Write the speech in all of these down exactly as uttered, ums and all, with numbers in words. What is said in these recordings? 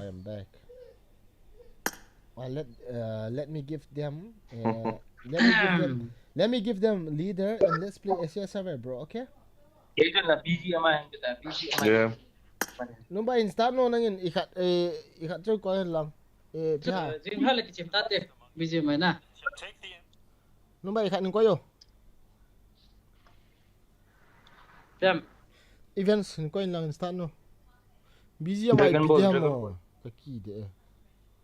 I am back. Uh, let uh, let me give them. Uh, let me give them. Let me give them leader and let's play S S server, bro. Okay? Ejun la B G M I han kita, B G M I. Yeah. Number in start no nangin ikhat eh ikhat chu ko lang. Eh, piha. Jing hala kichim tate. B G M I na. Number ikhat ning ko yo. Piam. Events ning ko in lang in start no. B G M I Dragon Ball, P D M Dragon o. Ball. Kaki de.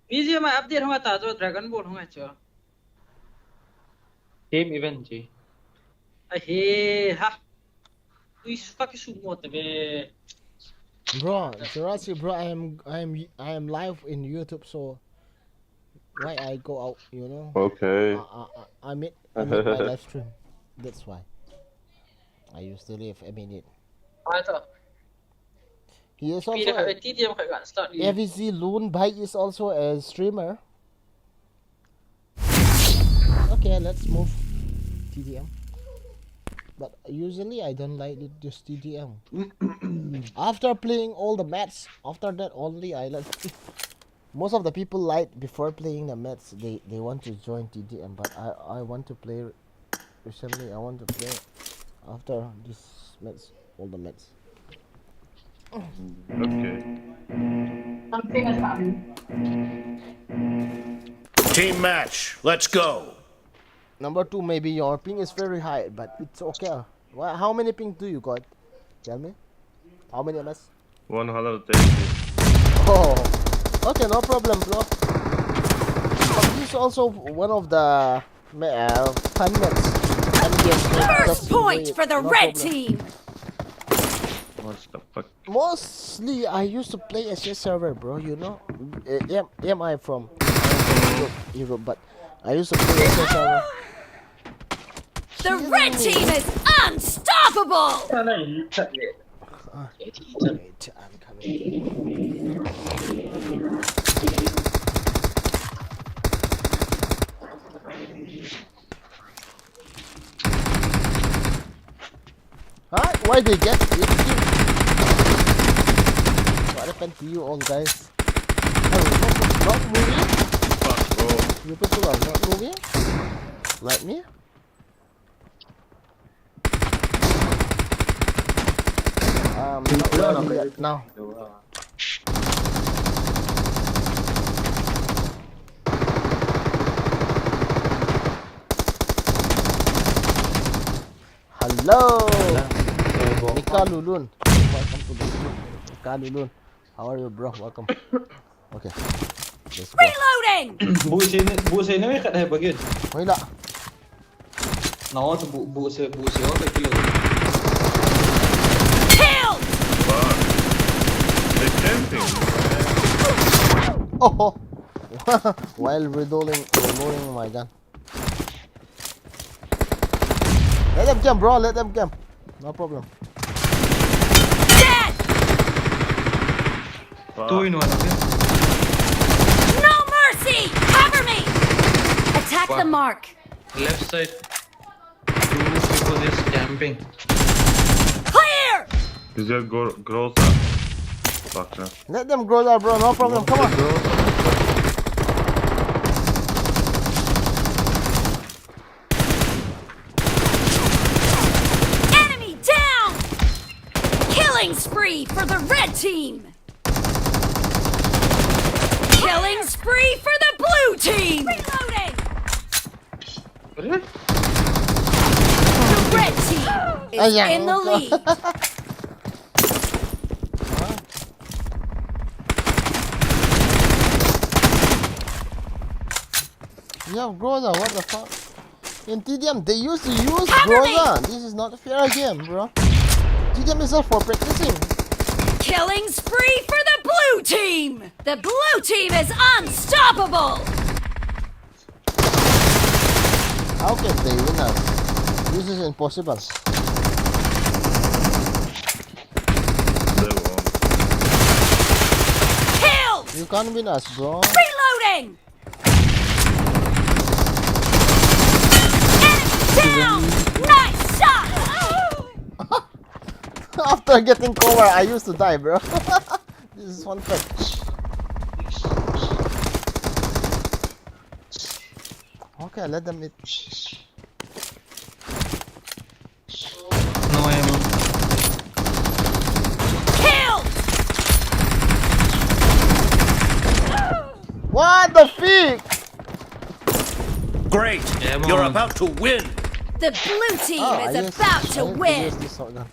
B G M I update hung ta jo Dragon Ball hung cho. Team event ji. Ahe ha. Ui suka ki su mo te be. Bro, seriously, bro, I am I am I am live in YouTube, so why I go out, you know? Okay. I, I, I, I made I made my live stream. That's why. I used to live a minute. Ai to. He is Pi also da ka a, T D M ka ga start ni. A V Z Loon Bike is also a streamer. Okay, let's move T D M. But usually I don't like it, this T D M. After playing all the match, after that only I like. Most of the people like before playing the match, they they want to join T D M, but I I want to play. Recently, I want to play after this match, all the match. Okay. Something is happening. Team match. Let's go. Number two, maybe your ping is very high, but it's okay. Wha how many ping do you got? Tell me. How many M S? One hundred eighty. Oh, okay, no problem, bro. But this is also one of the ma- uh, fun maps. Fun games, so First just point wait, for the no red problem. Team. What the fuck? Mostly, I used to play S S server, bro. You know, uh, am, am I from Europe, Europe? But I used to play S S server. The red team is unstoppable. Kana yin chat ne. Ah, wait, I'm coming. Huh? Why they get it? What happened to you all, guys? Are you not, not moving? Fuck, bro. You people are not moving? Like me? Um, not No, no, moving no. Yet now. Hello, Mika Lulun. Welcome to the stream, Mika Lulun. How are you, bro? Welcome. Okay. Let's go. Reloading. Bu se ne, bu se ne khat hai bagin. Hoy la. Na wa bu bu se bu se wa ka kilo. Kill. Fuck. They camping. Oh. While reloading, reloading my gun. Let them camp, bro. Let them camp. No problem. Dead. Fuck. Two in one, okay? No mercy. Cover me. Attack the mark. Left side. Two people is camping. Clear. Is there gro Groza? Fuck, huh? Let them grow up, bro. No problem. Come on. Groza. Enemy down. Killing spree for the red team. Killing spree for the blue team. Reloading. Really? The red team is Ayan. In the lead. You have Groza, what the fuck? In T D M, they used to use Cover me! Groza. This is not a fair game, bro. T D M is all for practicing. Killing spree for the blue team. The blue team is unstoppable. How can they win us? This is impossible. They won. Killed. You can't win us, bro. Reloading. Enemy down. Nice shot. After getting cover, I used to die, bro. This is one touch. Okay, let them eat. No ammo. Kill! What the fuck? Great! Ammo. You're about to win! The blue team Ah, I is used- about I to used win. This shotgun.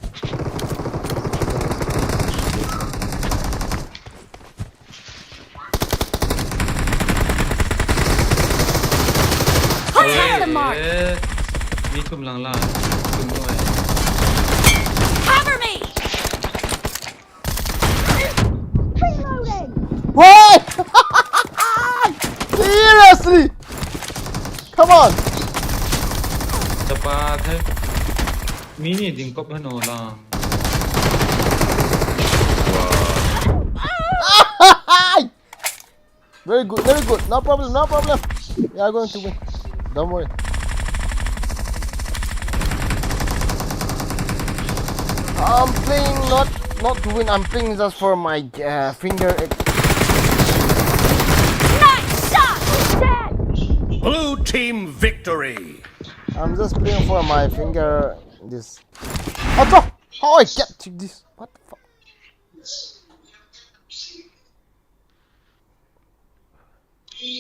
Attack the mark. Eh, mi tum lang la. Tum noi. Cover me. Why? Seriously? Come on. Chapa thai. Mi ni ding kop hano la. Very good, very good. No problem, no problem. We are going to win. Don't worry. I'm playing not not to win. I'm playing just for my uh, finger. Nice shot. Dead. Blue team victory! I'm just playing for my finger. This. What the? How I get to this? What the fuck?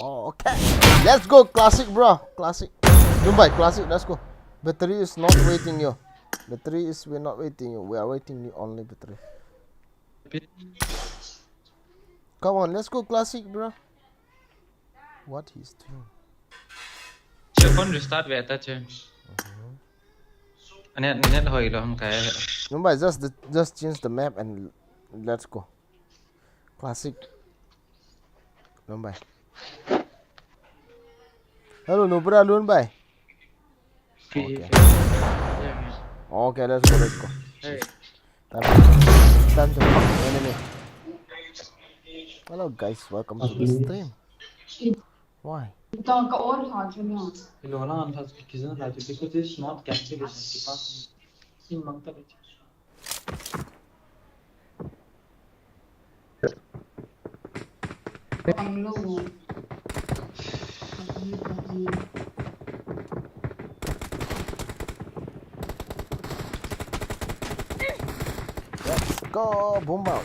Oh, okay. Let's go, classic, bro. Classic. Mumbai, classic. Let's go. Battery is not waiting you. Battery is we're not waiting you. We are waiting you only battery. Come on, let's go, classic, bro. What he's doing? Che phone restart ve ta che. Anet net hoi lo ham kai. Mumbai, just the, just change the map and let's go. Classic. Mumbai. Hello, Nubra Lunbai. Okay. Okay, let's go, let's go. Hey. Time, time to fuck the enemy. Hello guys, welcome to the stream. Why? Então, ka or ha chuna. Lo la an thas ki kizan la because this is not calculation. Ki pa. Sim mang ta. Ang lo. Let's go, boom out.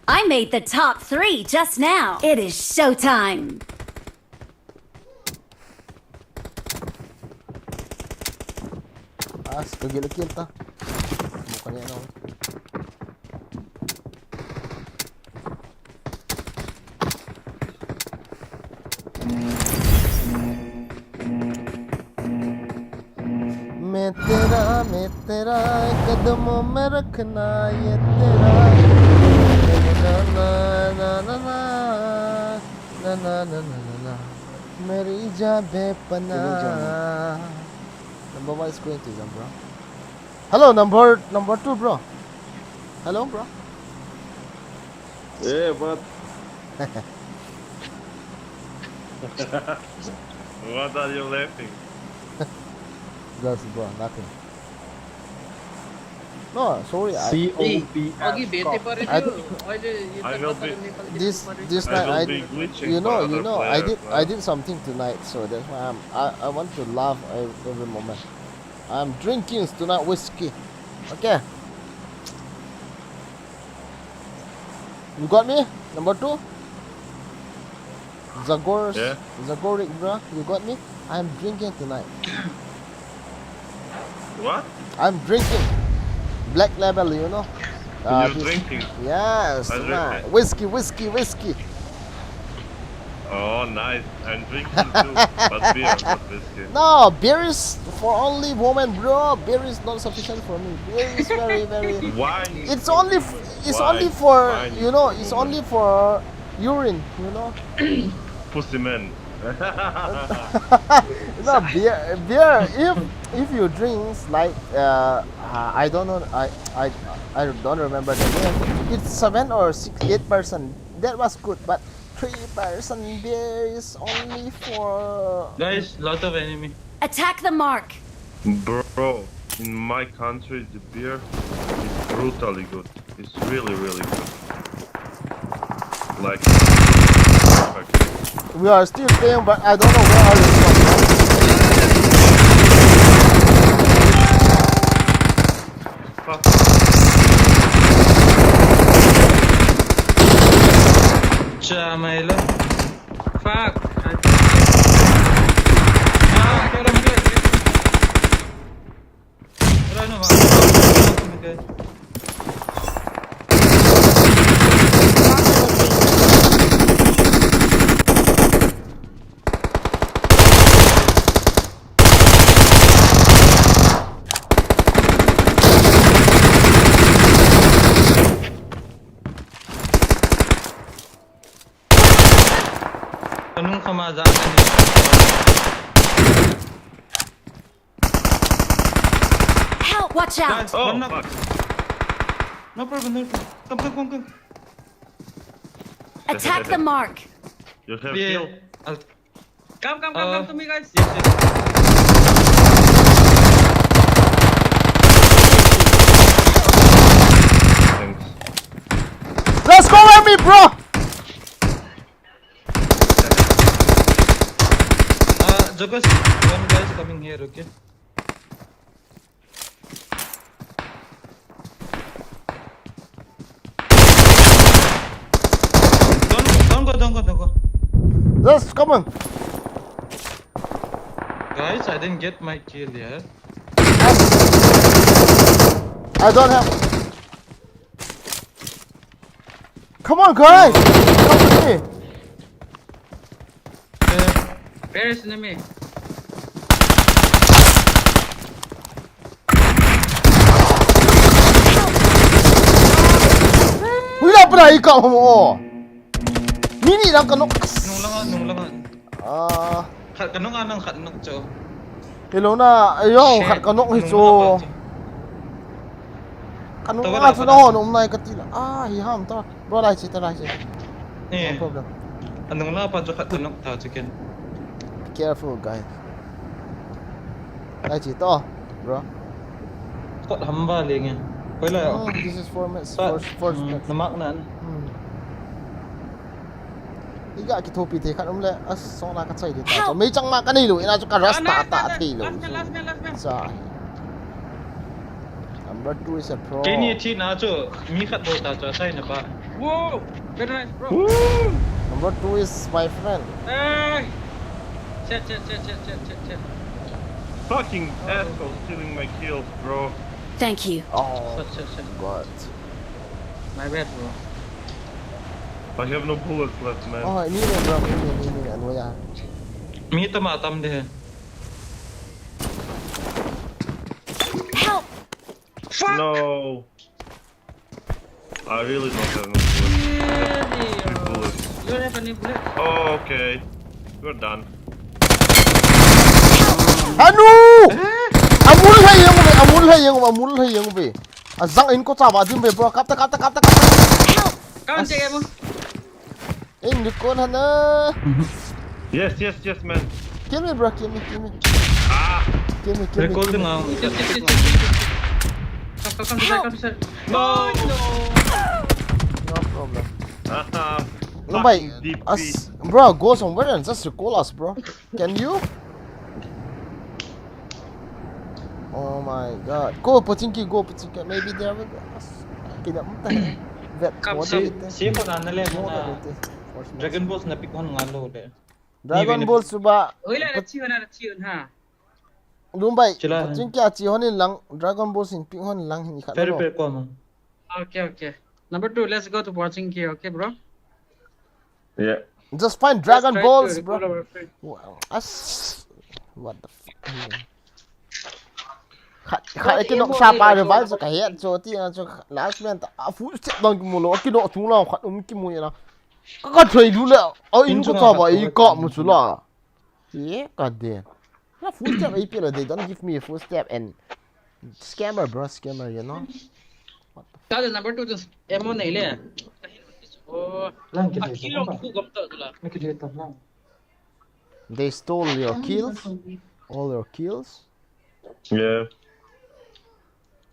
I made the top three just now. It is showtime. Ah, kagila kill ta. Bukan yan ako. मैं तेरा, मैं तेरा, कदमों में रखना ये तेरा। ना, ना, ना, ना, ना, ना, ना, ना, ना, ना, ना, मेरी जान बेपनाह। Number one is going to jump, bro. Hello, number number two, bro. Hello, bro. Yeah, but what are you laughing? Just, bro, nothing. No, sorry. I, C O P Agi bete S. pare I- jo. Aaj ye I tar will pata be- nahi kal ke this pare. this I night will I, be glitching you know, for you other know, I players, did man. I did something tonight, so that's why I'm I, I want to laugh ev- every moment. I'm drinking tonight whiskey. Okay. You got me? Number two? Zagor's Yeah. Zagorik, bro. You got me? I'm drinking tonight. What? I'm drinking Black Label, you know. Uh, You're this- drinking? Yes, I'm man. drinking. Whiskey, whiskey, whiskey. Oh, nice. I'm drinking too, but beer, not whiskey. No, beer is for only women, bro. Beer is not sufficient for me. Beer is very, very. Wine. It's only, f- it's Wine. only for Wine you is know. for It's women. Only for urine, you know. Pussy man. No, beer, beer. If if you drinks like uh, uh, I don't know, I I I don't remember the name. It's seven or six, eight percent. That was good, but three percent beer is only for. Guys, lot of enemy. Attack the mark. Bro, in my country, the beer is brutally good. It's really, really good. Like, perfect. We are still playing, but I don't know where are you from. Fuck. Cha mai lo. Fuck. I... Ah, get him, get him, get him. Wala na ba? Okay. Kanung kama za ka ni. Help! Watch out! Guys, Oh, one knock. Fuck. No problem, no problem. Come, come, come, come. Attack the mark! You have Yeah. heal? I'll... Come, come, come, Uh, come to me, guys. Yes, yes. Thanks. Let's go, Remy, bro! Uh, Jogos, one guy is coming here, okay? Don't, don't go, don't go, don't go. Let's come on. Guys, I didn't get my kill yet. I don't have. Come on, guys! Come with me. Uh, Where is enemy? Hui la pala ikaw mo. Mini lang kanok. Nung lang, nung lang. Ah, Khat kanung anang khat nok cho. hello na, ayo, Shit. khat kanok hi Nung cho. lang. Kanok Tawa nga na chu pala. Na ho, nung nai kati la. Ah, hi ham ta. Bro, lai chi ta, lai chi. No Eh, problem. Anung la pa cho khat kanok ta chicken. Be careful, guys. Lai chi to, bro. Kot ham ba le nge. Koi la. Oh, this is four minutes. Pa, First, first mm, match. Na mark nan. Hmm. Iga kithopi te khat um le, as song na ka chai de ta. So, mei chang ma ka nei lo, ina chu ka rush ta ta thei lo. Last man, last man, last man. Sa. Number two is a pro. Kini thi na chu mi khat bol ta chu sai na ba. Whoa! Very nice, bro. Woo! Number two is my friend. Hey! Shit, shit, shit, shit, shit, shit, shit. Fucking asshole stealing my kills, bro. Thank you. Oh, Shit, shit, shit. God. My bad, bro. I have no bullets left, man. Oh, ini ni, bro, ini, ini, ini, anu ya. Mi tam a tam de. Help! No. I really don't have no bullets. I have three bullets. You don't have any bullet? Oh, okay. We're done. Anu! Amul hai yang be, amul hai yang, amul hai yang be. Azang in ko cha ba dim be, bro. Kap ta, kap ta, kap ta, kap ta. Help! Come and take ammo. In the corner na. Yes, yes, yes, man. Kill me, bro. Kill me, kill me. Ah! Kill me, kill me. Recall Kill me. nga. Come, come, come, come, come, come. No, no. No problem. Haha. No, but Fucking D P. Us, bro, go somewhere and just recall us, bro. Can you? Oh my God. Go, Pochinki, go, Pochinki. Maybe they will. Kina mta. Vet. Come, What come. do you think? Si ko na na le What na. do you think? First match. Dragon Balls na pick on nga lo le. Dragon Ball suba. Oi la, let's see, let's see, ha. Lumbai. Chila. Pochinki a chi honin lang. Dragon Ball sin pick hon lang hin khat Very lo. very common. Okay, okay. Number two, let's go to Pochinki, okay, bro? Yeah. Just find Dragon Let's try Balls, to bro. Recall our friend. Wow. As. What the fuck? Khat, khat, Khat eh, kinok emo sa ni pa lo, revive so sa ka het so ti na so last man ta, a full step down ki mulo, kinok tung la khat um ki mu na. Ka ka thei lu le. A in ko cha ba i ka mu chu la. Ye ka de. Na full step ai pe la, they don't give me a full step and scammer, bro, scammer, you know. Tell the number two, just ammo nahi le. Oh, Lang ki a thei kilo ta. khu gam ta tu la. Me ki thei ta lang. They stole your kills, all your kills. Yeah.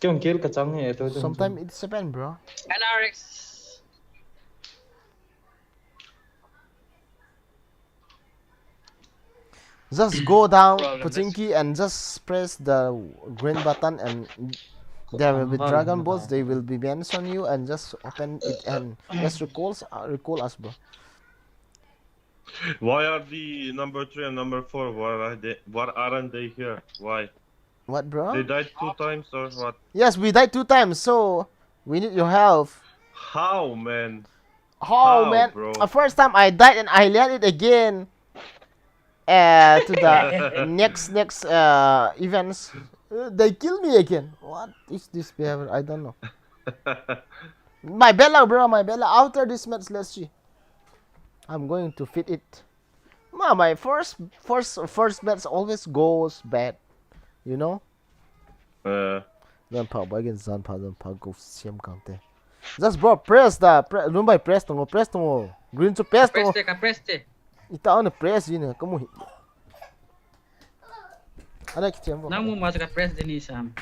Kya kill ka chang hai to. Sometimes it's happen, bro. N R X. Just go down, Pochinki, and just press the green button, and there will be Dragon Balls. They will be mention you, and just open it and just recall, uh, recall us, bro. Why are the number three and number four? Why are they? Why aren't they here? Why? What, bro? They died two times or what? Yes, we died two times, so we need your help. How, man? How, man? Bro? Uh, first time I died and I left it again. Uh, to the next next uh events. Uh, they kill me again. What is this behavior? I don't know. My bad luck, bro. My bad luck. After this match, let's see. I'm going to fit it. Ma, my first first first match always goes bad. You know? Eh. Jan pha, bai gen jan pha, jan pha, go siam kang te. Just bro, press da, pre-, Lumbai press tongo, press tongo. Green chu press tongo. Press te, ka press te. Ita ana press ine, kamu hi. Ana ki tiam bo. Nang mu ma ka press de ni sam.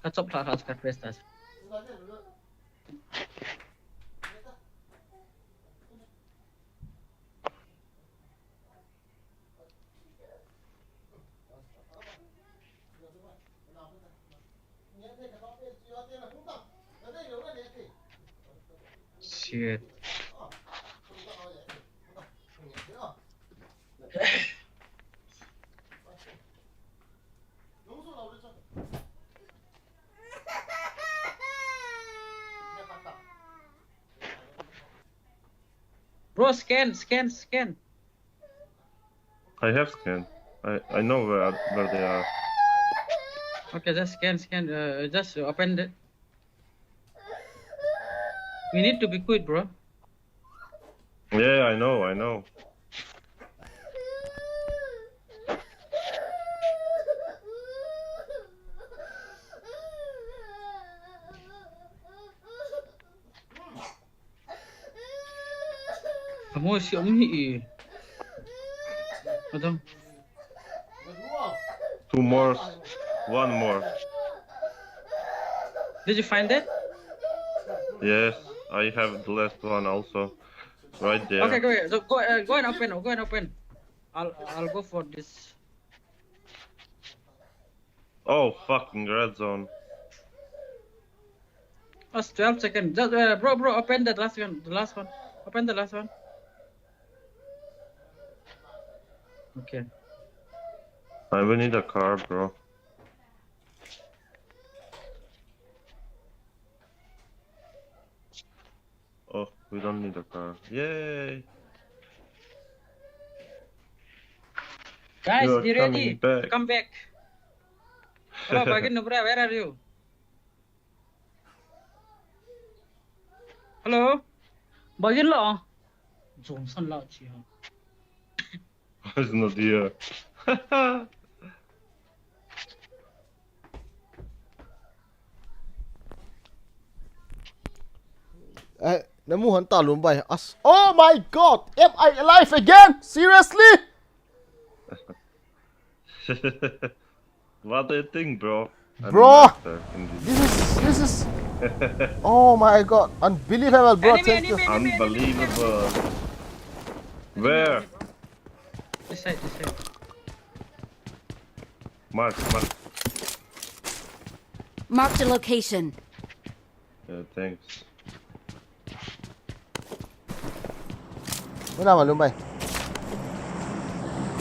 Ka chop tha, ka press ta. Shit. Bro, scan, scan, scan. I have scan. I, I know where, where they are. Okay, just scan, scan. Uh, just open it. We need to be quick, bro. Yeah, I know, I know. Amo si amo hi e. Adam. Two more. One more. Did you find it? Yes, I have the last one also. Right there. Okay, go ahead. So go, uh, go and open. Go and open. I'll I'll go for this. Oh, fucking red zone. That's twelve seconds. Just, uh, bro, bro, open that last one. The last one. Open the last one. Okay. I will need a car, bro. Oh, we don't need a car. Yay! Guys, be ready. Come back. Hello, Bagin Nubra, where are you? Hello? Bagin lo. Johnson lo chi ha. It's not here. Eh, namu han ta lum bai. As, oh my God, am I alive again? Seriously? What do you think, bro? I'm a master in this. Bro, this is, this is, oh my God, unbelievable, bro. Enemy, thank you. Enemy, enemy, enemy, enemy. Unbelievable. Where? This side, this side. Mark, mark. Mark the location. Yeah, thanks. Wala, malumay.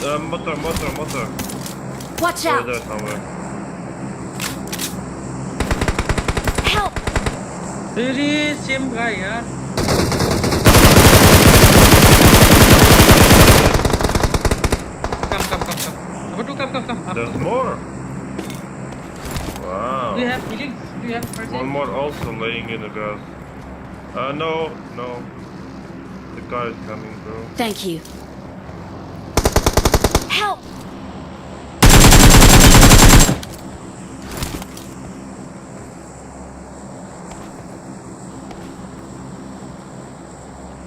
Uh, motor, motor, motor. Watch out! Over there somewhere. Help! Really, same guy, yeah? Come, come, come, come. Number two, come, come, come. Up. There's more. Wow. Do you have healing? Do you have first aid? One more also laying in the grass. Uh, no, no. The car is coming, bro. Thank you. Help!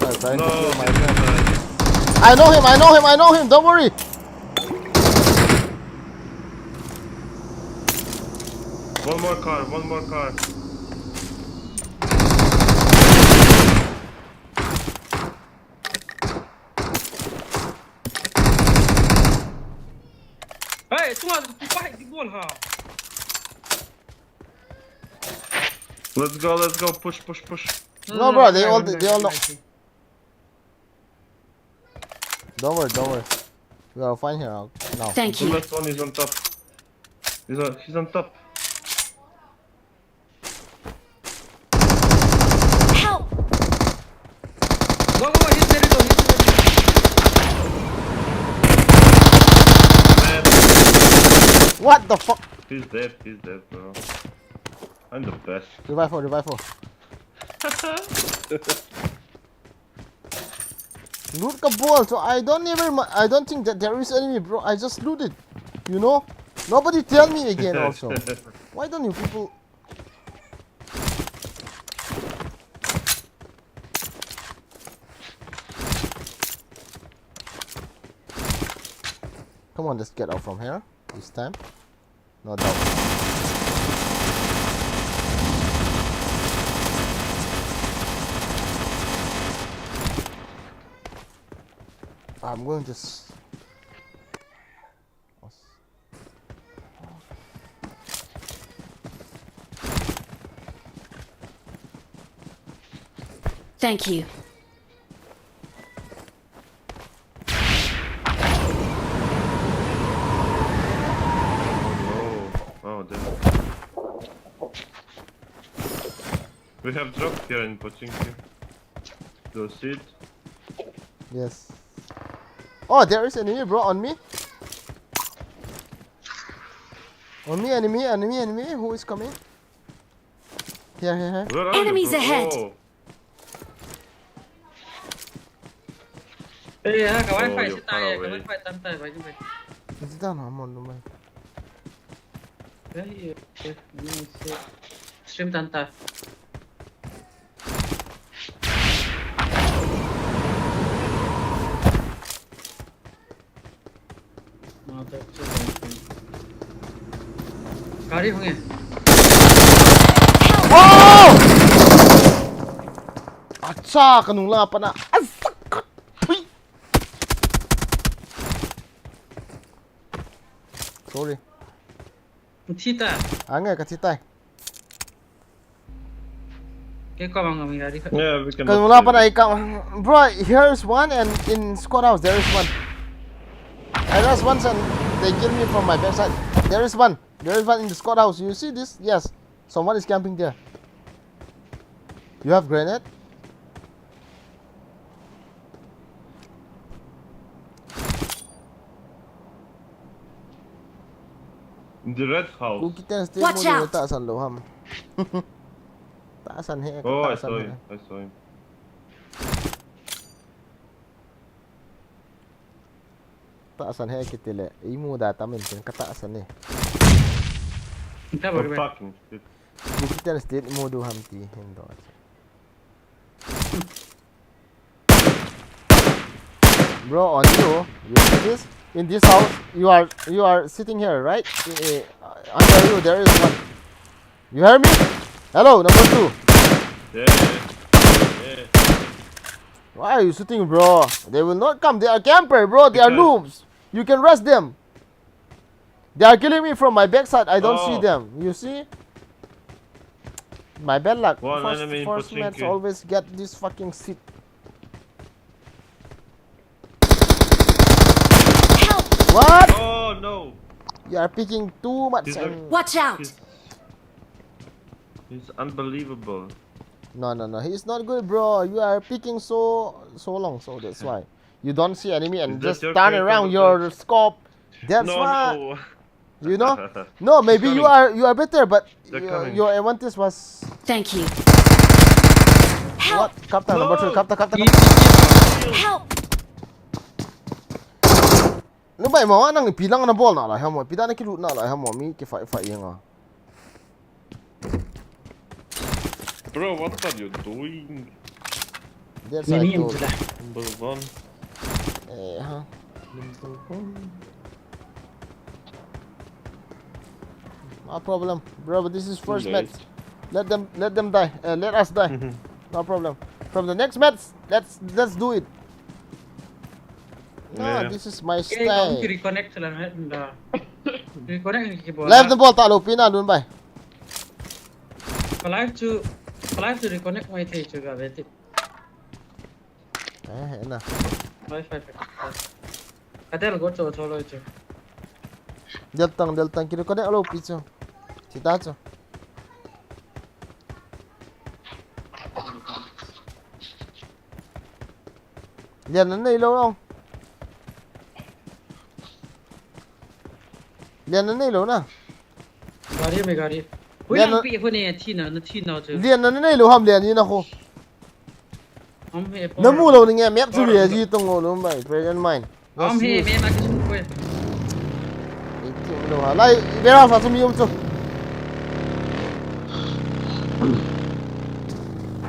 I'm trying to kill my friend. No, this is nice. I know him, I know him, I know him, don't worry. More car, one more car. Hey, tu a, tu pa, di bol ha. Let's go, let's go, push, push, push. No, bro, they all, they all know. Don't worry, don't worry. We are fine here now. Thank The you. last one is on top. He's on, he's on top. Help! Go, go, he's there, go, he's there. Man, What the fuck? He's dead, he's dead, bro. I'm the best. Revive for, revive for. Loot ka bol, so I don't even, I don't think that there is enemy, bro. I just looted, you know. Nobody tell me again also. Why don't you people? Come on, let's get out from here this time. No doubt. I'm going to. S- Thank you. Oh, oh, damn. We have drop here in Pochinki. Go sit. Yes. Oh, there is enemy, bro, on me. On me, enemy, enemy, enemy. Who is coming? Here, here, here. Where are you, Enemies bro? ahead. Oh. Eh, ha, ka Oh, wifi you're si far tai, ka away. wifi tan tai, by the way. Is it down? I'm on the way. Eh, eh, eh, ni si stream tan tai. Gari hung e. Oh! Acha, kanung la pana. Ah, fuck. Pui. Sorry. Thi ta. Ange, kathi tai. Ke ko bang mi gari ka. Yeah, we can. Kanung la pana ikam. Bro, here's one and in squad house there is one. I lost one and they killed me from my backside. There is one. There is one in the squad house. You see this? Yes. Someone is camping there. You have grenade? In the red house. Kuki ten stay Watch mo out! Tahsan lou ham. Tahsan he, Oh, I tahsan saw he. Him. I saw him. Tahsan he kiti le. Imu da tamin tin katahsan e. Kita Oh, baru kan. Fucking shit. Kuki ten stay mo do ham ti hin do. Bro, on you. You see this? In this house, you are you are sitting here, right? Eh, eh, under you, there is one. You hear me? Hello, number two. Yeah, yeah. Yeah. Why are you shooting, bro? They will not come. They are camper, bro. They are Because noobs. You can rush them. They are killing me from my backside. I don't see Oh. Them. You see? My bad luck. One First, enemy in first match Pochinki. Always get this fucking shit. Help! What? Oh no! You are picking too much. He's And like- Watch out! He's, he's unbelievable. No, no, no. He's not good, bro. You are picking so so long, so that's why you don't see enemy and Is that just your turn character, around the your scope. That's No, why no. You know? No, maybe you Coming. Are you are better, but They're your, coming. Your advantage was Thank you. What? Help! Kapta, number two, No. kapta, kapta, Ye, kapta. Help! Number mo, anang ipi lang na ball na la, hamo, ipi da na kilut na la, hamo, mi ki fight fight yang ah. Bro, what are you doing? That's Ni I ni told. Pula. Number one. Eh, ha. Number one. No problem, bro. This is first match. Let them, let them die. Uh, let us die. No problem. From the next match, let's let's do it. No, this is my style. Reconnect la na da. Reconnect ki bola. Live na bol ta lo pina lun bai. Live chu, live chu reconnect mai thei chu ga ve ti. Eh, na. Wi-Fi. Ka del go cho cho lo chu. Del tang, del tang, kiri ko de alo pi chu. Chita chu. Lian na nei lo lo. Lian na nei lo na. Gari me gari. Hui lang pi ko ne thi na, na thi na chu. Lian na nei lo ham lian ni na ko. Namu lo ni nge map chu ria ji tong lo mai present mine. Am he me ma ki sun ko. Ei ti lo ha lai vera fa chu mi um chu.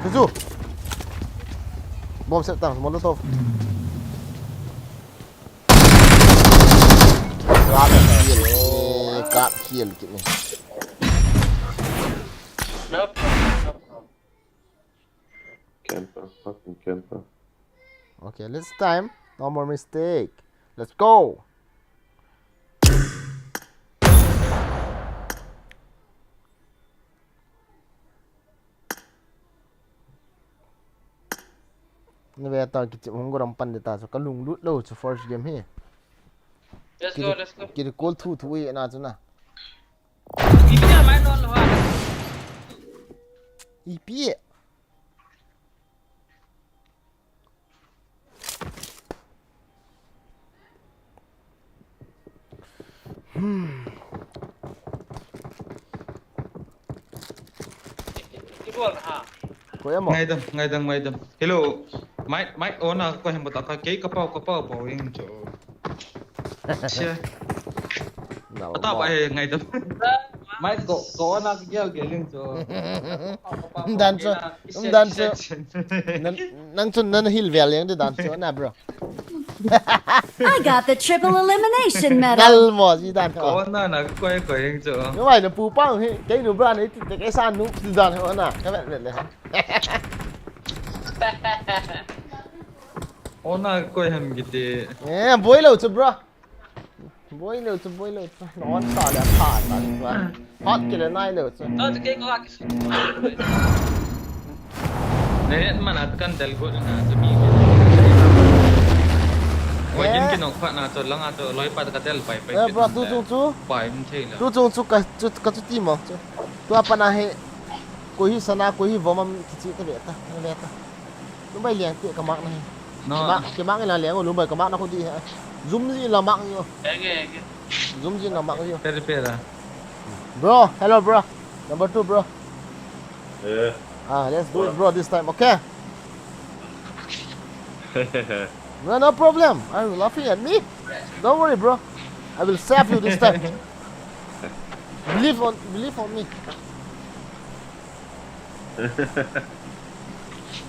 Chu chu. Bom set tang molotov. Kap kill, kap kill kit ni. Camper, fucking camper. Okay, let's time. No more mistake. Let's go. Ni ve ta kichim hung goram pan de ta chu ka lunglut lo chu first game hi. Let's go, let's go. Kiri kol thu thu e na chu na. Ipi a mai non lo ha. Ipi. Hmm. Koi amo. Ngaidam, ngaidam, ngaidam. Hello. Mai, mai, ona ko hem bota ka kei ka pau, ka pau, pau ing cho. Che. Ata ba he ngaidam. Mai ko, ko ona ka gel gel ing cho. Dan cho, dan cho. Nang, nang chun nang hil vel yang de dan cho na, bro. I got the triple elimination medal. Nal mo ji dan ko. Ko na na koi koi ing cho. No mai na pu pang he, kei nu bra nei ti te kei sa nu ti dan he ona. Ka vet vet le. Ona koi ham kiti. Eh, boi lo chu bro. Boi lo chu, boi lo chu. Non sa le pha ta ni bro. Hot kile nai lo chu. To ke ko ki. Ne man at kan del go na chu mi. Wajin ki nok pha na chu langa chu loi pa ka del pai pai. Eh, bro, tu chung chu. Pai min thei la. Tu chung chu ka chu ka chu ti mo chu. Tu apa na he. Koi hi sana, koi hi vom am kichi ta ve ta, ve ta. Lumbai liang ti ka mak na hi. No. Ki mak, ki mak ila liang o, Lumbai ka mak na ko di he. Zoom ji la mak yo. Enge, enge. Zoom ji la mak yo. Pera, pera. Bro, hello bro. Number two, bro. Yeah. Ah, let's do it, bro, this time, okay? No, no problem. Are you laughing at me? Don't worry, bro. I will save you this time. Believe on, believe on me.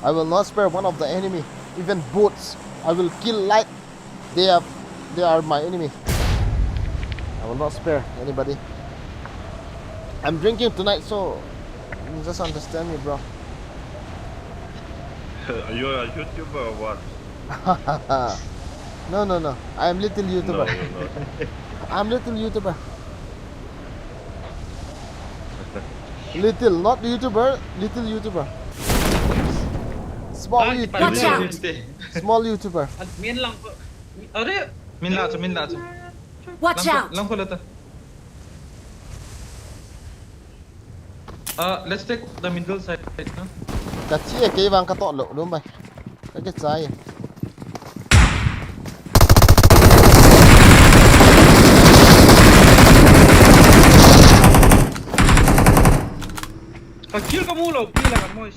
I will not spare one of the enemy, even bots. I will kill like they are, they are my enemy. I will not spare anybody. I'm drinking tonight, so you just understand me, bro. Are you a YouTuber or what? No, no, no. I am little YouTuber. No, you're not. I'm little YouTuber. Little, not YouTuber, little YouTuber. Small YouTuber. Watch out! Small YouTuber. Min lang ko. Are. Min la chu, min la chu. Watch out! Lang ko la ta. Uh, let's take the middle side, no? Ka chi e, kei vang ka to lo, Lumbai. Ka ke chai. Ka kill ka mu lo, kill la ka mo.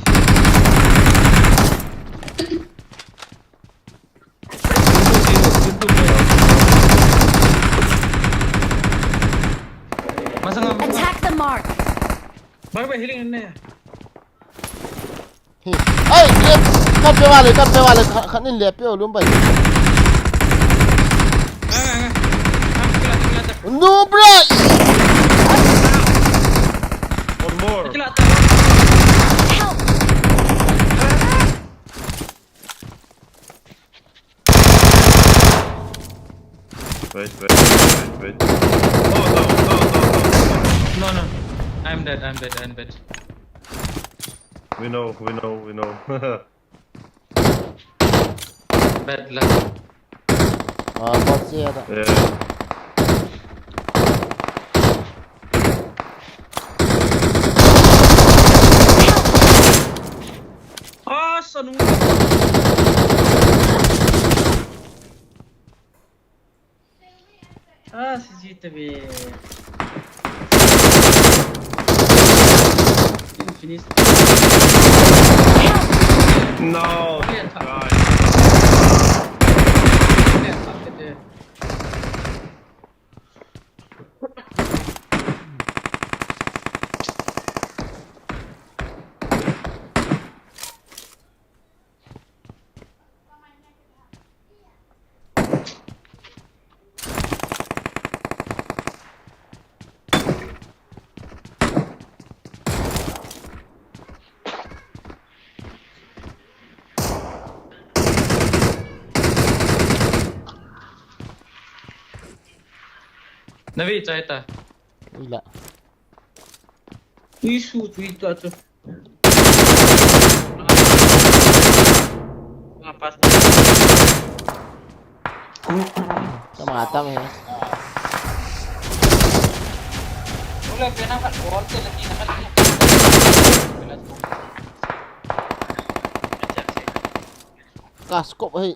Attack the mark. Bye bye, healing in there. Hey, lep, kat pe vale, kat pe vale, kha-, khat in lep pe o, Lumbai. No, bro. Wait, wait, wait, wait, wait. Oh, no, no, no, no, no, no. No, no. I'm dead, I'm dead, I'm dead. We know, we know, we know. Bad luck. Ah, bot se da. Yeah. Ah, sanu. Ah, si ji te be. Finish. No, Yeah, guys. Yeah, fuck it, yeah. Navi chai ta. Ila. Ui su tui tu atu. Ah, pas. Tama tam he. Ula pena khat bol te lagi na khat. Ka scope he.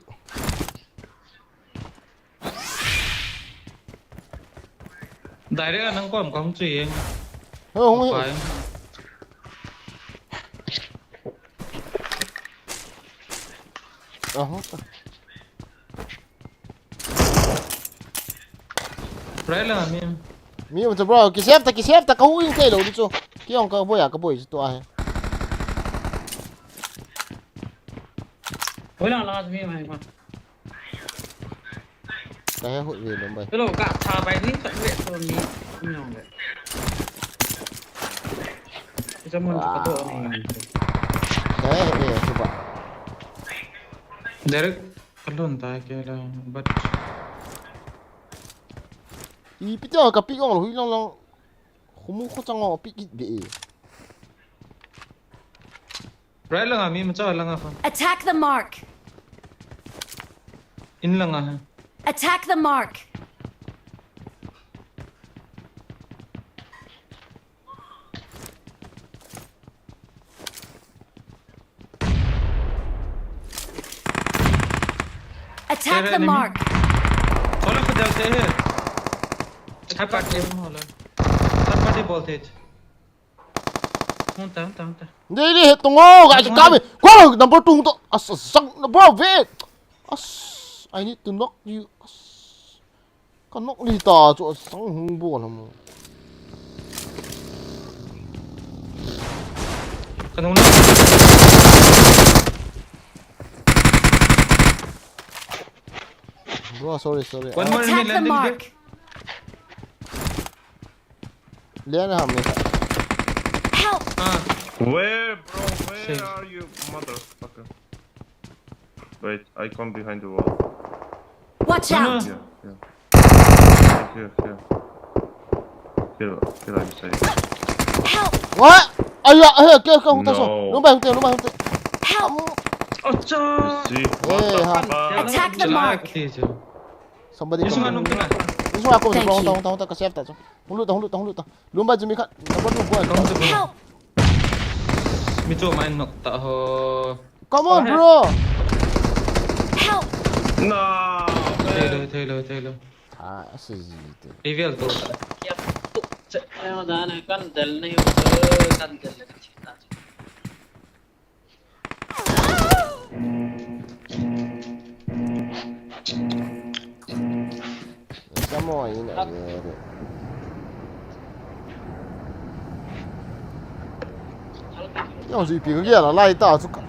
Direct a nang kom kom chi yeng. He hung he. Pai. Aho. Rai la mi. Mi um chu bro, ki save ta, ki save ta, ka hu in te lo ni chu. Ki ong ka boi a, ka boi chu tua he. Hoi la la mi mai ma. Ka he hu ve lo bai. Hello, ka tha bai ni sa ve so ni. Ni ong ve. Jamon ka to ni. Ka he hu ve chu ba. Direct kalon ta ke la, but Ipi tia ka pick ong lo hui long long. Khumu kho chang ong pick it be e. Right langa mi macha langa kha. Attack the mark. In langa ha. Attack the mark. Attack the mark. Sola khu del te he. Third party ho la. Third party bol the. Hung ta, hung ta, hung ta. Dei dei he tungo ga ka me. Ko number two to. As sang na bro ve. As, I need to knock you. As. Ka knock li ta chu asang hung bol ham. Ka nung na. Bro, sorry, sorry. One more enemy Attack the landing mark. There. Lian ham ni. Help! Ah, Where, bro? Where Same. Are you, motherfucker? Wait, I come behind the wall. Watch No, no. Out! Here, here. Here, here. Here, here, I'm safe. Help! What? Aya, he ke ke hung ta so. No. Lum bai hung te, lum bai hung te. Help! Acha. See? Eh, ha. What the fuck? Attack the mark. Somebody This come. One, okay na. This one come, Thank bro, hung ta, you. Hung ta, hung ta, ka save ta so. Hung lut ta, hung lut ta, hung lut ta. Lum bai chu mi khat. Number two boy. Come to go. Help! Mi chu mai nok ta ho. Come on, Correct. bro. Help! No, Thei man. Lo, thei lo, thei lo. Ah, S G te. Reveal to. Kan del nahi, kan del. Samo in a very. Yong si pi ka gel a lai ta chu ka.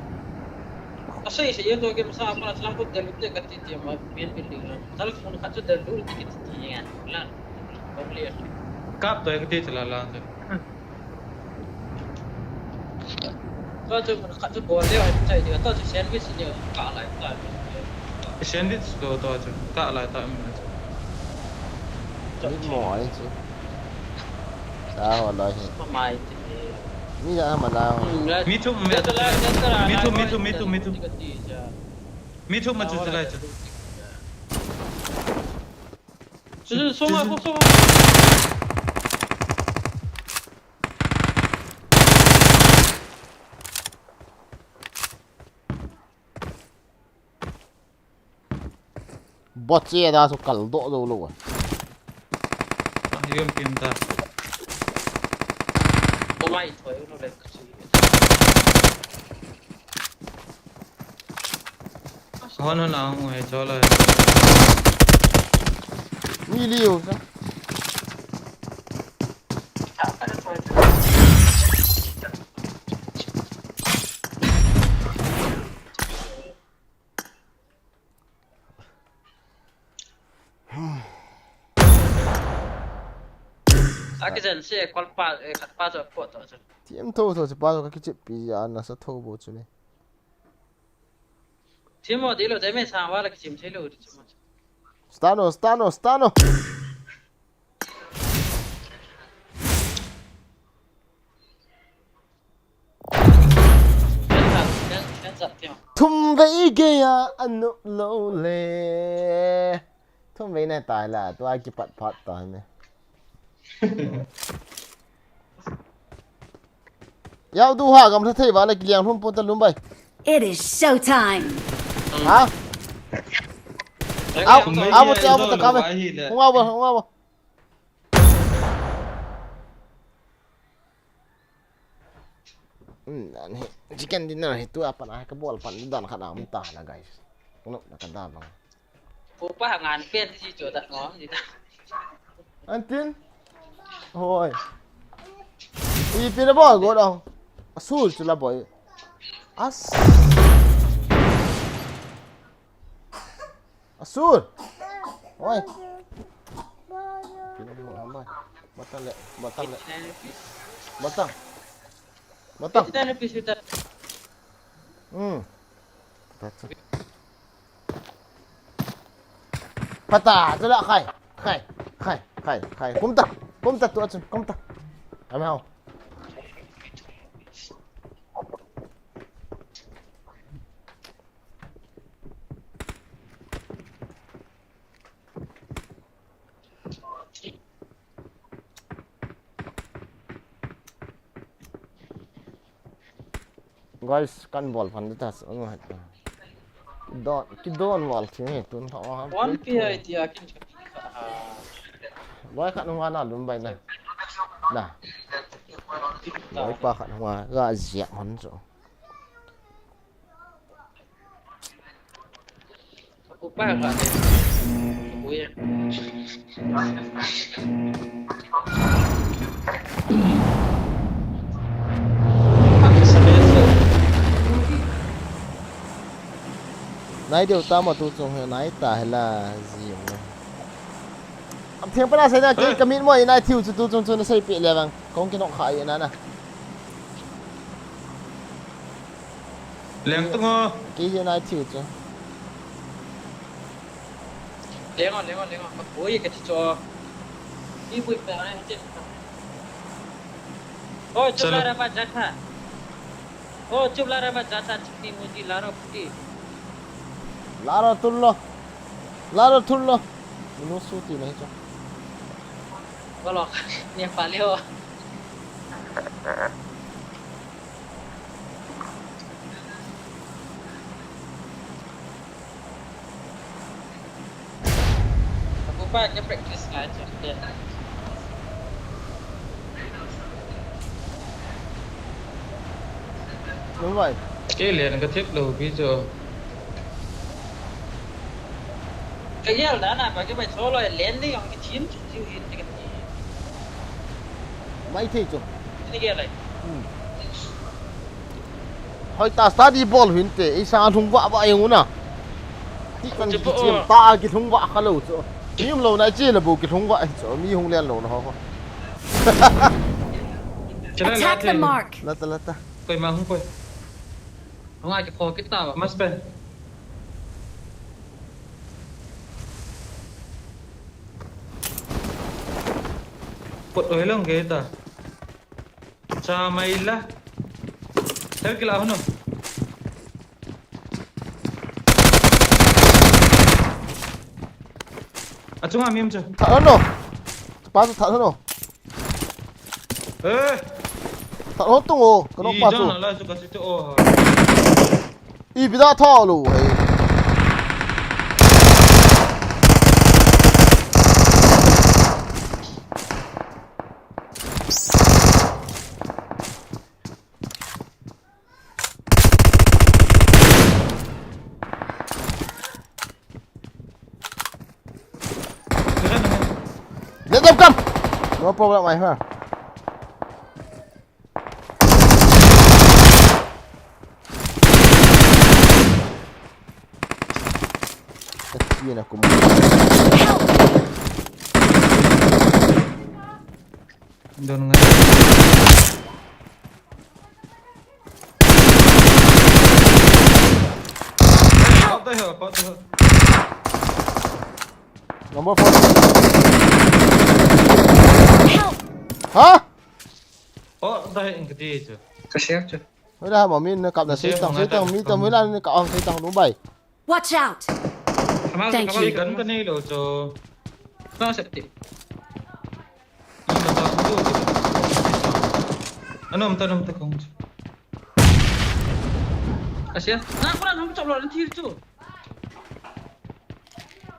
Asei se yendo ke masa apa lang put del te kati ti ma bien building lang. Tal phone khat chu del lut ti ti ti ya. Lang. Problem. Kap to ka ti chala la. Ka chu khat chu bol le chai dia ta chu sandwich ni ka lai ta. Sandwich to to chu ka lai ta mi. Mit mo ai chu. Sa ho loi hi. Mai ti. Mi ja ma la. Mi thum, mi thum, mi thum, mi thum, mi thum. Mi thum ma chu chu lai chu. Chu, chu, sung a, sung, sung. Bot che da su kal doh doh lou. Ah, yom kim ta. Tumai thoi no le. Hon hon a hung he cholo. Mi liu sa. Akijen se kol pa, eh, khat pa jo po to jo. Team tho tho se pa jo ka kichep pi ja na sa tho bo chu le. Team mo de lo de me sa wa la kichim se lo de chu mo. Stano, stano, stano. Thum vei gei a, a nop lou le. Thum vei na tai la, tua kipat phat ta ne. Yau du ha gam thei va la kiliang lhum pon ta lum bai. It is showtime. Ha? Au, au, au, au, ta kame. Hung au ba, hung au ba. Hmm, dan hi, chicken dinner hi tua pan a ka bol pan dan khat a um ta la, guys. Kung na ka da bang. Pu pa ngan pen ji chu da ngom ji da. Antin. Hoi. Ipi na bol go dong. Asul chu la boy. As. Asul. Oi. Batang le, batang le. Batang. Batang. Hmm. Pata, tu la khai. Khai, khai, khai, khai. Kumta. Kumta tu achun. Kumta. Kami hao. Guys, kan bol pan ta sa ngai. Don, ki don wal thi tun tho ha. One P I tia kin. Boy khat nung ana lum bai na. Na. Boy pa khat nung a ga zia hon so. Nai deu ta ma tu chung he nai ta he la zi yong le. Am theng pa na sei na ki ka min mo i nai thiu chu tu chung chu na sei pi le vang. Kong ki nok kha i na na. Leng tung o. Ki hi nai thiu chu. Leng o, leng o, leng o. Ma koi ka chi cho. Ki bui pa ai ti. Oi, chup la ra ba ja tha. Oh, chup la ra ba ja tha, chikni muji la ro puti. La ro tul lo. La ro tul lo. Minu su ti nahi cho. Bolo, ni pa le o. Abu pa ka practice ngai chu. Đúng rồi. Cái liền cái thiếp lù ví dụ. Cái gì đó là phải cái bài số rồi lên đi, cái chín chục triệu hiện cái gì. Mai thei chu. Ni ge lai. Hmm. Hoi ta study bol hin te, isa lhung va va jeng u na. Ti kan chu ki po chem o. Ta ki lhung va kha lo chu. Mi um lo na chi na bu ki lhung va chu. Mi hung len lo na ho. Attack the mark. La ta, la ta. Koi ma hung koi. Hung a ki kho ki ta va. Mas pen. Pot oi lang ke ta. Cha mai la. Thel kila hono. Achunga mi um chu. Tha hono. Pa chu tha hono. Eh. Tha hon tung o. Kano pa chu. Ijang la chu ka chu o. Ipi da tha lou hei. Let them come. No problem, I hear. Kati na kum. Don nga. What the hell? What the hell? Number four. Help! Ha? Oh, the hell, kati chu. Ka share chu. Wala ha, mami, na kap na sei tang, sei tang, mi tang, mi la na kap ang sei tang, Dubai. Watch out! Thank you. Kan ka nei lou chu. Na safety. Ano, mata, mata kong. Asia, na, kuna, na, chop lo, na, thil chu.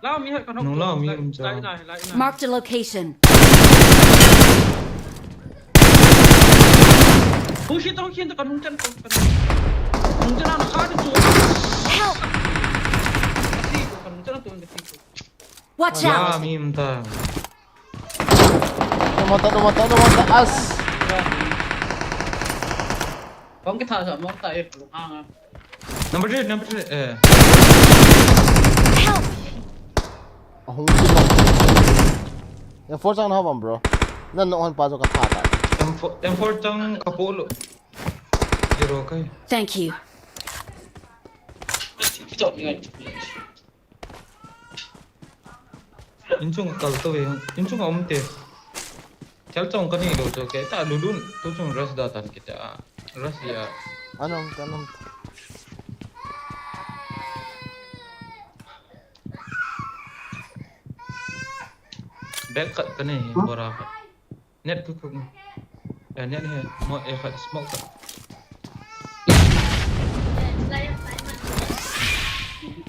Lao mi hai ka nok. Nung lao mi um cha. Lai, lai, lai, lai. Marked a location. Hung shi to, hung shi to, ka nung chan to, ka nung. Nung chan na kha to chu. Help! Ka thi ko, ka nung chan to, ka thi ko. Watch out! Lao mi um ta. Number ta, number ta, number ta, as. Bang kita sa, bang ta, eh, lu hang ah. Number three, number three, eh. Help! Ahung si ma. M four chang na bang, bro. Nan no hon pa jo ka tha ta. M four, M four chang ka po lo. Zero kai. Thank you. Inchung kal to ve, inchung um te. Chal chong kani lo to ke ta lulun, tu chung rush da tan kita. Rush ya. Anom, anom. Back cut kani, bora. Net tu kung. Eh, net he. Mo, eh, khat smoke khat.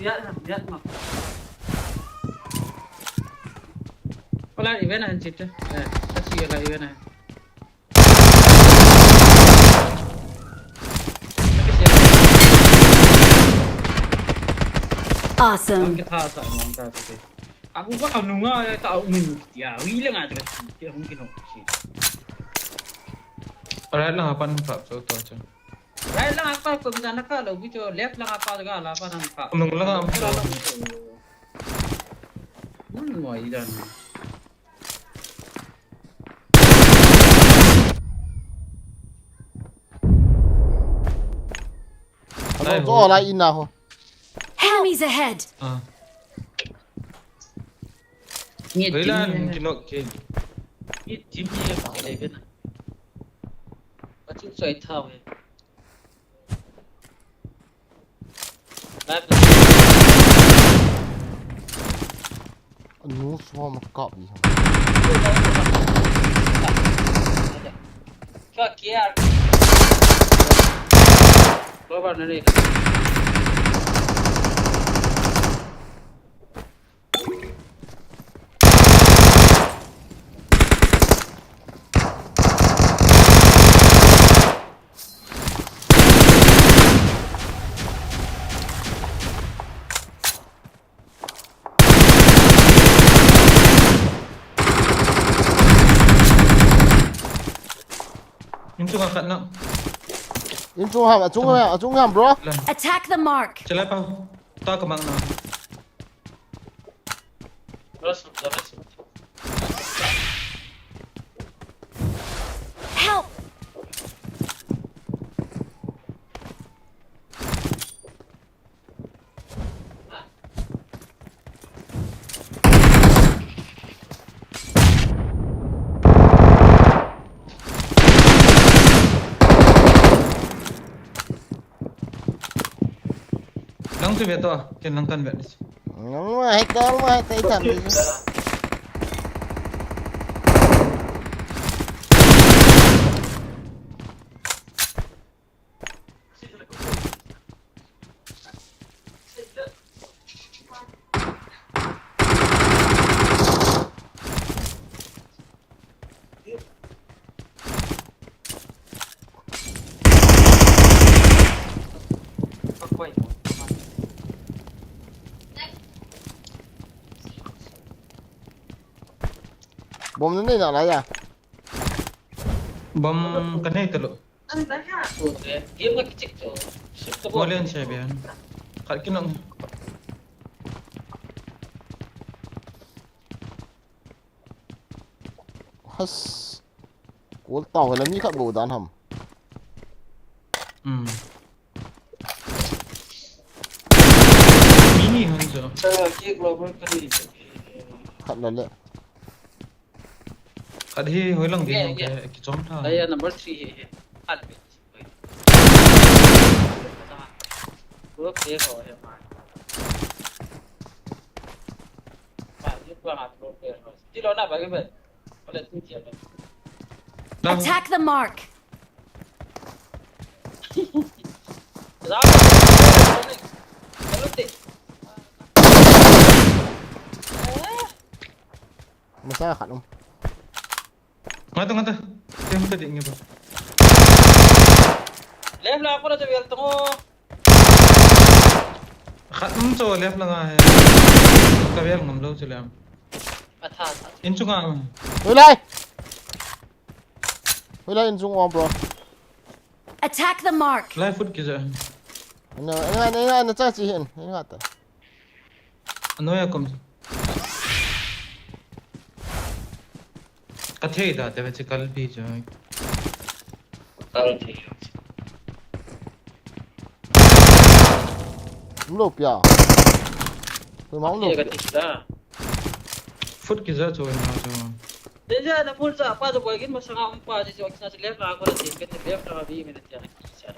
Biar, biar mak. Wala event han chit. Eh, kasi wala event han. Awesome. Ang kita sa mong ta sa. Aku ko anu nga ta umi tia. Wi le nga ta tia hung kino. Alright lang apan kap so to. Right lang apa ko bisa naka lo bicho left lang apa ga la pa nang pa. Nung lang apa. Mun mo idan. Ano to la ina ho. Enemies ahead. Ah. Ni tim ni. Ni tim ni pa le bena. Pati soi thao he. Anu sua ma kap ni. Fuck yeah. Global na ni. Inchung a khat na. Inchung ham, achung ham, achung ham, bro. Attack the mark. Chalai pa. Ta ka mang na. Help! Nang chu ve to, ken nang kan ve. Nang ma hai kal ma hai tai tham. Bom na nei na la ya. Bom ka nei ta lo. Molian se bian. Khat kinong. Has. Kol tau la mi khat bo dan ham. Hmm. Mini han jo. Khat la le. Khat hi hoi lang ding. Ye, ham ye. Ke, kichom tha. Aya number three hi hi. Al be. Pro player ho hai ma. Ma, ye pro ha pro player ho. Ti lo na ba ke be. Ole tu ti ba. Attack the mark. Ra. Chalo te. Masa khat um. Nga ta, nga ta. Tem ta ding ba. Left la ko la vel tong. Khat um cho left la nga he. Ka vel ngam lo chu lem. Atha, atha. In chu nga. Oi lai. Oi lai in chung om bro. Attack the mark. Lai foot ki ja. Ano, ano, ano, ano, ano, cha chi hin. Ano ta. Ano ya kom. Ka thei da, te ve chi kal pi jo. Kal thei. Umlo pia. Koi ma umlo. Ka thei da. Foot ki ja cho na cho. Te ja na mul ja pa jo koi kin ma sanga um pa ji jo kisa se left la ko la te ke te left la bi me te ya ki sa.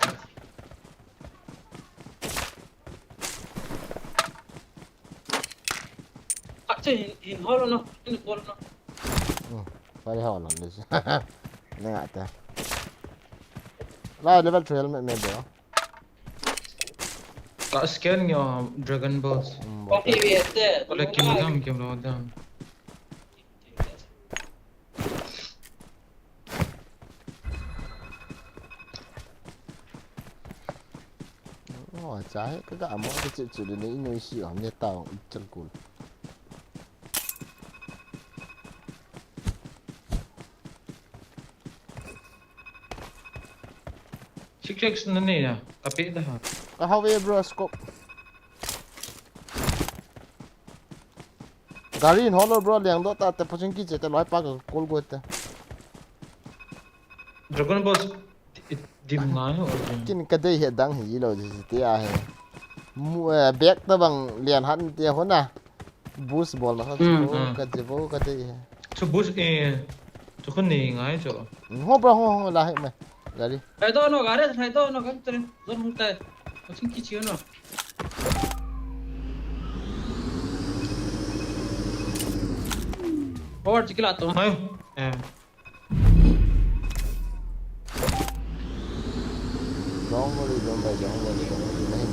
Khat che hin, hin hol no, hin hol no. Hmm, pari hol no, this. Nanga ta. La level three helmet me do. Ka scan yo Dragon Balls. Hmm, Kopi bo. Bi ete. Ole kim dam, kim lo dam. Oh, acha he, ka ga mo, ka chu chu le nei noi si, oh, ne ta, i chal kul. Six X na nei ya, ka pe da ha. Ka hao ve, bro, scope. Gari in holo, bro, liang do ta te, pochin ki che te, loi pa ka kol go te. Dragon Balls di-, dim ngai ho. Kin ka dei he dang hi lo ji ti a he. Mu, eh, back ta bang lian han ti ho na. Boost bol na ho. Hmm, hmm. Ka je bo ka dei he. Chu boost, eh, chu khun ni ngai chu. Ho bro, ho, ho, la he me. Gari. Hai to no, gari, hai to no, kan tren. Zon hung tai. Pochin ki chi no. Power chikila to. Hai. Eh. Jong le, jong le, jong le, jong le, nahi.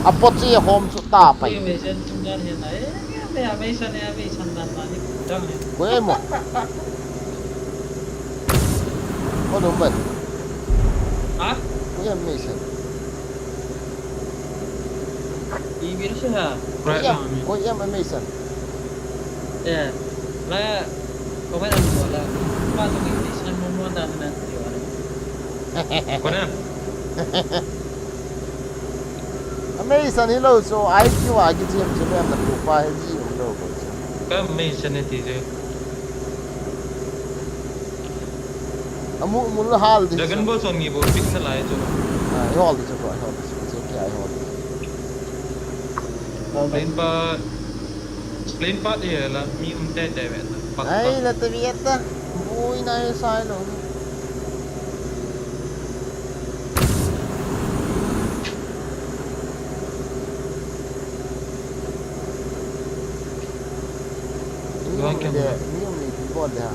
A pot si hom su ta pai. Ye me sen tum dan he na. Eh, me a me san, me san dan na ni dang he. Ko e mo. Ko dum bai. Ha? Ko e me san. Ibil se ha. Koi em, koi em amazing. Eh, la, comment am wala. Pa to ni san mo mo dan na ti wala. Koi em. Amazing hi lo so I Q a ki jim jim em na tu pa he ji um lo ko. Ka amazing ti je. Amu mul hal di. Dragon Ball son ngi bo pick na lai chu. Ah, i hol di chu, i hol di chu. Chu kia i hol di chu. Plane pa, plane pa di la mi um te te ve na. Pak, ai, pak. La te vieta. Bui na e sai lo. Kem. Ide, ni um ni ti bol de ha.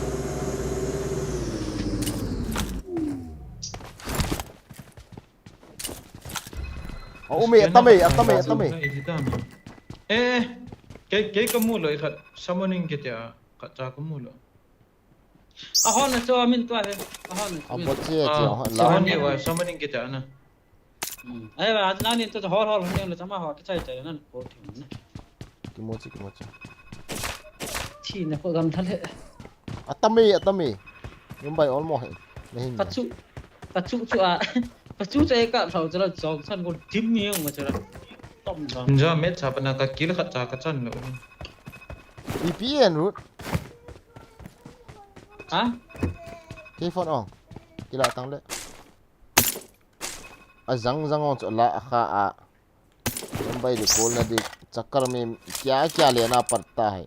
Oh, umi, atame, atame, atame. Eh, kei, kei kamu lou, khat summoning kiti a, khat cha kamu lou. Ahon na chu amin tua he. Ahon na chu amin. Abot che che, ah, ahon la. Ahon ni wa, summoning kiti a na. Hmm. Ai ba, na ni to hol hol ni le chama ho, kichai chai na ko thim na. Kimochi, kimochi. Thi na ko gam thal he. Atame, atame. Yum bai almost he. Nahin. Pachu, pachu chu a. Pachu chu e ka thau chu la jong san ko dim ni ma chu la. Tom jong. Ja met cha pa na ka kill khat cha ka chan lou. V P N root. Ha? Kei phone on. Kila tang le. Ajang jang on chu la kha a. Mumbai di kol na di chakar me kya kya lena padta hai.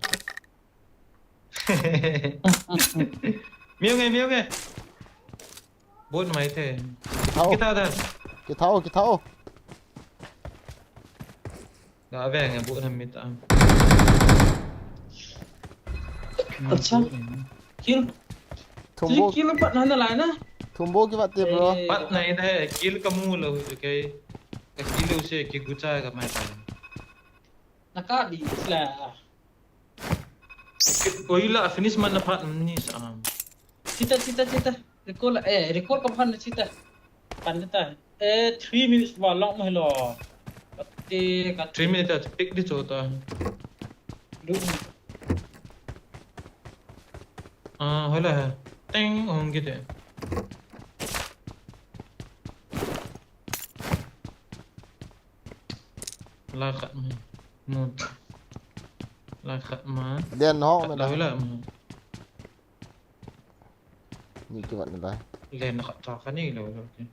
Miu nge, miu nge. Bot mai the. Kithao. Kita da. Kithao, kithao. Ga ve nge bu na mi ta. Acha. Kill. Thumbo. Kill pat na na lai na. Thumbo ki vat te, bro. Eh. Pat na ida he kill kamu lou ke. Ka kill lou se ki gucha ka mai ta. Na ka di la. Koi la finish man na phat ni sa. Chita, chita, chita. Recall, eh, recall ka phan chita. Pan ta. Eh, three minutes ba long mai lo. Ate ka three minutes ta pick di chota. Lu. Ah, hola hai. Teng hong kite. La khat ma. Mu. La khat ma. Den ho me la. La ma. Ni ki vat na lai. Len khat cha kha ni lo lo ki.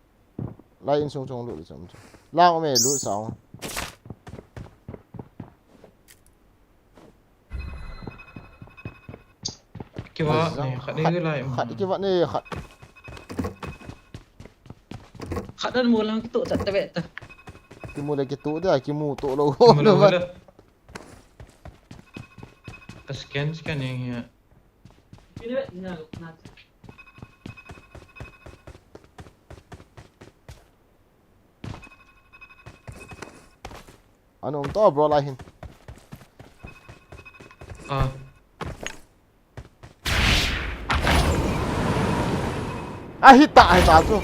Lai insung chung lut le chom chu. Lang me lut sao. Ki vat ne khat ni lai. Khat ki vat ne khat. Khat dan mu lang ki tu chat ta ve ta. Ki mu le ki tu da, ki mu tu lo. Ki mu lo. Ka scan, scan ni ya. Ano um to, bro, lai hin. Ah. Ah, hita, hita chu.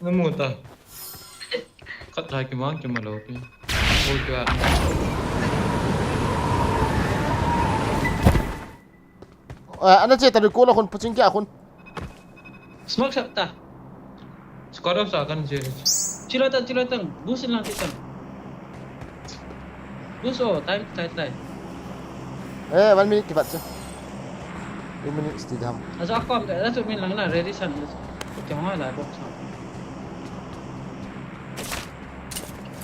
Na mu ta. Khat lai ki mang ki ma lo ki. Oi ka. Eh, ana che ta ri ko la khun puching kya khun. Smoke shot ta. Squad of sa kan je. Chilo tan, chilo tan. Boost lang ti tan. Boost o, time, time, time. Eh, one minute ki bat che. Two minutes ti dam. Aso akom, aso min lang na, ready san. Chong ha la box.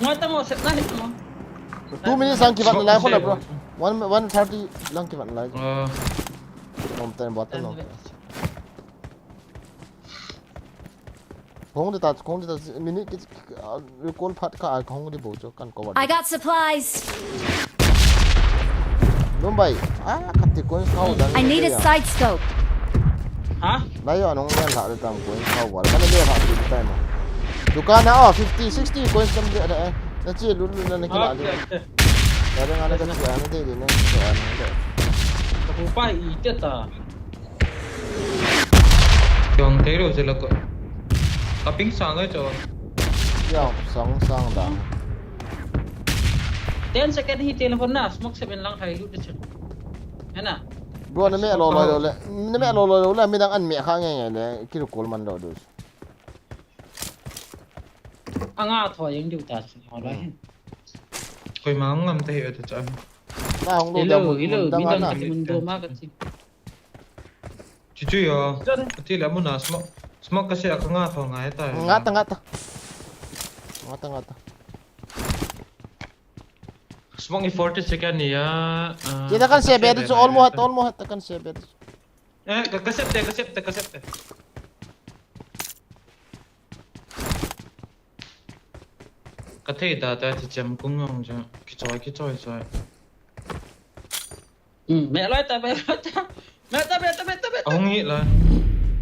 Ngai ta mo, set na hit mo. Two minutes lang ki bat na lai khun la, bro. One, one thirty lang ki bat na lai. Ah. Nom tan bot tan nom. Hong de ta, hong de ta, minute ki, ah, recall phat kha, ah, hong de bo chu, kan cover. I got supplies. Lum bai. Ah, khat ti coin kau dan. I need a side scope. Ha? Lai yo, nong yan la de tang coin kau wal. Kan de ha ti tai ma. Dukan na, oh, fifty, sixty coins kam de, eh. Na chi lu lu na na ki la de. Okay, okay. Ya de nga na ka chi, ah, na de de na chi, ah, na de. Ka pu pai i te ta. Jong thei lou se la ko. Ka ping sang e cho. Ya, sang sang da. Ten second hi telephone na, smoke seven lang thai lut de chen. Hena. Bro, na me lo lo lo le. Na me lo lo lo le, midang an me kha nge nge le, ki recall man lo du. Anga tho yang diu ta chen ho la hin. Koima ngam te hi ta cha. Na hong lo da mun, mun dang ana. Mun do ma ka chi. Chuchu yo. Chuchu. Ati le mun a smoke. Smoke ka se a ka nga tho ngai ta. Nga ta, nga ta. Nga ta, nga ta. Smoke ni forty second ni ya. Ah, che ta kan se be ta chu almost, almost ta kan se be ta. Eh, ka, ka sep te, ka sep te, ka sep te. Ka thei ta ta chi chem kung ngong cha. Ki Choi, kichoi, choi. Hmm, me loi ta, me loi ta. Me ta, me ta, me ta, me ta. Ahung hi la.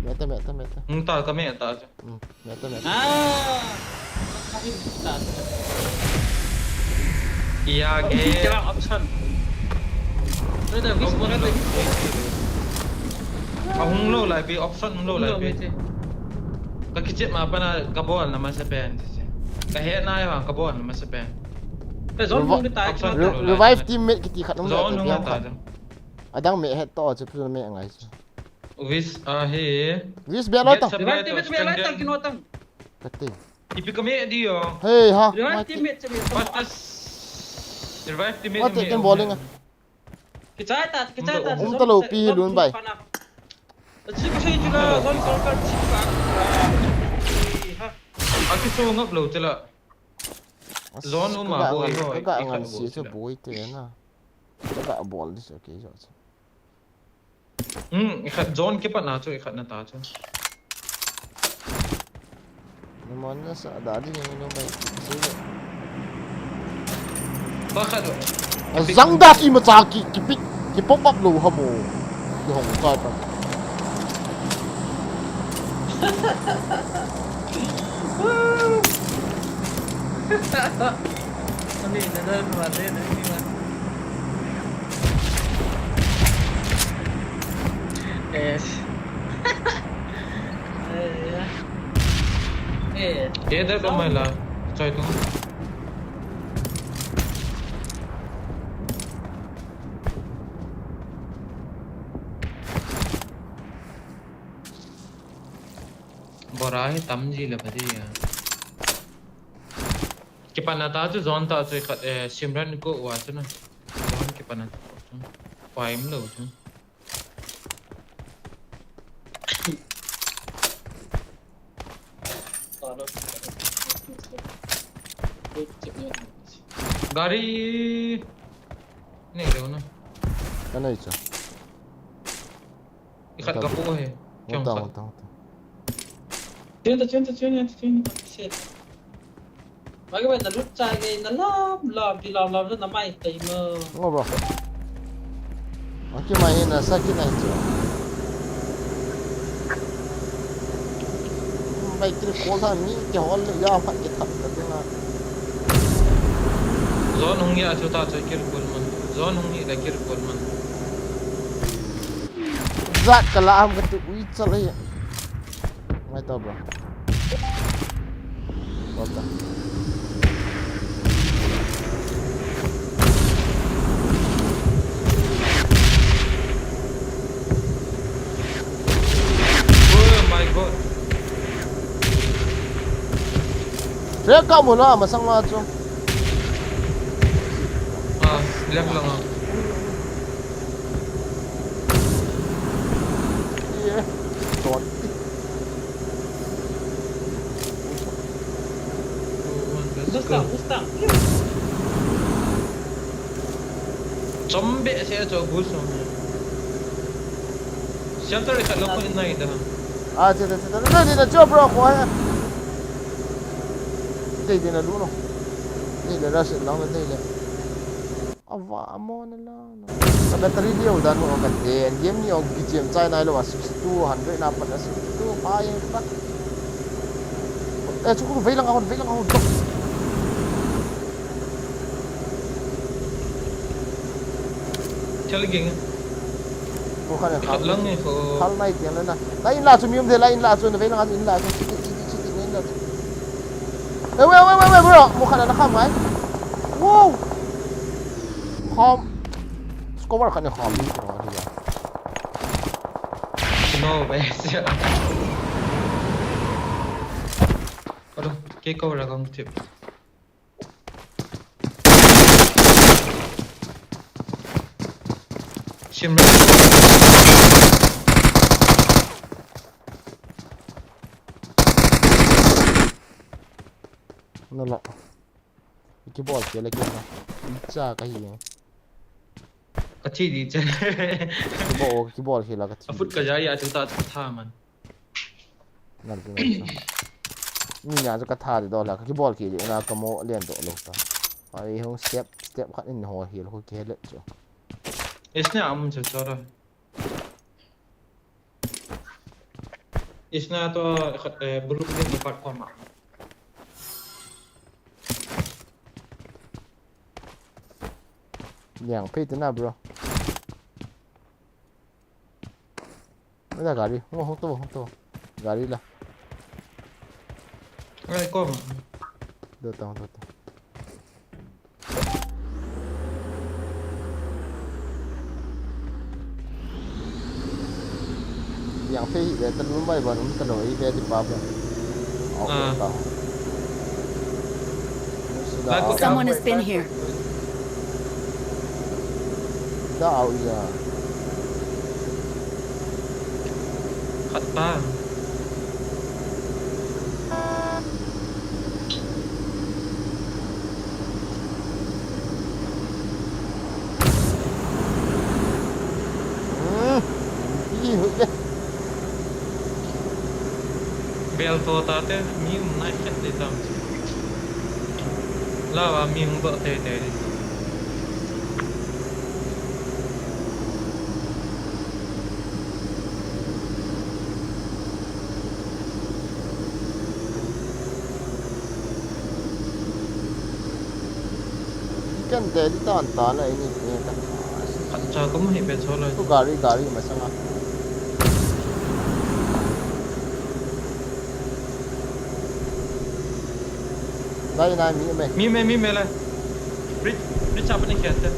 Me ta, me ta, me ta. Hung ta, ka me ta. Hmm, me ta, me ta. Ah. Ka hi ta. Ia ke. Kira option. Re da, vis, re da. Ahung lou lai pi, option hung lou lai pi. Ka kichep ma pana ka bol na masa pen. Ka he na ya ka bol na masa pen. Ka zone hung ta. Revive teammate kiti khat um. Zone hung ta. Adang me het to chu phu me ngai chu. Wis a hi. Wis be lo ta. Revive teammate be lo ta kino tang. Kati. Ipi ka me di yo. Hey ha. Revive teammate che me. Revive teammate. Mate ken bowling. Kichai ta, kichai ta. Um ta lo pi hi lun bai. Chi ka sei chu la zone circle chi ka. Ha. Aki so ngap lo te la. Zone um a boi ho. Ka ngan si chu boi te na. Ka bol dis okay jo. Hmm, ikhat zone kipat na chu, ikhat na ta chu. Ni mon na sa da di ni no mai si le. Pakhat. Azang da ki ma cha ki, ki pick, ki pop up lo ha mo. Ki hong cha ta. Ani na na ma de na ni ma. Yes. Ke da ko mai la. Choi tu. Bora hi tam ji le pha di ya. Kipana ta chu zone ta chu khat, eh, Simran ko wa chu na. Zone kipana ta chu. Paim lo chu. Gari. Nei lo na. Ka nei chu. Ikhat ka pu he. Hung ta, hung ta, hung ta. Chen ta, chen ta, chen ta, chen ta, chen ta. Mage bai na lut chai nge na lam, lam, pi lam, lam, na mai tai mo. Ngo bro. Aki mai na sa ki nai chu. Mai kiri ko tha mi ki hol le ya phat ki thap ta ding a. Zone hung ya chu ta chu kiri kol man. Zone hung ni la kiri kol man. Zat ka la am ka tu ui chal e. Mai to bro. Bol ta. Oh my God. Re ka mo la masang ma chu. Ah, left lang ah. Yeah. Don't. Boost down, boost down. Chom be se cho boost down. Shelter khat lo ko in nai da. Ah, che, che, che, che, che, che, che, bro, ko hai. Che, che, na lu no. Che, le rush lang na che le. Ava, amo na la. Ka battery liu dan mo ka den, game ni o B G M chai nai lo a sixty-two hundred na pat a sixty-two pa yen pat. Eh, chu ko vei lang a hon, vei lang a hon. Chal ging. Ko kha ne kha lang ni ko. Khal nai tiang le na. La in la chu mi um de, la in la chu na vei lang a in la chu. Chiti, chiti, chiti, in la chu. Eh, wait, wait, wait, wait, bro. Mo kha na kham ngai. Wow. Kham. Scoper khat ni kham ni ko ri ya. No, bai sia. Alo, ke ko la kong tip. Sim. Na la. Ki bol ke le ke na. Cha ka hi. Ka thi di che. Ki bol, ki bol ke la ka thi. A foot ka ja ya chu ta tha man. Nal tu, nal tu. Ni na chu ka tha di do la, ka ki bol ki di na ka mo len do lo ta. Ai hung step, Step khat in ho hil khu kihel chu. Isna am chu chora. Isna to khat, eh, blue green ni pat ko ma. Yang phei te na, bro. Mala gari. Hung, hung to, hung to. Gari la. Ai, ko ma. Do ta, do ta. Yang phei hi ve ta lu mai ba num ta lo, i ve di pa ba. Au, ah, ta. Someone has been here. Da au ya. Khat ta. Hmm. Ih, hui le. Bel to ta te, mi um nai khat te tam. Lawa mi um ba te te. Kan te di tan tan a ini ni ta. Khat cha ko ma hi pe cho la. Tu gari, gari masanga. Lai nai mi me. Mi me, mi me la. Bridge, bridge apa ni kya te?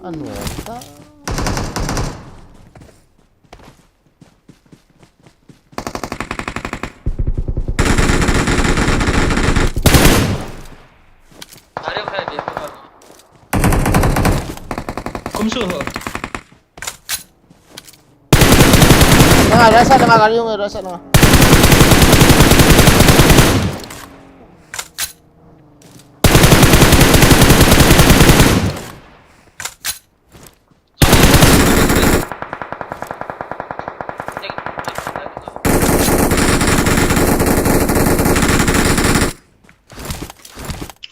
Anu ta. Kum su ho. Tengah, rasa tengah kali yung rasa tengah.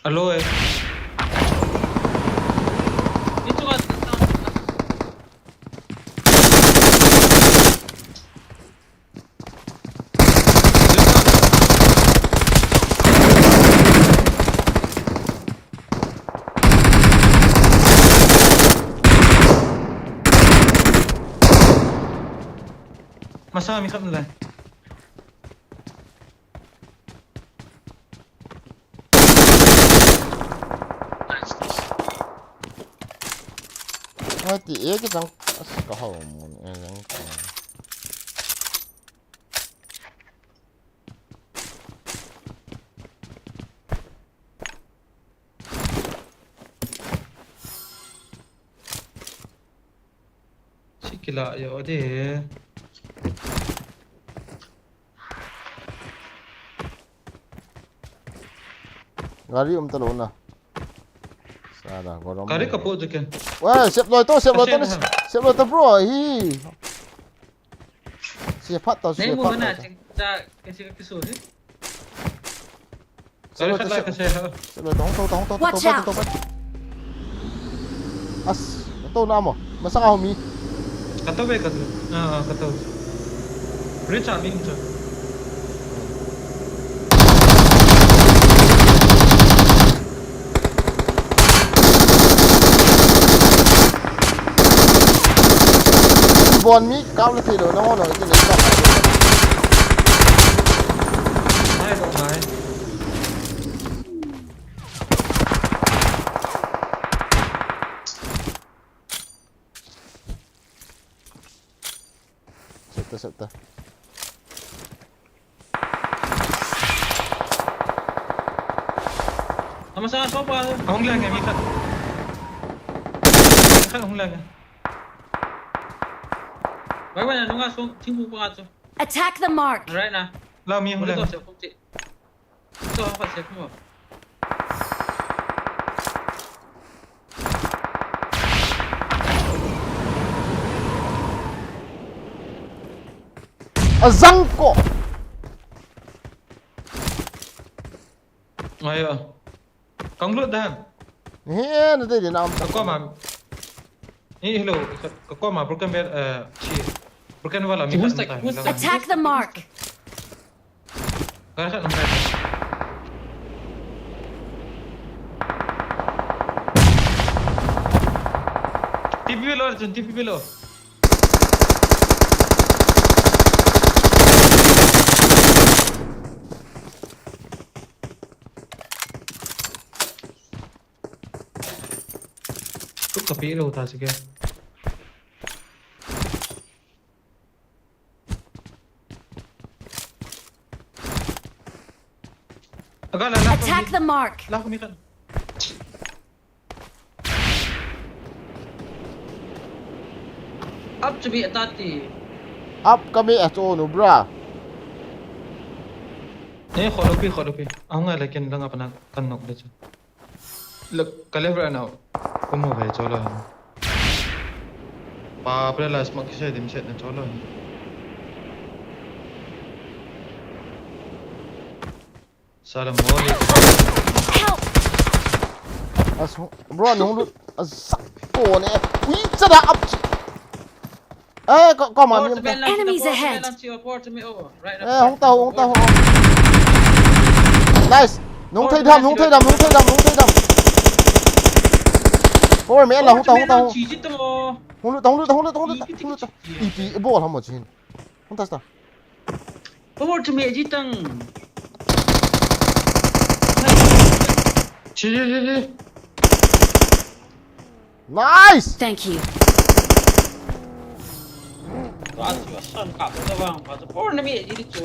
Alo, eh. Masa mi khat le. Hati e ke jang as ka hau mun e jang ka. Sikila yo de. Gari um ta lo na. Sada, gorom. Gari ka po je ke. Wah, sep loi to, sep loi to, sep loi to, bro. Hi. Sep phat to, sep phat to. Kasi ka kisu ni. Sep loi to, sep loi to, hong to, hong to, hong to, hong to, hong to. Watch out! As, to na mo. Masang ako mi. Kataw be, kataw. Ah, ah, kataw. Bridge a mi incha. Bon mi kap le thei lo, na ngo lo, iti le kap. Nai lo, nai. Sep ta, sep ta. Ama sa so pa. Hung lang, mi khat. Khat hung lang. Bai bai na nunga so, thing bu pa cho. Attack the mark. Right na. La mi hung lang. Azang ko. Ayo. Kang lut dan. He, na te din am. Ka koma. Ni hello, ka, ka koma broken bed, eh, chi. Broken wall mi. Who's kan that? Who's that? Attack the mark. Ka kha nang. T P below, Arjun, T P below. Kut ka pi lo ta sige. Aga la, la, Attack the mark. La ko mi kan. Up to be attack ti. Up kami a to nu bra. Eh, kholo pi, kholo pi. Ang nga la ken lang apa na kan nok de chu. Look, ka left right now. Kumu ve cholo hin. Pa pre la smoke se dim set na cholo hin. Salam moli. Help! As bro, nung lut. As ko ne. Ui, chada up. Eh, ko, ko ma mi. Enemies ahead. Eh, hung ta, hung ta, hung. Nice. Nung thei dam, nung thei dam, nung thei dam, nung thei dam. Power me la, hung ta, hung ta, hung. Hung lut, hung lut, hung lut, hung lut, hung lut. Ipi bol ham mo chin. Hung ta sta. Power to me jitang. Chi, chi, chi, chi. Nice! Thank you. Ka chu san ka ba ba ba chu por na mi ji chu.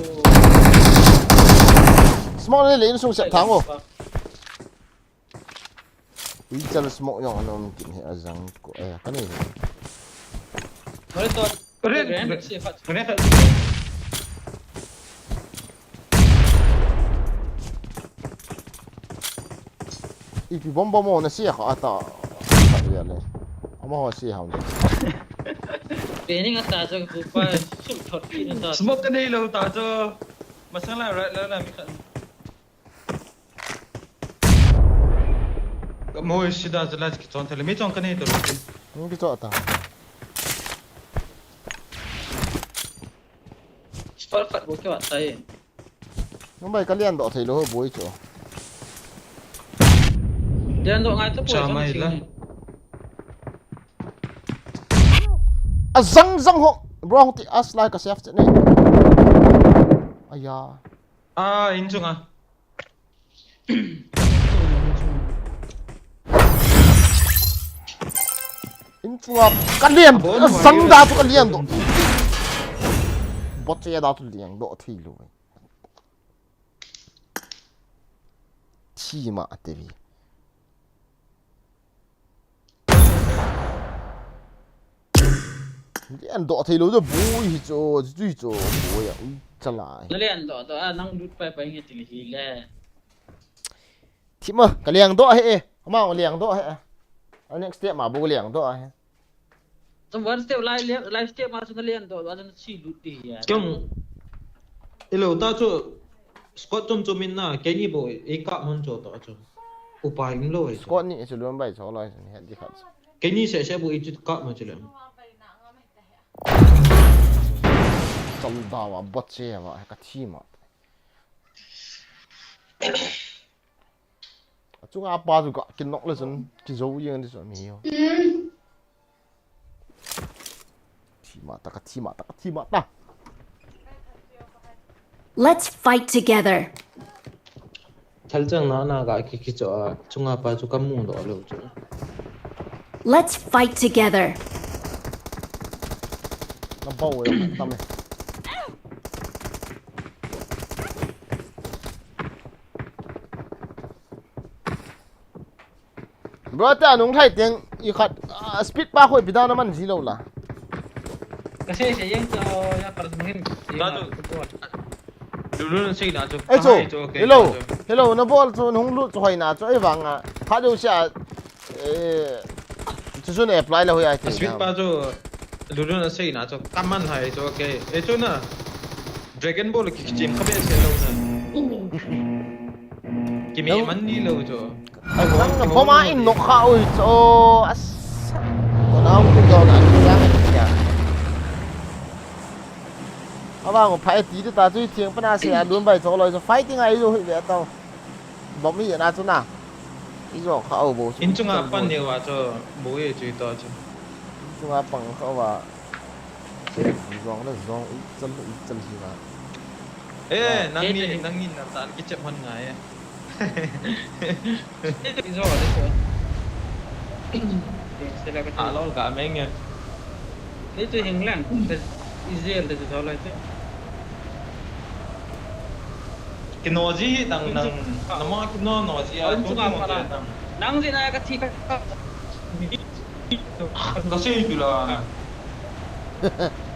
Small le le insung sep thang o. Ui, chal smoke jong anom kin he ajang ko. Eh, ka nei he. Mari to. Re, re, re, re. Ipi bom bom na sia kha ata. Ya le. Ama ho sia ha. Training ata jo ku pa sul thot ki na ta. Smoke ka nei lo ta jo. Masang la ra la la mi kha. Ka mo sida jala ki chon thele mi chon ka nei to. Nung ki cho ta. Spark khat bo kya tai. Nung bai ka lian doh thei lo boi cho. Lian doh ngai to boi. Cha mai la. A zang zang ho. Bro, ti as lai ka save che ne. Aya. Ah, in chunga. In chunga ka lian, a zang da chu ka lian doh. Bot che da chu lian doh thei lo. Thi ma te vi. Lian doh thei lo jo boi hi cho, chu chu cho boi a, ui, chalai. Na lian doh doh a, nang lut pai pai nge ti hi le. Thi ma, ka lian doh he e. Ama lian doh he. A next step ma bu lian doh he. Tum one step lai, lai step ma chu na lian doh, a chu na chi lut ti ya. Kong. Ilo ta chu squad chom chom in na, keini bo e ka mon cho ta chu. Upai in lo e. Squad ni chu lon bai cho lai he di khat. Keini se se bo e chu ka mon chu le. Chal da wa bot che wa ka thi ma. Achunga pa chu ka kinok le chun kijo jeng di chu mi ho. Thi ma ta ka thi ma ta ka thi ma ta. Let's fight together. Thal chang na na ka ki ki cho a chunga pa chu ka mu doh lo chu. Let's fight together. Na bau e tam e. Bro, ta nung thai teng i khat, ah, speed pa khoi pida na man ji lo la. Ka se se yeng cho ya par mungin. Ba tu. Lulu na sei na chu. Eh, chu. Hello. Hello, na bol chu nung lu chu hoi na chu ei vang a. Kha du sia. Eh, chu chu ne apply la hoi ai ti. Speed pa chu. Lulu na sei na chu. Kaman hai chu, okay. Eh, chu na. Dragon Ball ki chim kha be se lo na. Ki me man ni lo chu. Ai, nang na bom a in nok kha ui cho. As. Ko na ko jo na ni ya. Aba ngo phai ti ta chu thiang pana se a lun bai cho loi cho fighting ai jo hi ve tau. Bom hi na chu na. I jo kha u bo chu. In chunga pan ni wa cho bo ye chu to chu. In chunga pang kha wa. Jong na jong i chal i chal hi na. Eh, nang ni nang ni na tan ki chep hon ngai. Izo de so. Hello, ka meng e. Ni tu hing lang. Israel de so lai tu. Kino ji dang nang. Namo kino no ji a tu mo je dang. Nang ji na ka thi ka. Ka sei tu la.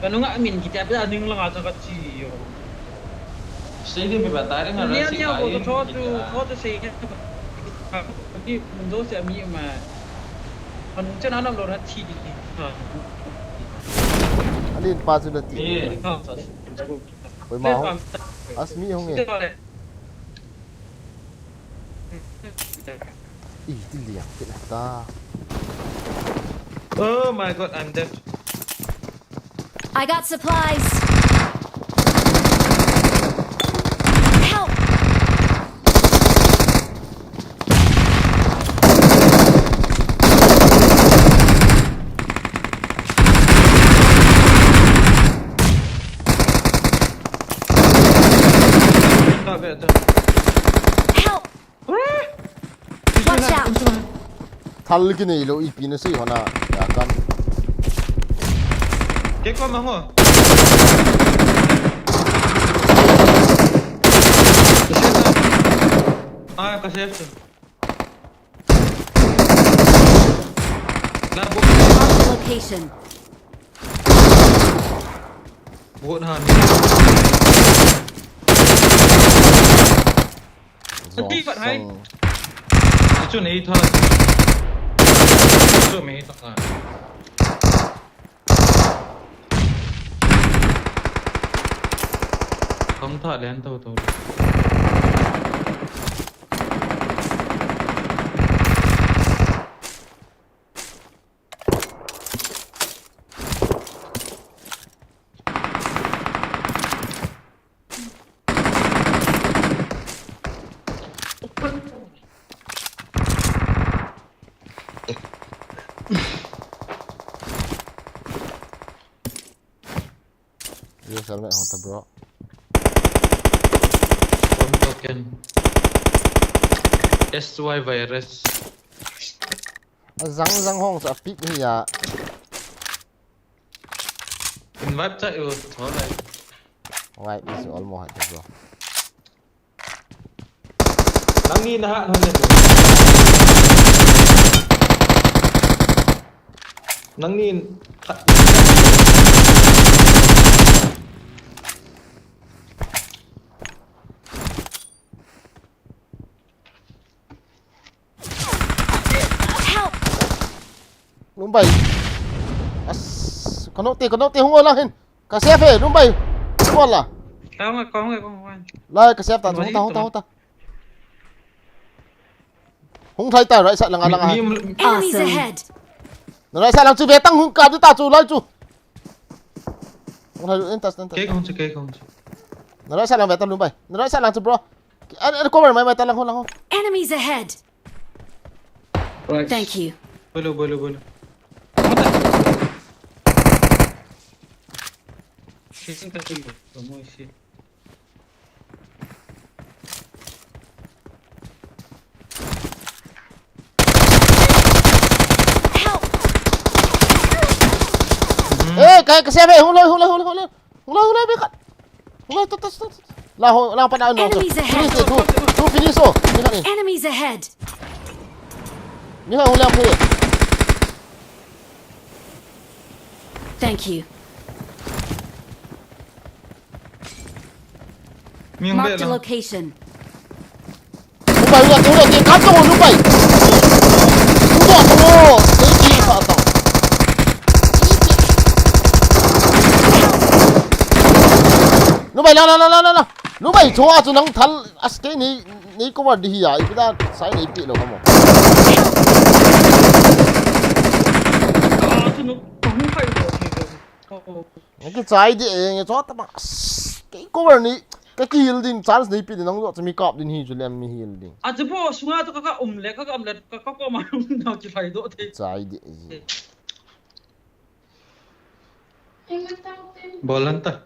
Ka nunga min kitia pia ning langa cha ka chi yo. Sei de mi ba tai ring a. Nia nia ko to to to sei. Ni mun do se mi ma. Kan chen anam lo na thi di. Alin pa chu na ti. Oi ma ho. As mi hong e. Ih, ti liang, ti la ta. Oh my God, I'm dead. I got supplies. Help! Help! Watch out! Thal ki nei lo ipi na sei hona ya kan. Ke ko mango. Ah, ka save. Location. Buhut ha mi. Ati pat hai. Chu nei tha. Chu mei tha. Kong tha len to to. Yo, helmet hong ta, bro. Home token. S Y virus. A zang zang hong sa pick hi ya. Invite cha yo, tho lai. Wipe is all mo hai ta, bro. Nangni na hat hon le. Nangni tha- Help! Lumbai. As, kano te, kano te, hung o lang hin. Ka save e, Lumbai. Hung o la. Kong e, kong e, kong e. Lai, ka save ta, hung ta, hung ta, hung ta. Hung thai ta, right side langa, langa. Enemies ahead! Na right side lang chu ve tang hung ka du ta chu lai chu. Hung thai, entas, entas. Ke kong chu, ke kong chu. Na right side lang ve ta Lumbai. Na right side lang chu, bro. An, an cover mai, mai ta lang ho, lang ho. Enemies ahead! Right. Thank you. Bolo, bolo, bolo. Mata. Sisi ka tu, como ese. Help! Eh, ka, ka save e, hung loi, hung loi, hung loi, hung loi. Hung loi, hung loi, be khat. Hung loi, to, to, to, to. La ho, la pa na no. Enemies ahead. Finish e, tu, tu finish o. Ni khat ni. Enemies ahead! Ni khat hung loi, hung loi. Thank you. Marked a location. Lumbai, Lumbai, Lumbai, Lumbai. Lumbai. Lumbai, Lumbai. Lumbai, Lumbai. Lumbai, la, la, la, la, la, la. Lumbai, chua chu nang thal, as ke ni. Nei cover di hi a, ipi dan sai nei pi lo ka mo. Ah, tu no, kahung khai lo thei lo. Oh. Nei kichai di e, nge chota ma. Kei cover ni, ka kiheal ding chance nei pi ding, nang jo chami kap ding hi chu lem mi heal ding. A chu bo, sunga tu ka ka um le, ka ka um le, ka ka ko ma um na chu lai do thei. Chai di e. Bolanta.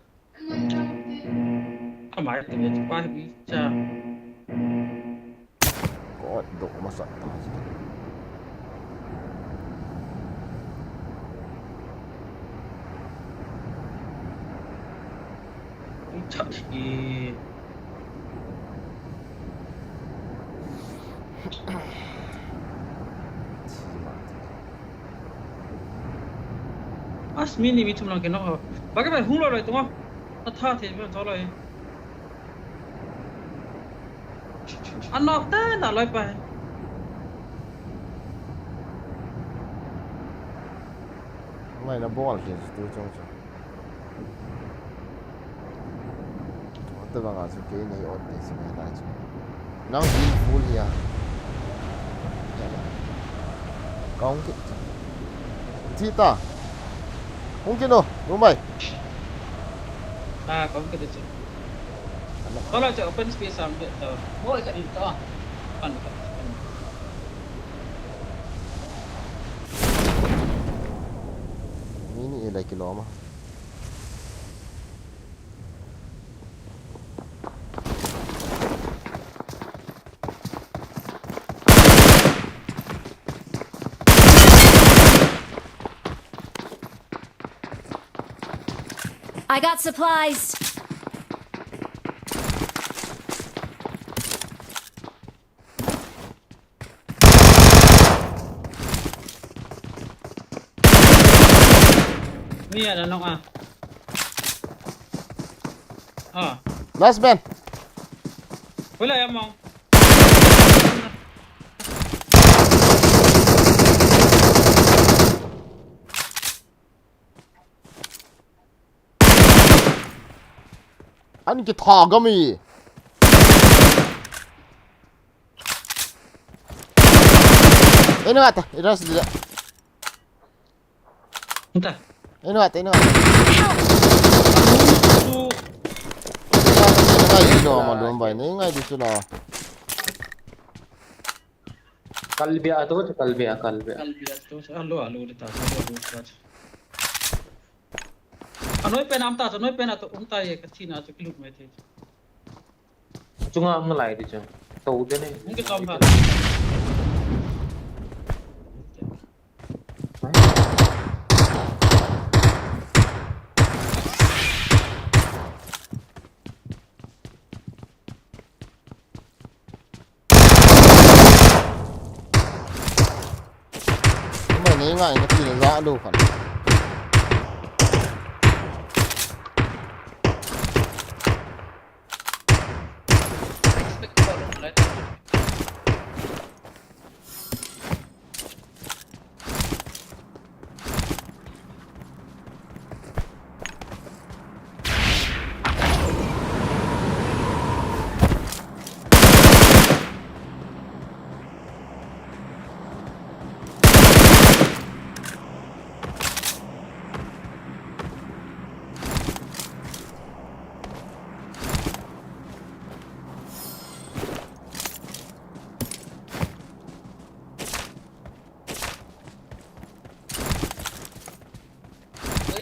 Amai tu ni pa ni cha. Kot do masa ta. Cha ki. As mi ni mi thum lang ke no. Ba ke ba hung lo lo tung. A tha the mi to lo. A nok ta na lo pa. Mai na bol ke tu chung chung. Tua banga chu kei nei ot te chu ngai lai chu. Nang hi full hi a. Kong kit. Thi ta. Kong kit no, Mumbai. Ah, kong kit chu. Kala chu open space am kit ta. Mol ka ni ta. Pan ka. Mini e lai kiloma. I got supplies. Ni ya na nok a. Ah. Last man. Wala ya mong. An kitha gami. Ina ta, ina sila. Nta. Ina ta, ina ta. Ngai di lo ma lom bai, nei ngai di sila. Kalbia to, kalbia, kalbia. Kalbia to, alo, alo, de ta, alo, alo, de ta. Anoi pen am ta, anoi pen a to, um ta ye, ka thina to, kilut mai te. Chunga ang lai di chang. To de ne. Hung ke chom pha. Mai nei ngai ka ti le za lo khan.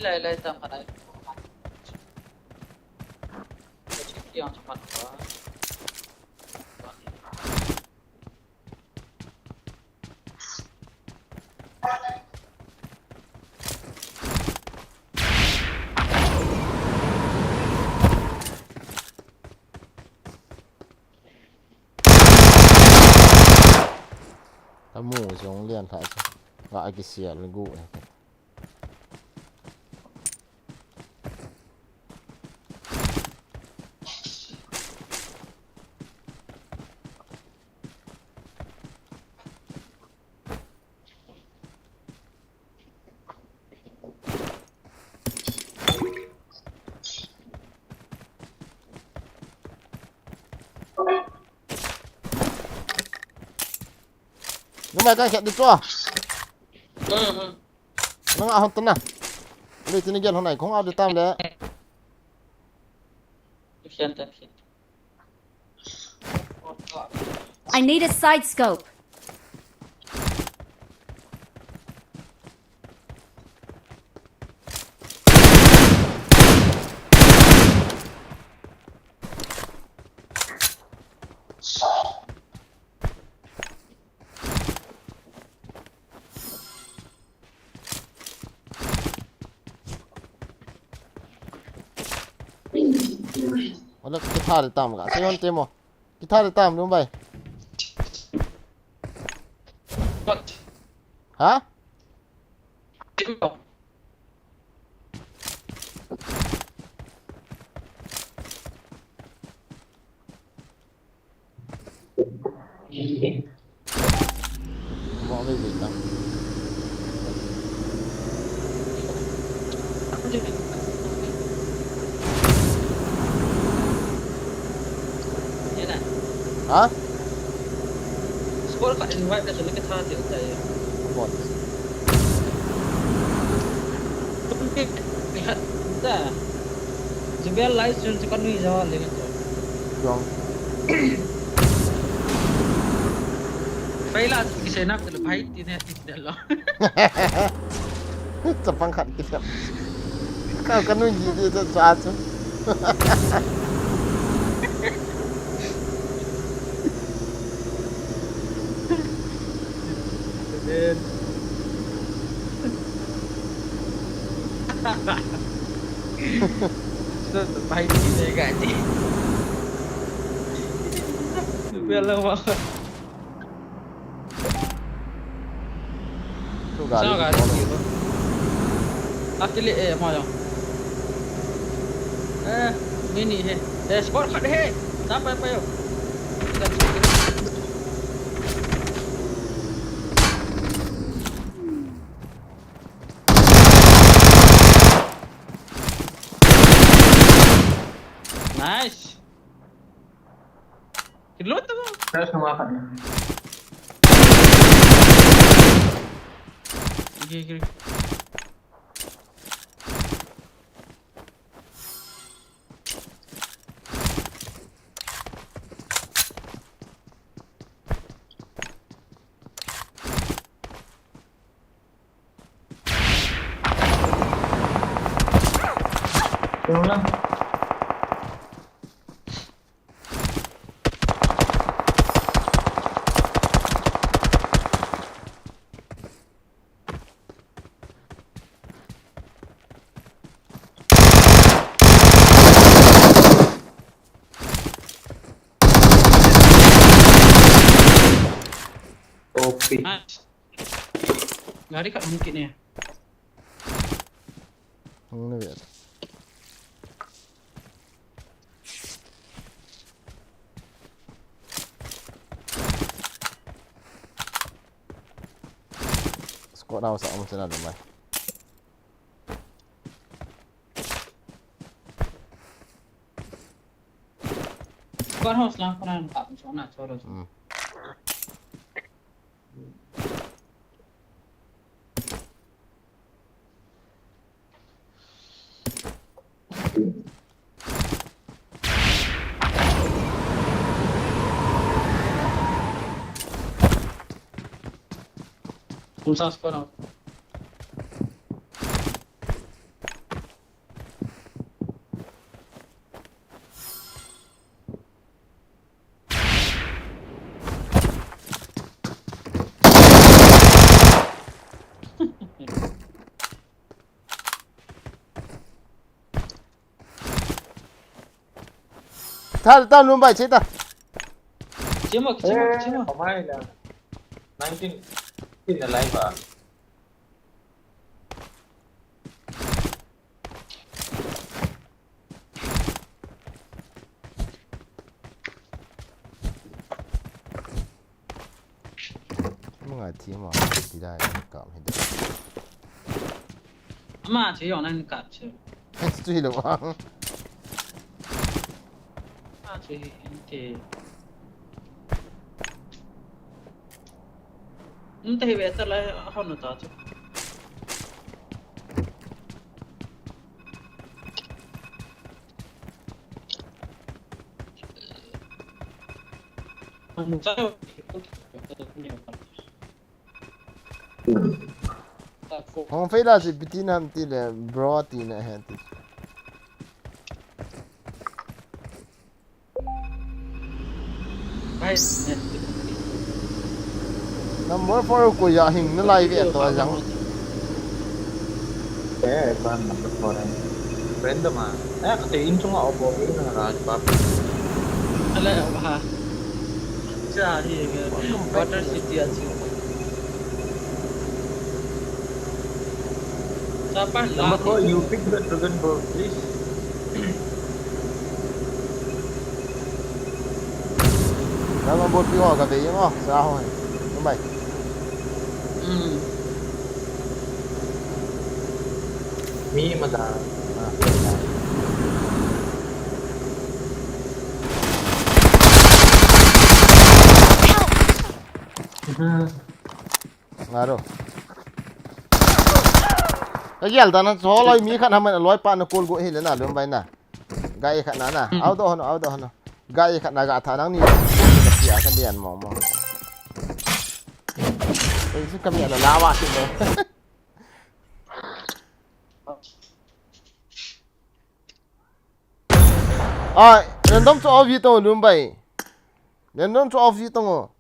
Lai lai tam ka lai. Yang cepat. Kamu jong lian tha chu. Nga a kisial gu e. Numei ka khet di chu. Hmm, hmm. Nang a hon tan na. Le tini gel hon ai khong a di tam le. Khen ta, khen. I need a side scope. Wala guitar tam ka. Sayon temo. Guitar tam lum bai. What? Ha? Mo ve ve ta. Ha? Squad khat invite ka chun ka tha tiu tai. Bon. Tum pi ni khat ta. Jubel lai chun chu ka nui jo le ka chu. Jong. Faila ki se nak le bhai ti ne ti ne lo. Chapang khat ki thep. Ka ka nui ji ji cha cha chu. Amen. Sir, pai ni ne ka ni. Bel lo ma. Chu gari. Sa gari ki lo. Akili e ma yo. Eh, mini he. Eh, squad khat he. Sa pai pai yo. Nice. Reload tu. Terus nama apa? Kiri, kiri. Tengoklah. Kopi. Nice. Gari kat mungkin ni. Hung na vet. Squad house a um sina lumai. Squad house lang ko na kap so na so. Hmm. Kung saan squad ako? Thal ta lum bai che ta. Chemo, chemo, eh, chemo. Kamai la. Nineteen. Tin na lai ba. Ama ngai thi ama thi dai ka he dai. Ama thi yong nan ka che. He tu hi lo wa. Ama thi inte. Nta hi ve ta la, hon ta chu. Hon ta. Hong fei la si pitin ham ti le bro ti na he ti. Number four ko ya hing na lai ve to jang. Eh, ban number four. Random ah. Eh, kate in chunga obo na ra pa. Ala ha. Cha hi. Water City a chu. Number four, you pick the Dragon Ball, please. Dragon Ball pi ho ka ve mo, sa ho. Number. Hmm. Mi ma da. Ah. Help! Ngaro. Ka gel dan a choloi mi khat haman loi pa na kol go hi le na lum bai na. Gai khat na na. Hmm. Au do hano, au do hano. Gai khat na ga tha nang ni. Ka tia ka lian mo mo. Ei su ka mi ala lawa si mo. Ai, random chu off ji tong lum bai. Random chu off ji tong o.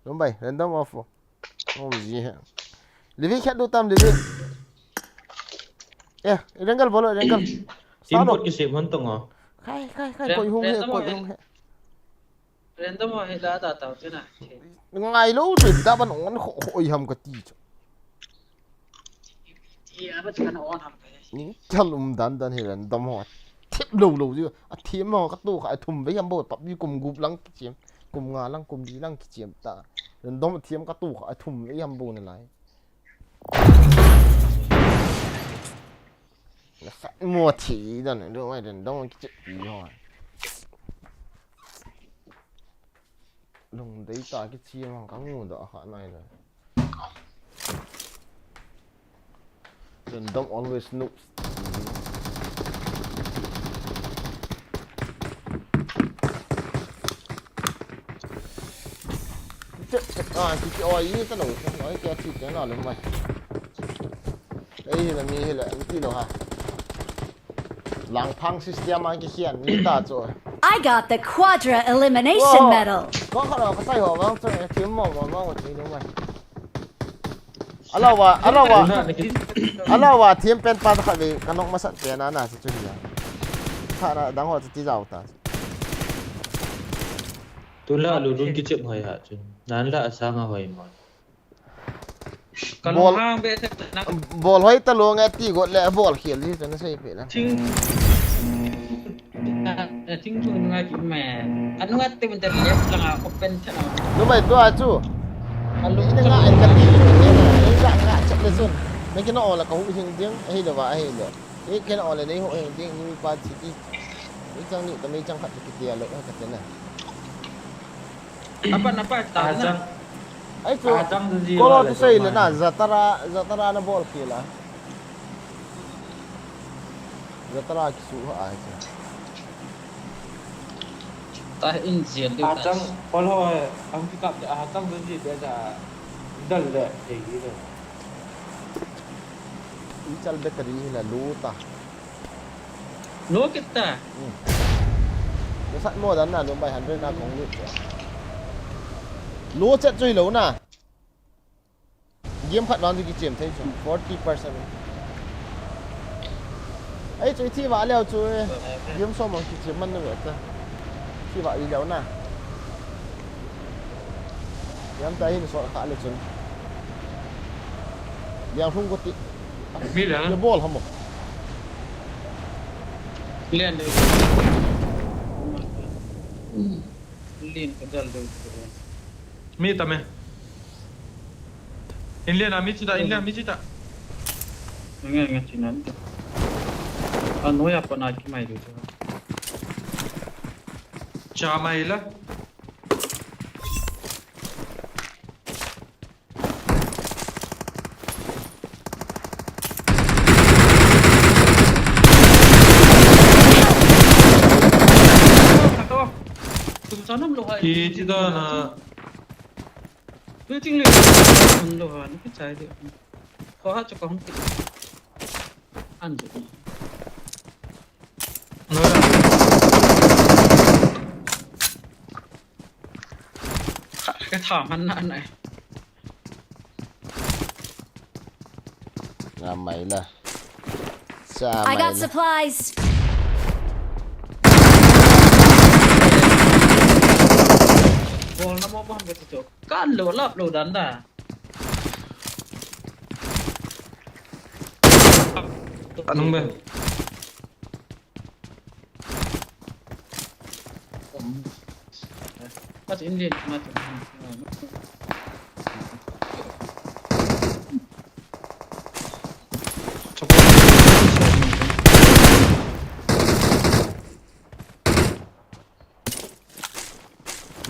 Lum bai, random off o. Om ji he. Livi khat du tam livi. Eh, renggal bolo, renggal. Team bot ki sem hon tong o. Khai, khai, khai, koi hung he, koi hung he. Random ho hi la da tau te na. Ngai lo chu da ban on kho kho i ham ka ti chu. Ti a ba chu kan on ham ka. Ni thal um dan dan hi random ho. Thip lo lo ju. A thim ho ka tu kha thum ve ham bo pap bi kum gup lang ki chem. Kum nga lang kum li lang ki chem ta. Random thim ka tu kha thum ve ham bo na lai. Na sa mo thi dan do ai random ki chem pi ho. Lungdei ta kichi mang ka ngu doh kha nai le. Random always noobs. Chep chep a kichi oi ta lo, oi kia chi te na lo mai. Ei hi la mi hi la, mi ti lo ha. Langphang system a kikhen mi ta chu. I got the Quadra Elimination Medal. Ko kha lo ka sai ho vang chu, eh, thim mo mo mo ti lo mai. Alawa, alawa. Alawa thim pen pa kha ve ka nok masat pen a na chu chu hi ya. Kha na dang ho chu ti jao ta. Tu la lu lun ki chep hoi ha chu. Nan la asang a hoi mo. Bol hoi ta lo nge ti got le bol khel ji chun sei pe la. Ching. Ching chu ngai ki me. Anu ngat te mun ta left langa open chana. Lu mai tua chu. Alu ni nga ai ka ti. Ni nga nga chak le chun. Me ki no la ka hu hing ding. Ahi lo ba ahi lo. Ni ki no la nei hu hing ding ni pa chi ti. Ni chang ni ta me chang khat ki ti a lo ka te na. Apa, apa, ta na. Ai chu, kolo tu sei le na, Zatara, Zatara na bol khel a. Zatara kisu ha ai chu. Ta in jel du ta. Kolo, ang pick up, a chang du ji be ja. Dal le, ei le. Ichal battery hi la low ta. Low kit ta. Hmm. Lo sat mo dan na, lo bai hundred na kong lut. Low chet chu hi lo na. Game khat vang chu kichem thei chu, forty percent. Ei chu ithi va leo chu, eh. Game som ang kichem man na ve ta. Thi va i leo na. Yam ta hin sot kha le chun. Liang hung ko ti. Mi la. Le bol hamo. Lian de. Lian ka dal de. Mi ta me. In lian a mi chi ta, in lian mi chi ta. Nge nge chi nan. A noi a pa na ki mai de. Cha mai la. Tum cha nam lo hai. Ki chi da na. Building le. Hung lo ha, ni ki chai de. Ko ha chu ko hung ki. An chu. Ka tha man na nai. Nga mai la. Cha I got mai la. Supplies. Bol na mo bom ka chu. Kan lo lap lo dan da. Anung be. Mat Indian, mat.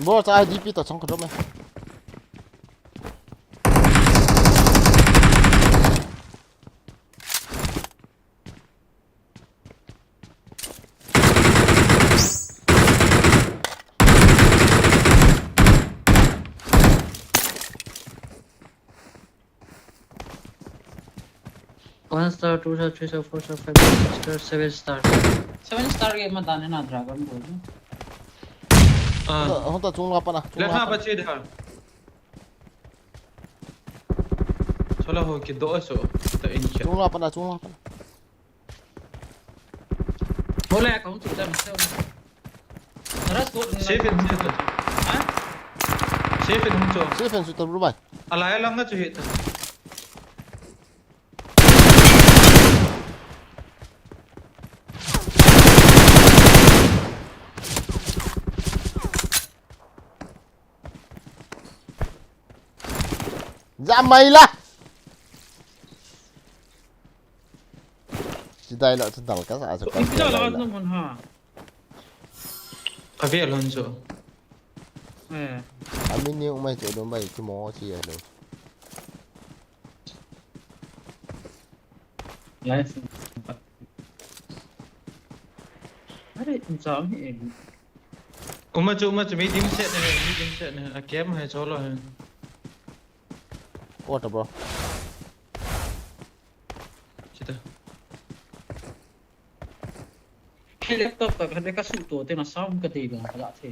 Bro, cha I D P to chang ko me. One star, two star, three star, four star, five star, six star, seven star. Seven star game ma dan na Dragon Ball. Ah. Hota, hota, chung la pa na, chung Left la na pa. Ba che de ha. Chola ho ki do so ta in kya. Chung la pa na, chung la pa na. Hola ya kaun chu jam se. Ras ko. Safe and safe. Ha? Safe and hung cho. Safe and suitable bai. Alai lang na chu hi ta. Jam mai la. Chidai lo chu dal ka sa chu ka. Ipi da la no mon ha. Ka ve lon chu. Eh. Ami ni umai chu dum bai ki mo chi ya lo. Life. Are, um, sao hi em. Uma chu, uma chu, medium set ne, medium set ne. A kem hai cholo hai. What, bro? Chita. Laptop ta ka, ka su to te na sound ka te ba ka la the.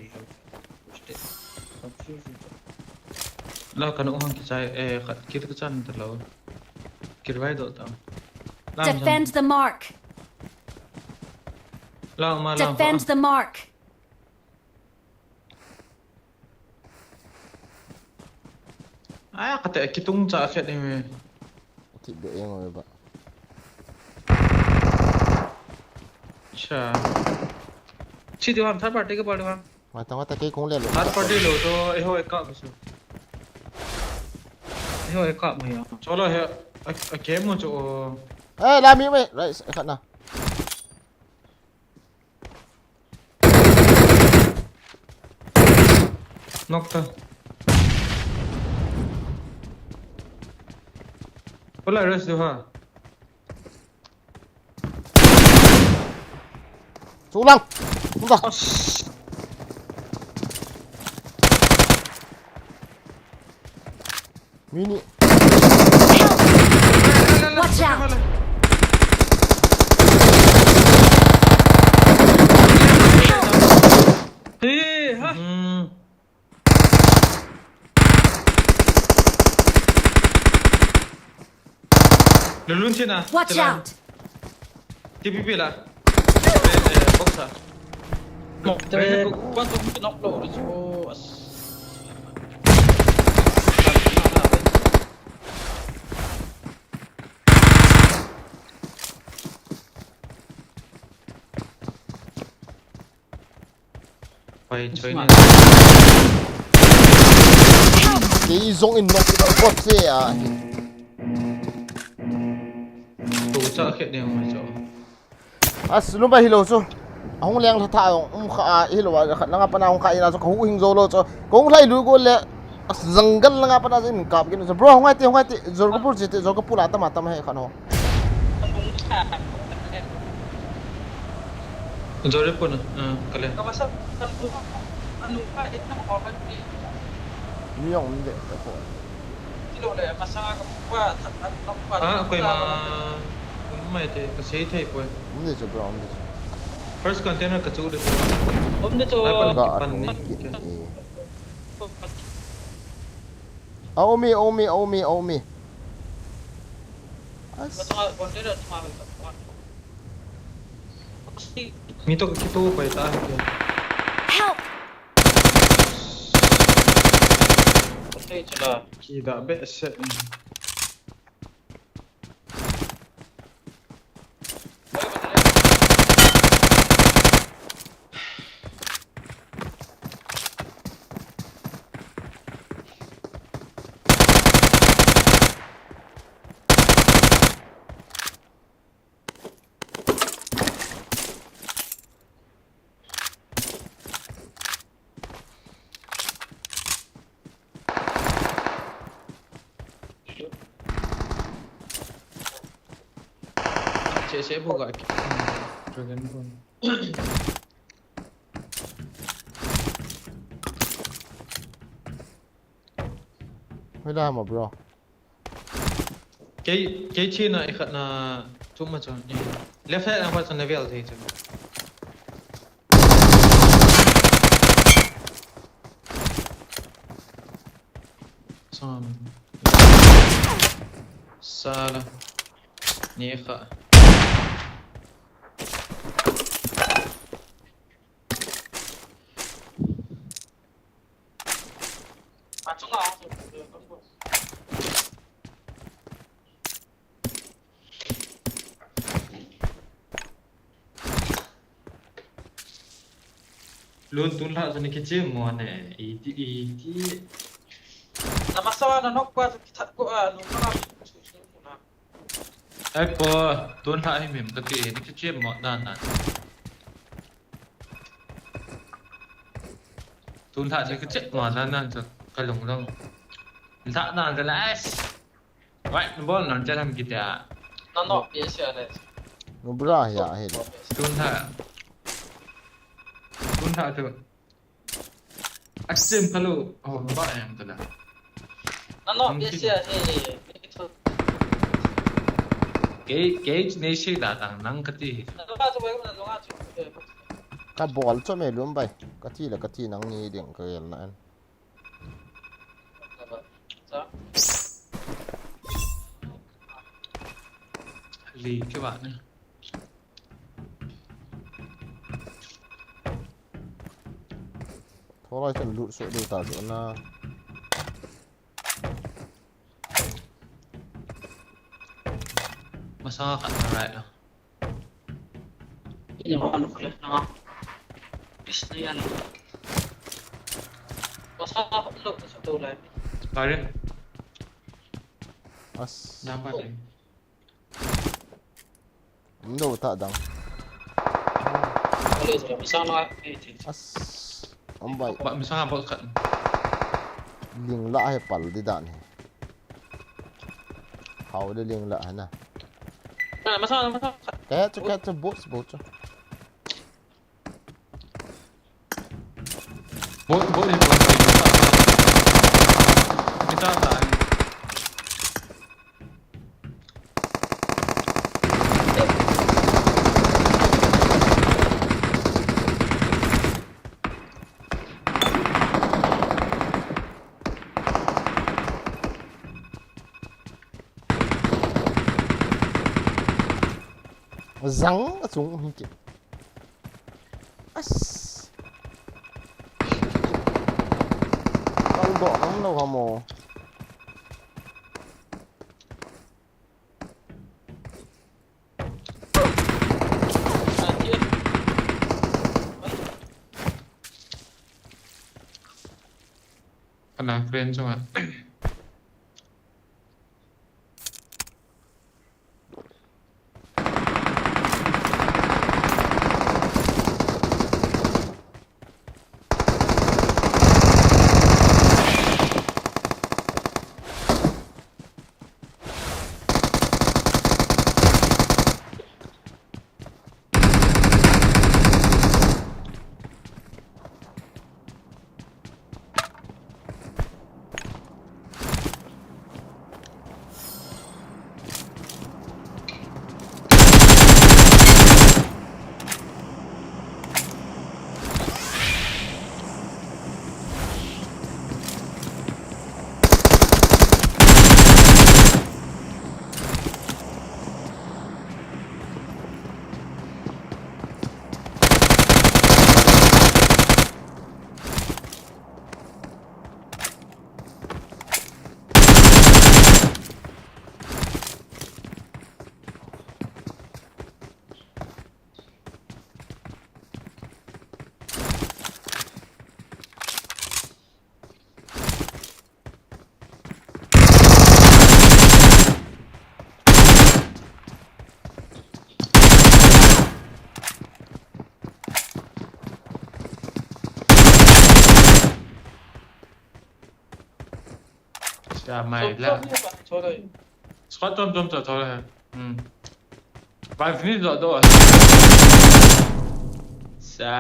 La ka no hang ki chai, eh, ka kir ka chan ta lo. Kir vai do ta. La Defend the mark. La ma la. Defend the mark. Aya, kate kitung cha khat ni me. Ti be eng oi ba. Cha. Chi di ham third party ka ba di ham. Mata mata ke kong le lo. Third party lo to, eh, ho, eh, ka bisu. Eh, ho, eh, ka mo ya. Cholo he, a, a game mo cho. Eh, la mi me, right, eh, khat na. Knock ta. Wala rest do ha. Sulang. Sulang. Mini. Watch out! Hey, ha. Hmm. Lulun sina. Watch out! T P P la. Eh, eh, box a. No, te, kuan to knock lo, let's go. Pai choi ne. Kei jong in knock bot se a. Tu cha khe ne mai cho. As, lum ba hi lo chu. Ahung leng lha tha jong um kha a, hilou a khat langa pana hung kha ina chu ka huhhing jou lou chu. Ka hung lhai lui go le, jungle langa pana jong in kap kit chu. Bro, hung ngai te, hung ngai te, Jorgapur che te, Jorgapur a tam a tam he khat ho. Jorgapur na, ah, kale. Mi jong um de, ka ko. Ah, koima, um mai te, ka sei thei poi. Um de chu bro, um de chu. First container ka chu de chu. Um de chu. Ai, pan, ka pan ni. Kit e. A um e, a um e, a um e, a um e. As. Mi to ka kito pai ta. Help! Ki da be se. Che, che, bu ga ki. Dragon bone. Hoila ham a, bro? Kei, kei chena i khat na thum ma chun. Left side a khat chun level thei chun. Sam. Sala. Ni kha. Lun tun lha jani kichim mo ne, iti, iti. Na masa na nok pa kita ko a, lun na. Ai po, tun lha hi mim ka ti, ni kichim mo dan dan. Tun lha ni kichim mo dan dan chu ka lung lung. Lha dan ka la, ai. Right, bol nan jalan kita. Na no, yes, ya, ne. Nubra ya, he. Tun lha. Tun lha tu. Asim kalau, oh, ba yang tu dah. Na no, yes, ya, he. Kei, kei ni si datang nang kati. Na no, ba tu ba na no, tu. Ka bol cho me lum bai. Kati la kati nang ni ding ka yel na an. Li ke ba ne. Tholai chan lut so ding ta jo na. Masa khat na right na. Ina wa nuk le na. Pis na yan. Masa nuk sa to lai. Karen. As. Nampak ni. Ndo ta dang. Kale sa misang na. As. Ambai. Ba misang ba khat. Ling la he pal di dan he. Hau de ling la he na. Na masa masa. Kaya chu kaya chu bot bot chu. Bot bot ni bot. Kita ta. Zang a chung hi ke. As. Kal bo ang lo ha mo. Ana friend chunga. Cha mai la. Squad tom tom cha thole. Hmm. Bai finish do do. Sa.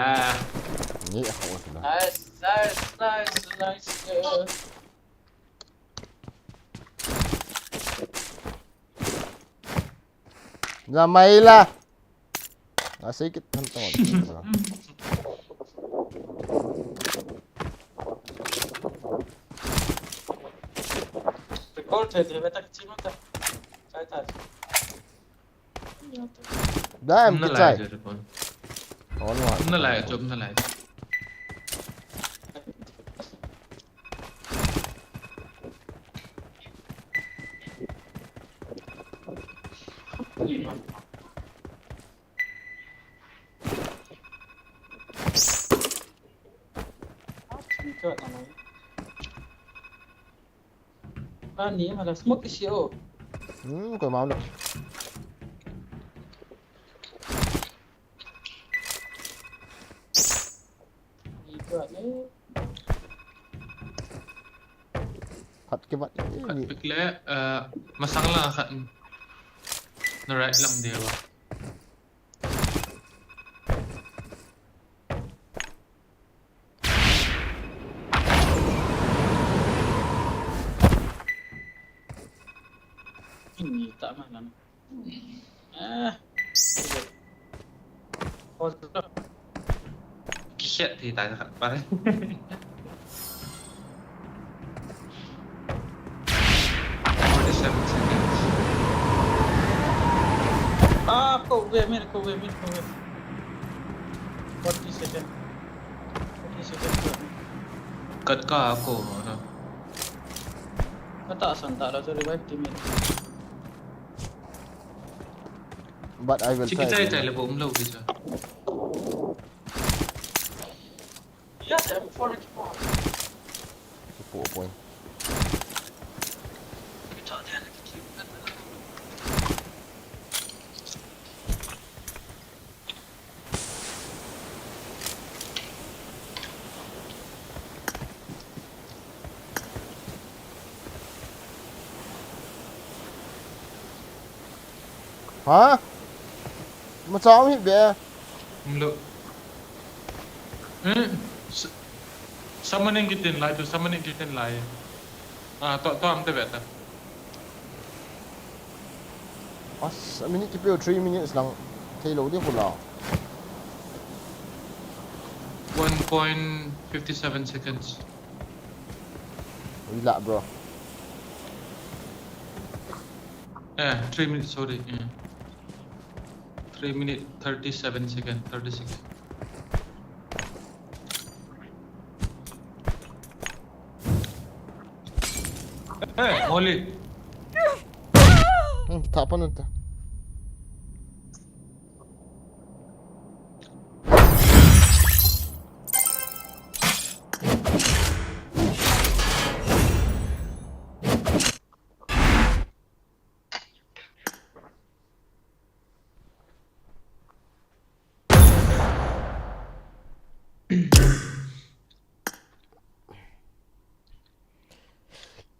Ni a ko la. Nice, nice, nice, nice. Zamaila. Asik it han tong. Record hai, hai tak chima ta. Chai ta. Dam, na kichai. Lai, record. On one. Na lai, job na lai. Ani, mala smoke isi o. Hmm, ko mau lo. Ito ani. Khat ke bat. Khat pick le, eh, masang lang khat. Na right lang dia ba. Ini tak mana. Ah. Kiset ti ta ka pare. Forty-seven seconds. Ah, ko ve, mir, ko ve, mir, ko ve. Forty seconds. Forty seconds. Kat ka ko na. Kata san ta la, so revive team. But I will try. Chiki chai chai le bom lo di cha. Yes, I'm for it. Support point. Ha? Macham hi be. Lo. Hmm. Summoning kitin lai tu, summoning kitin lai. Ah, to, to am te beta. As, a minute kipe three minutes lang. Thei lo di pula. One point fifty seven seconds. Relax, bro. Eh, three minutes, sorry. Eh. Three minute, thirty seven second, thirty second. Hey, Molly. Hmm, tapa nanta.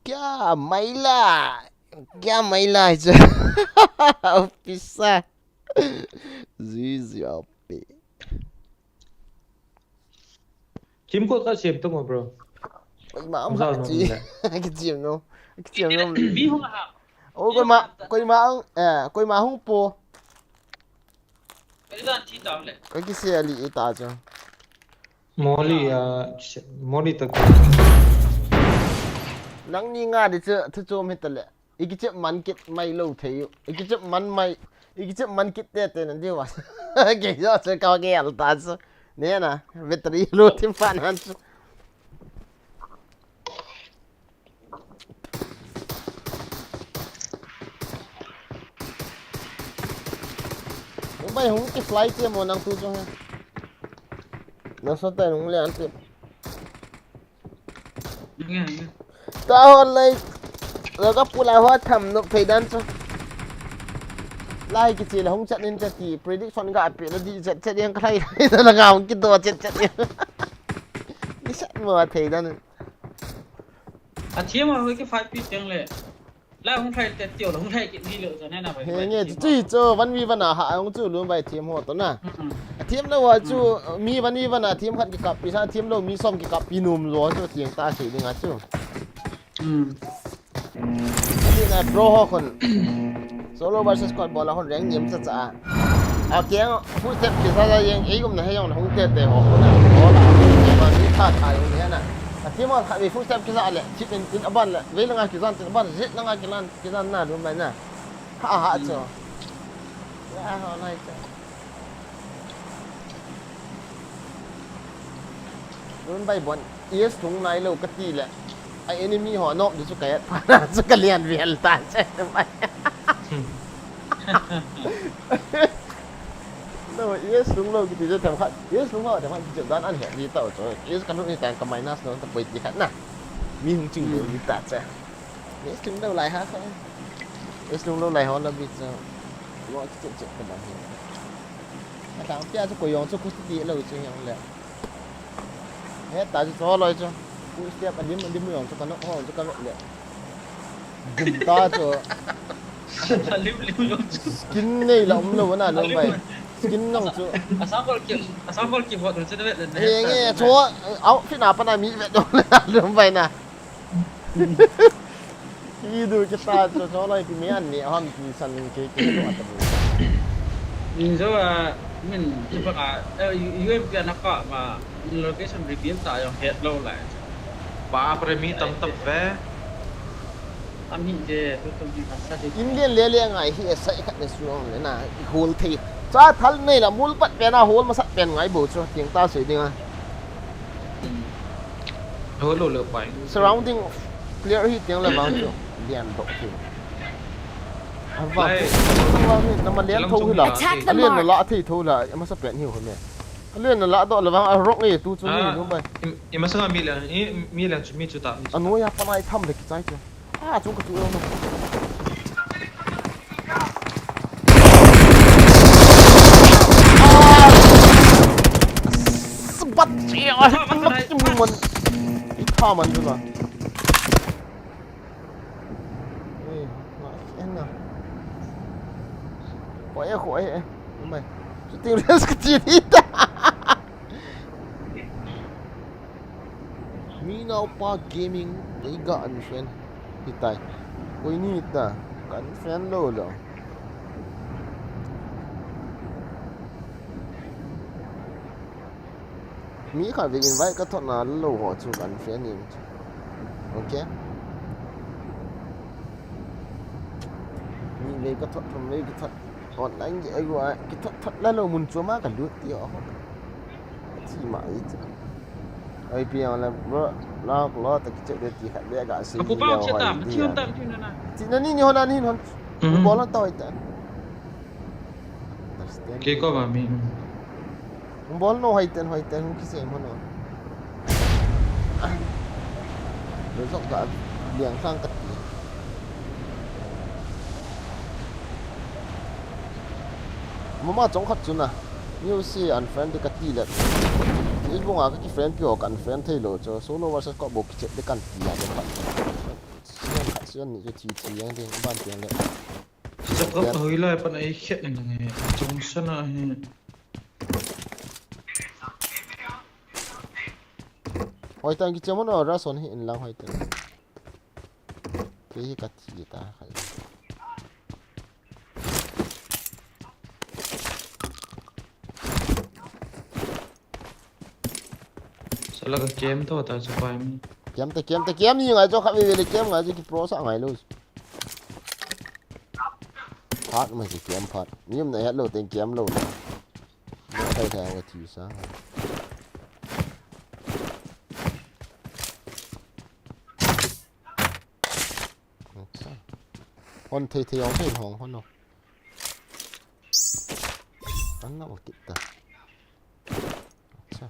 Kya maila? Kya maila hai cha? Officer. Zizi ape. Kim ko ka sem to mo, bro. Koima um ha chi. Ki chi no. Ki chi no. Mi hung ha. O koima, koima ang, eh, koima hung po. Koi dan thi ta le. Koi ki se ali ita cha. Molly, ah, Molly to. Nangni nga di cha, thu chom hi ta le. Ikichep man kit mai lo thei u. Ikichep man mai. Ikichep man kit tete nan diu va. Kei jo se ka ke al ta se. Ne na. Vetri lo tim pa nan se. Mumbai hung ki fly te mo nang tu jo he. Na so ta hung le an te. Nge, nge. Ta hon lai. Laga pula ho tham nok thei dan chu. Lai kichi la hung chat nin chat ti prediction ga pe la di chat chat yang khai. Laga hung kido chat chat yang. Ni sat mo thei dan. A thiam a hoi ke five pi teng le. La hung thai te tio la hung thai ke ni le jo ne na bai. He nge chu chu one v one a ha hung chu lun bai thiam ho to na. A thiam lo wa chu mi one v one a thiam khat kikap pi sa thiam lo mi som kikap pi num lo chu thiam ta sei ding a chu. Hmm. Ani na pro ho khun. Solo versus squad bol a khun rank niam cha cha. A keng full step kisa la yeng ei um na he yong na hung te te ho khun. Bol a ma mi tha tha yong he na. A thiam a khat mi full step kisa le chip in tin aban le. Vei langa kizan tin aban zit langa kilan kizan na dum bai na. Ha ha cho. Ya ho nai cho. Dum bai bon. Yes thung nai lo kati le. A enemy ho nok di chu ka yat pha na chu ka lian vel ta che bai. No, yes lung lo kiti je tham khat. Yes lung lo tham khat je dan an he di ta cho. Yes ka lu ni tan ka minus lo ta poi ti khat na. Mi hung ching lo ni ta che. Yes lung lo lai ha kha. Yes lung lo lai ho la bi cho. Lo ki che che ka ba he. A thang pia chu ko yong chu ku ti lo chu yong le. He ta chu cho lo chu. Ku step a dim a dim yong chu ka no ho chu ka le. Gum ta chu. Lim lim lo chu. Skin nei la um lo na lo bai. Skin nong chu. Asam bol ki, asam bol ki bot chu vet le. Nge nge cho outfit na pa na mi vet lo na lo bai na. Ki du ki ta chu cho lo ki mi an ni ham ki san ke ke lo ta. Min jo a min ki pa ka U M P na ka ma location reveal ta yong het lo lai. Pa pre mi tam tam ve. Tam hi je, tu tu hi ka sa de. Indian le le ngai hi esai khat ne suang le na i hol thei. Cha thal nei la mul pat pen a hol masat pen ngai bo chu tiang ta sei ding a. Hol lo le pai. Surrounding clear hi tiang le bang chu. Lian do chu. Avang. Lai. Avang ni na ma lian tho hi la. Attack the mark. Lian la thei tho la, masa pen hi ho me. Lian la do le bang a rock nge tu chu ni lu bai. I masa mi le, i mi le chu mi chu ta. Anu ya pa nai tham le ki chai chu. A, chung ka chu lo. Sabat chi a, lak chi mun man. I kha man chu na. Eh, na, eh, na. Ko e, ko e, eh. Mai. Shooting range ka chi ni ta. Mi nau pa gaming, ei ga unfriend. Hitai. Koi ni ta. Ka unfriend lo lo. Mi khat vei invite ka thot na lo ho chu ka unfriend ni. Okay. Mi vei ka thot, thum vei ka thot. Online ge ai wa, ki thot thot la lo mun chu ma ka lut ti o. Chi ma i chu. Ai pi ang la bro, la ko lo ta ki che de ti khat de ga si. Ka pu pa che ta, ti na ni ni ho na ni hon. Bol ta oi ta. Understand. Ke ko ba mi. Bol no hoi ten hoi ten ki se mo no. Lo jok da liang sang ka ti. Mama chong khat chu na. New si unfriend ka ti le. Facebook a ka ki friend pi ho ka unfriend thei lo cho. Solo versus squad bol ki chat de kan ti a de khat. Sian khat sian ni chu thi thi yang ding ban tiang le. Sap kap hoi lai pan ai khet ni nge. Chung sana hi. Hoi tang ki chemo no ra son hi in lang hoi tang. Ke hi ka thi ta khai. Sala ka kem to ta sa pai mi. Kem ta kem ta kem ni ngai cho kha ve ve le kem ngai cho ki pro sa ngai lo. Phat mai ki kem phat. Mi um na het lo teng kem lo. Mo thei thei wa thi sa. Acha. Hon thei thei ong thei hong hon no. An na wa kit ta. Acha.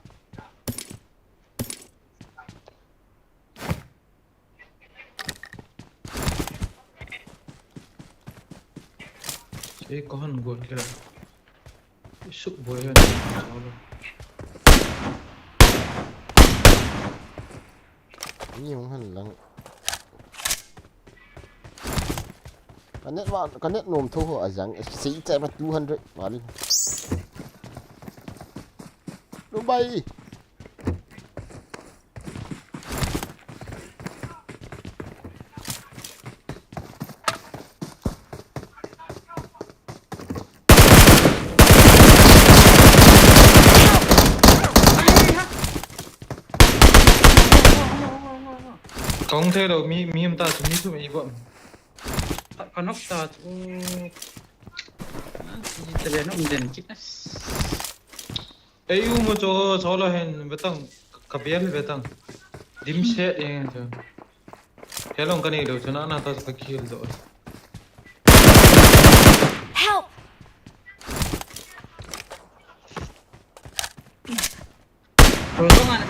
Ei ko han got le. Suk boi han. Ni hung han lang. Ka net va, ka net nom tho ho a jang. Sei che ba two hundred. Vale. Lu bai. Kong thei lo, mi, mi um ta chu, mi thum i bom. Ka, ka nok ta chu. Ah, si tele no um den kit na. Ei u mo cho, cho lo hen, vetang, ka bial vetang. Dim se, eh, cho. Helong ka nei lo, cho na, na ta ka kill do. Help! Roto nga na.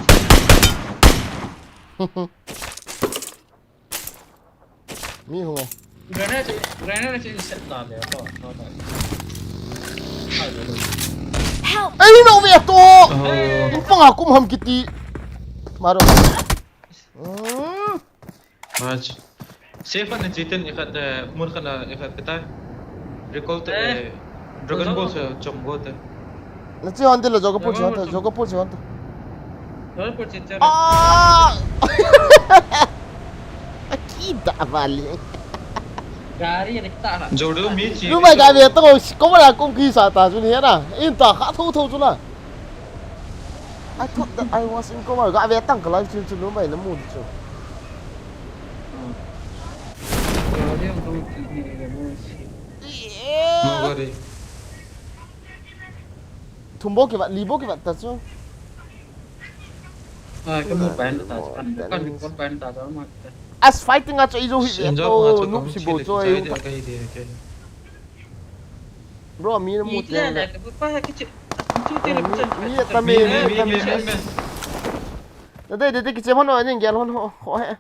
Mi hung e. Granada, Granada chin set ta le, to, to, to. Help! Ei, no ve to! Oh. Ipanga kum ham kiti. Maro. Hmm. Mach. Safe na chitin ikat, eh, mun kana ikat kita. Recall to, eh, Dragon Ball sa chong go te. Na chi hon te lo, joga pu chi hon te, joga pu chi hon te. Joga pu chi te. Ah! Akida vale. Gari ni ta na. Jodu mi chi. Lu mai ga ve to, ko mara kum ki sa ta chu ni na. In ta kha tho tho chu na. I thought that I was in coma. Ga ve tang ka live stream chu lu mai na mu chu. Gari ang kong chi ni ga mo si. No gari. Thum bo ki vat, li bo ki vat ta chu. Ah, ka mu pen ta, kan, kan mu pen ta, ta ma ta. As fighting a chu i jo hi ve to, nu si bo chu. Bro, mi na mu te. Mi ta me, mi ta me. Na dei dei dei kiche hon, aning gel hon ho he.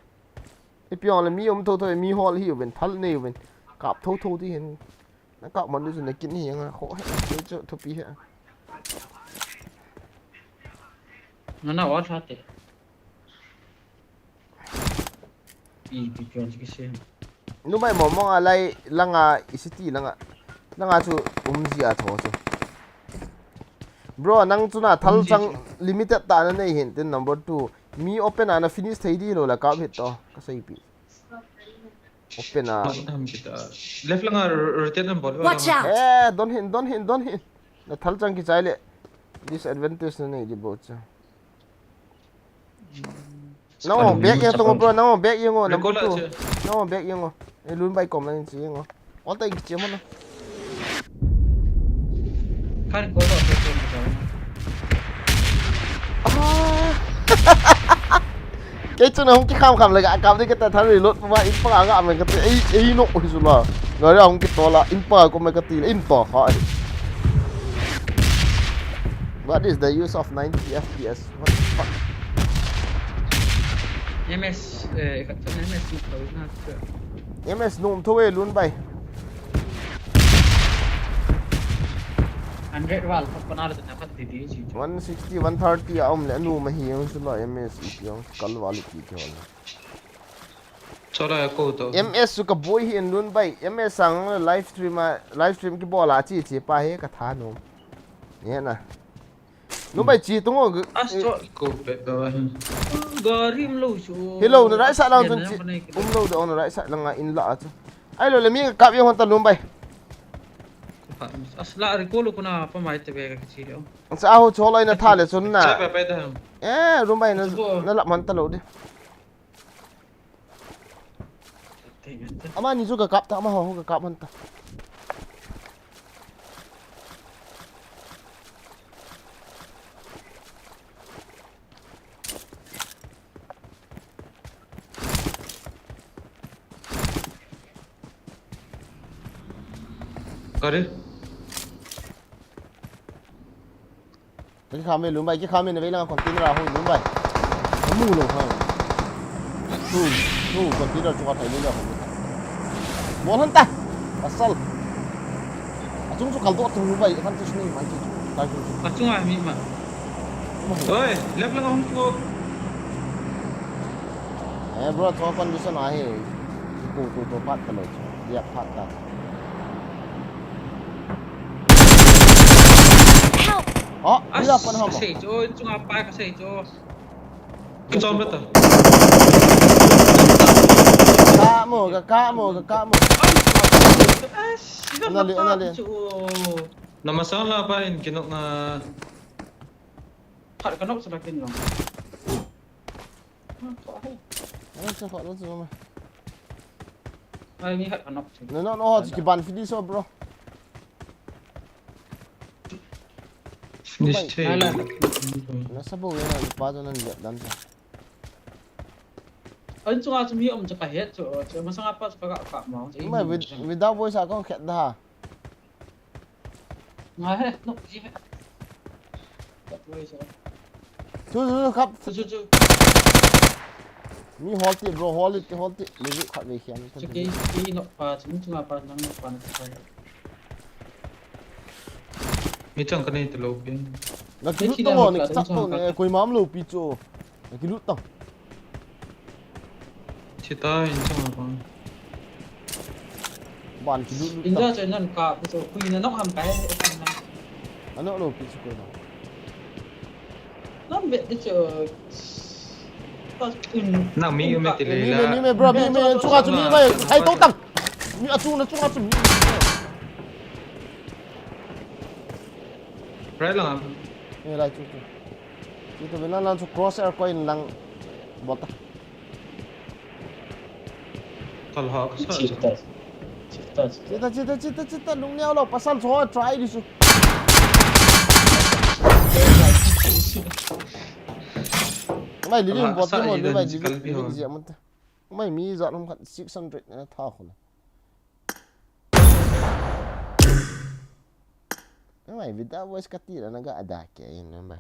Ipi ong le mi um tho tho, mi hol hi uvin, thal nei uvin. Kap tho tho ti hin. Na kap man du chu na kin hi nga kho he, chu chu thupi he. Na na wa tha te. Pi pi pi on ki se. Nu mai mo mo a lai langa i city langa. Langa chu um ji a tho chu. Bro, nang chu na thal chang limited ta na nei hin tin number two. Mi open a na finish thei di lo la kap hit to. Ka sei pi. Open a. Left langa rotate na bol. Watch out! Eh, don't hit, don't hit, don't hit. Na thal chang kichai le. Disadvantage na nei di bo cha. No, back yang tong bro, no, back yang o, number two. No, back yang o. Eh, lun bai kom na ni chi yang o. Ol ta ik che mo na. Kan ko ba ko ko. Ah. Kei chu na hung kikham kham le ga kam de ka ta than reload pa in pa ga me ka ti ei ei no hi su la. Ga ra hung ki to la in pa ko me ka ti in to kha. What is the use of ninety F P S? What the fuck? M S, eh, ka M S ni ko na. M S nom tho e lun bai. Hundred wall, khat panalo na khat di di si. One sixty, one thirty a um le, anu ma hi ang sula M S i piang kal wall ki ki wall. Chora ko to. M S su ka boi hi en lun bai. M S sang live stream a, live stream ki bola chi chi pa he ka tha nom. Ye na. Number chi tungo. Astro ko pe pe wa hin. Gari um lo chu. Hello, na right side lang chun chi. Um lo de on right side lang a in la chu. Ai lo le mi ka kap ye hon ta lum bai. Asla ri ko lo kuna pa mai te be ka chi lo. Sa ho cholo ina tha le chun na. Cha pe pe da. Eh, lum bai na la man ta lo de. Ama ni chu ka kap ta, ama ho ka kap man ta. Kare. Kikham e lum bai, kikham e na vei lang container a hoi lum bai. Amu lo ha. Tu, tu container chu ka thai le le. Bol han ta. Pasal. Achung chu kal to tu lum bai, kan tu sini mai chu. Kai chu. Achung a mi ma. Oi, left lang hung chu. Eh bro, to condition a he. Ku ku to pat ta lo chu. Ya pat ta. Ah, bila pan ham. Kasei chu, chunga pa kasei chu. Kichom beta. Ka mo, ka, ka mo, ka, ka mo. Ana le, ana le. Namasang la pa in kinok na. Khat kanok sa la kin long. Ano sa ko, ano sa mama? Ai, ni khat kanok. No, no, no, kiban finish, oh, bro. Finish. Nasa bo, yan, pa to nan dan sa. An chunga chu mi um chu kahet chu, chu masanga pa chu ka ka ma. Mai without voice a ko khet da. Nga he, no, ji he. Ka voice a. Chu, chu, chu, kap. Chu, chu, chu. Mi hol ti, bro, hol ti, hol ti. Mi ju khat ve khian. Chu ke, ke no pa, chu mi chunga pa, nang no pa, na pa. Mi chang ka nei ti lo pi. Na ki lut tang o, na ki chak tang ne, koi mam lo pi chu. Na ki lut tang. Chita in chang a bang. Ban ki lut lut tang. Inda chu nan ka pi chu, kui na nok ham kai. Ano lo pi chu koi na. Nam bet de chu. Na mi me ti le la. Mi me, mi me, bro, mi me, chu ka chu mi bai, hai to tang. Mi a chu na chu ka chu mi. Right lang. Ni lai chu chu. Chu to bina lang chu cross air coin lang. Bota. Kal ha ka sa. Chita. Chita, chita, chita, chita, lung neo lo, pasal chu try di su. Mai living bot mo, mai living zia mo. Mai mi za lom khat six hundred na tha khula. Mai vida voice ka ti la na ga ada ke in mai.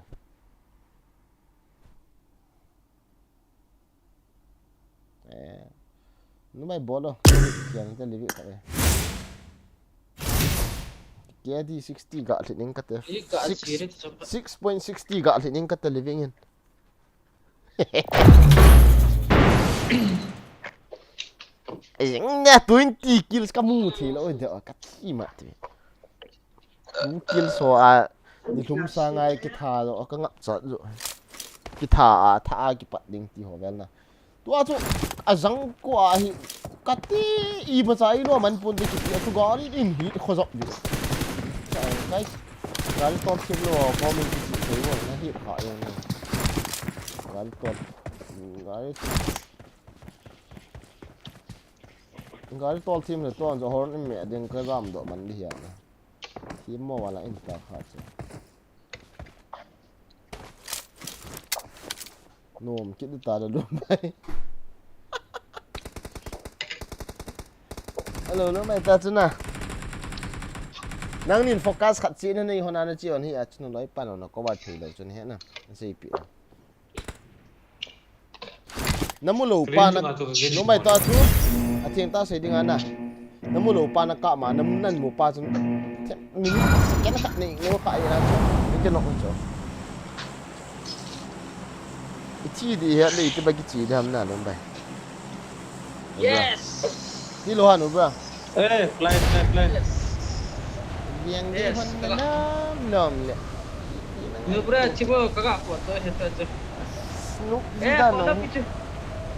Eh, numai bolo. Kian te livi ka ve. K D sixty ga lining ka te. Six point sixty ga lining ka te living in. Jing ne twenty kills ka mu thei lo de ka thi ma ti. Two kills ho a, ni lhum sa ngai kitha lo, ka ngap chat lo. Kitha a, tha a kipat ding ti ho vel na. Tua chu, a jang ko a hi, ka ti i ma cha i lo man pun ti ki, a chu gari in hi kho jop di. Guys, gari top thim lo, comment ki chi thei lo, na hi kha yang na. Gari top, gari, gari top thim le ton jo horn in me ding ka jam do man di hi a na. Thim mo wala in ta kha chu. Nom kit ta da lum mai. Hello, lum mai ta chu na. Nang nin focus khat chi na nei hona na chi on hi a chu na loi pan on na ko ba thei lo chu na he na. Sei pi. Na mu lo pa na, numai ta chu, a theng ta sei ding a na. Na mu lo pa na ka ma, na mu nan mu pa chu, minute second khat nei, nei kha ai na chu, ni ke nok chu. I thi di he, le i ti ba ki chi di ham na, numai. Yes. Ti lo ha, numai. Eh, fly, fly, fly. Yes. Liang di hon na nam nam le. Nu bra chibo kaga pot to he to cho. Nu eh, da no.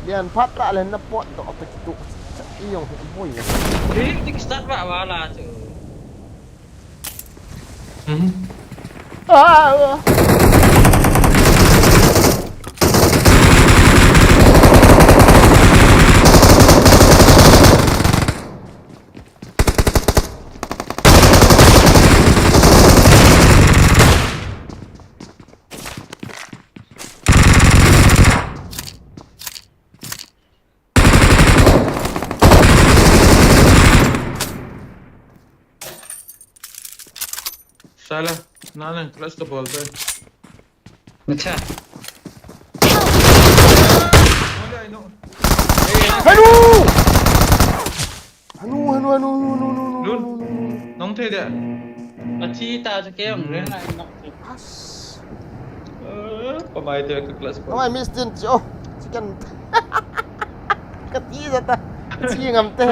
Lian phat ta le na pot to to kitu. I yong boi. Lim tik start ba wala cho. Hmm. Ah. Sala, nana, clutch to ball pe. Acha. Hanu! Hanu, hanu, hanu, hanu, hanu, hanu, hanu, hanu. Nong thei de. Athi ta chu ke ang ren na nok. As. Pamai te ka clutch. Pamai miss din cho. Chicken. Ka ti za ta. Chi ngam te.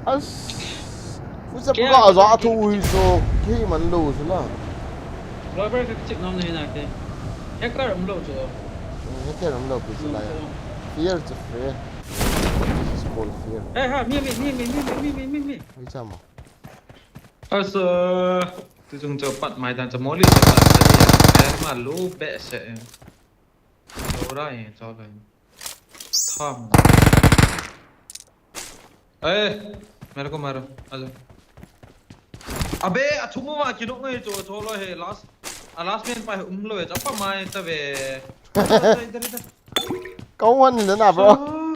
As. Fusa ka za thu ui so. Ke man lo sila. Lover ka kichep nom nahi nate. Hacker umlou chu. Hmm, hacker umlou pi chu lai a. Fear chu fear. This is called fear. Eh, ha, mi, mi, mi, mi, mi, mi, mi, mi, mi. Ui chamo. Asa, tu chung chu pat mai dan chu moli chu pat chu ya. Eh, ma lu be se. Lo ra e, cho lo. Tham. Eh, mero ko maro. Aja. Abe, athum ma kino ngai cho, cho lo he last. A last man pa umlou e, chapa mai ta ve. Idhar, idhar. Kau wan ni na, bro. So.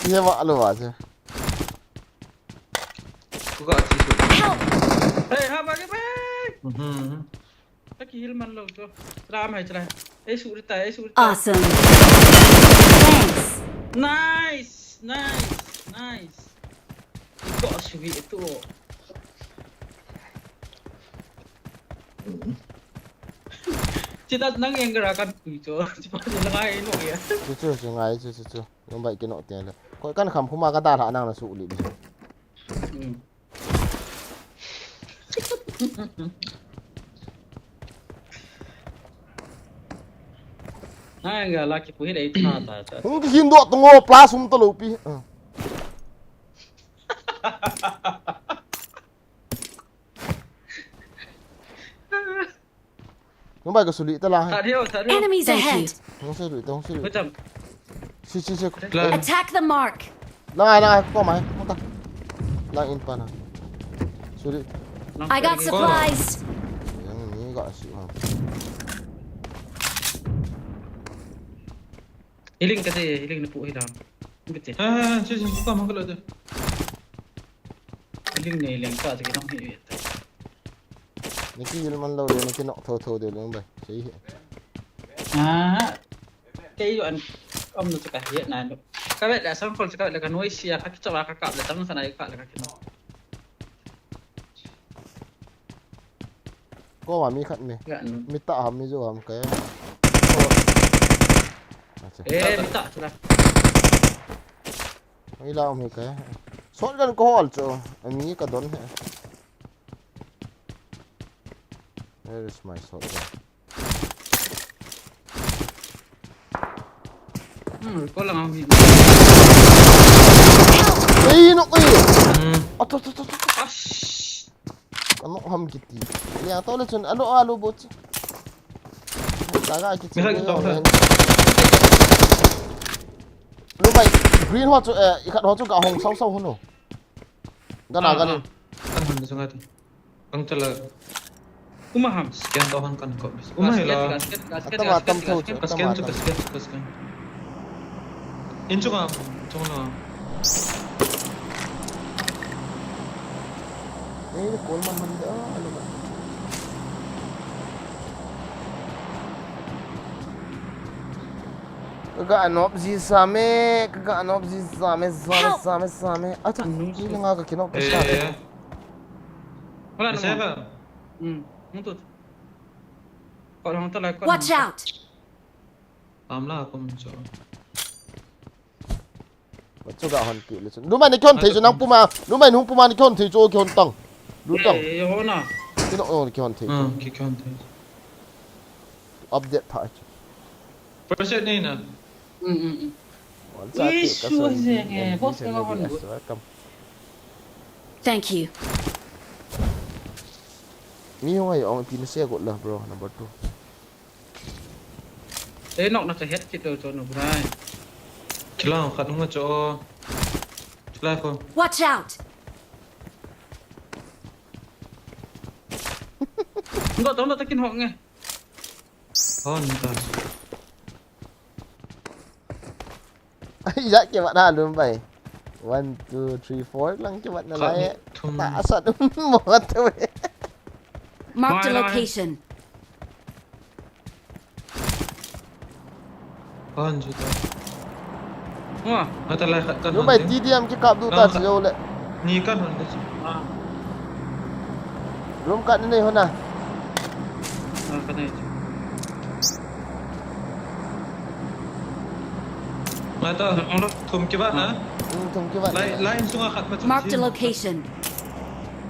Ye ma lo wa je. Kuka chi su. Help! Hey, ha, bagi, bagi! Mhm. Taki heal man lou to. Ram hai chara. Ei su rita, ei su rita. Awesome. Thanks. Nice, nice, nice. Iko subi itu. Chita nang yang gerakan tu cho. Chita nang ai no ya. Chu chu chu ngai chu chu chu. Nang bai kino te le. Ko kan kham khuma ka da tha nang na su li di. Hmm. Ai, ga la ki pu hi lei tha ta ta. Hung ki hin do tungo plus hum to lo pi. Ah. Nung bai ka suli ta la hai. Tha dio, tha dio. Enemies ahead! Hung suli ta, hung suli. Betam. Si, si, si. Attack the mark! Lang ai, lang ai, ko mai, ko ta. Lang in pa na. Suli. I got supplies! Yang ni ga si ha. Healing ka te, healing na pu hi dam. Bit te. Ah, si, si, ko ma ka lo de. Healing nei leng ka te ki nong hi. Niki heal man lo de, niki nok tho tho de leng bai. Sei hi. Ah. Kei yo an om no ka hi na no. Ka vet la sang kol ka vet la ka noi sia ka ki chawa ka ka la tang sa na ka la ka ki no. Ko ma mi khat mi. Ga no. Mi ta ham mi jo ham ka. Acha. Eh, mi ta chula. Ai la mi ka. Shotgun ko hol cho. Ami ka don he. Where is my shotgun? Hmm, ko lang ang. Ei, no, ei. Hmm. Ato, to, to, to. Ash. Ano ham kiti. Ya, to le chun, alo, alo, bot. Taga kiti. Misa kiti to. Lo bai, green ho chu, eh, ikat ho chu ga hong sau sau hono. Gana, ah, gana. Ah. Kan han sunga ti. Ang chala. Uma ham. Scan to han kan ko. Uma hila. Ka scan, ka scan, ka scan, ka scan, ka scan. Ka scan, ka scan. In chunga, chunga. Eh, call man man da, alo ba. Kaga anop ji same, kaga anop ji same, same, same, same. Acha, ni nga ka kinop ka sa. Wala na. Seven. Hmm, nutut. Watch out! Amla kum cho. Chu ga hon pi le chun. Lumai ni kihon thei chu nang puma. Lumai nung puma ni kihon thei chu kihon tang. Lu tang. Eh, eh, hona. Kino, oh, kihon thei. Hmm, ki kihon thei. Update pha chu. Pressure nei na. Hmm, hmm, hmm. Wal sa ti ka so. Welcome. Thank you. Mi hung ai ong pi na se got la, bro, number two. Eh, nok na ka het kit do cho no, brai. Chilang khat nung cho. Chilai ko. Watch out! Ngo tong do takin hok nge. Hon ta. Ai, ya ke mat na lum bai. One, two, three, four lang ke mat na lai. Ta asat mo tu. Marked a location. Kan chu ta. Wa. Ata lai khat kan. Lu bai T D M ki kap du ta chu le. Ni kan hon de. Ah. Room kan nei hona. Ah, kan nei. Ata thum ki ba na. Hmm, thum ki ba. Lai, lai sunga khat pa chu. Marked a location.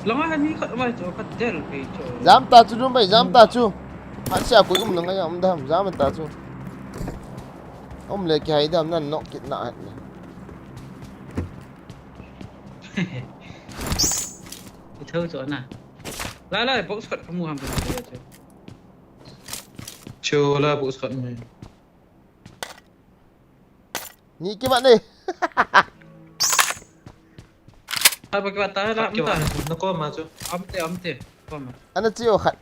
Langa hi mi khat mai chu khat del pe chu. Jam ta chu Lumbai, jam ta chu. Hat sia koi um na ngai um dam, jam ta chu. Um le kihai dam nan nok kit na hat le. Ithau chu na. Lai lai box khat kamu ham pe chu. Chu la box khat mai. Ni kimat ni. Apa kibat ta la. Kibat ta. Na ko ma chu. Amte, amte. Ko ma. Ana chi o khat.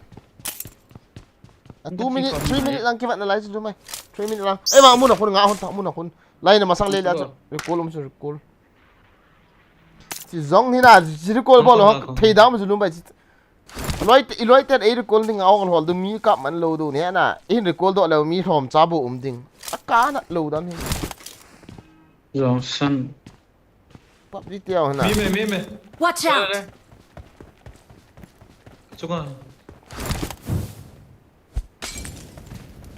A two minute, three minute lang kibat na lai chu mai. Three minute lang. Eh, ma mun a khun nga hon ta mun a khun. Lai na masang le la chu. Recall um chu recall. Chi jong hi na, chi recall bol ho. Thei dam chu Lumbai chi. Loi te, loi te ei recall ding a ong hol du mi kap man lo du ni na. In recall do le mi hom cha bu um ding. A ka na lo dam hi. Jong san. Pap di tiau na. Mi me, mi me. Watch out! Chunga.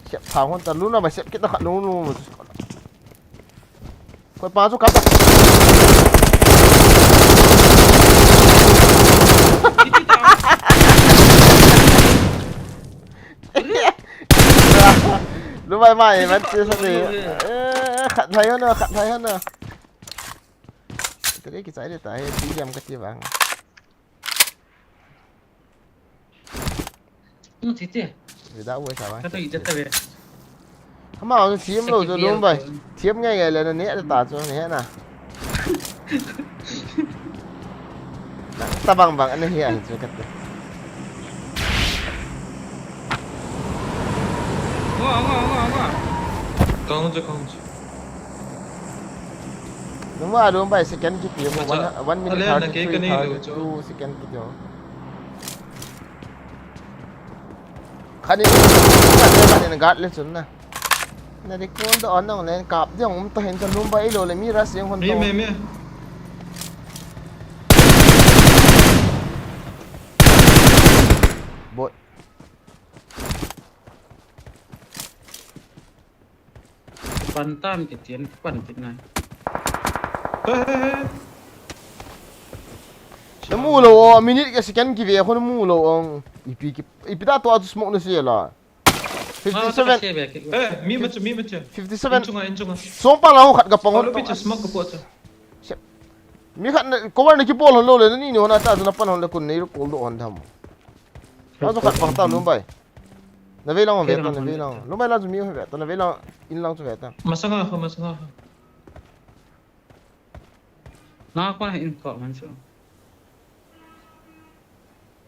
Siap thang hon ta luna ba siap kita khat luna. Koi pa chu kap ta. Lumbai mai man chi sa ni. Eh, khat thai hon na, khat thai hon na. Tadi kichai de ta he, ti jam ka ti vang. Hm, ti ti. Vida uai sa ba. Ka to i jat ta ve. Hama ang thiam lo chu Lumbai. Thiam ngai ngai le na ne ta chu ne na. Na ta bang bang ana hi a hi chu ka te. Ngo, ngo, ngo, ngo. Kong chu, kong chu. Numa Lumbai second kipi mo, one, one minute thirty-three, thirty-two second kipi mo. Khanin, khanin guard le chun na. Na recall do on nong len kap diong um ta hin ta Lumbai lo le mi rush jeng hon to. Mi, mi, mi. Bot. Pan tam kiti, pan kit nai. He, he, he. Na mu lo o, minute ka second kive khun mu lo ong. Ipi ki, ipi ta to a smoke na se la. Fifty-seven. Ah, ta ka se ve ki. Eh, mi ma chu, mi ma chu. Fifty-seven. In chunga, in chunga. Song pa la ho khat ka pang ho. Pi chu smoke ka po chu. Mi khat na, cover na kibol hon lo le, na ni ni hon a ta chu na pan hon le kun nei recall do hon tham. Ta chu khat pang ta Lumbai. Na vei lang ve ta, na vei lang. Lumbai lang chu mi ho ve ta, na vei lang in lang chu ve ta. Masanga kho, masanga kho. Na ko in ko man chu.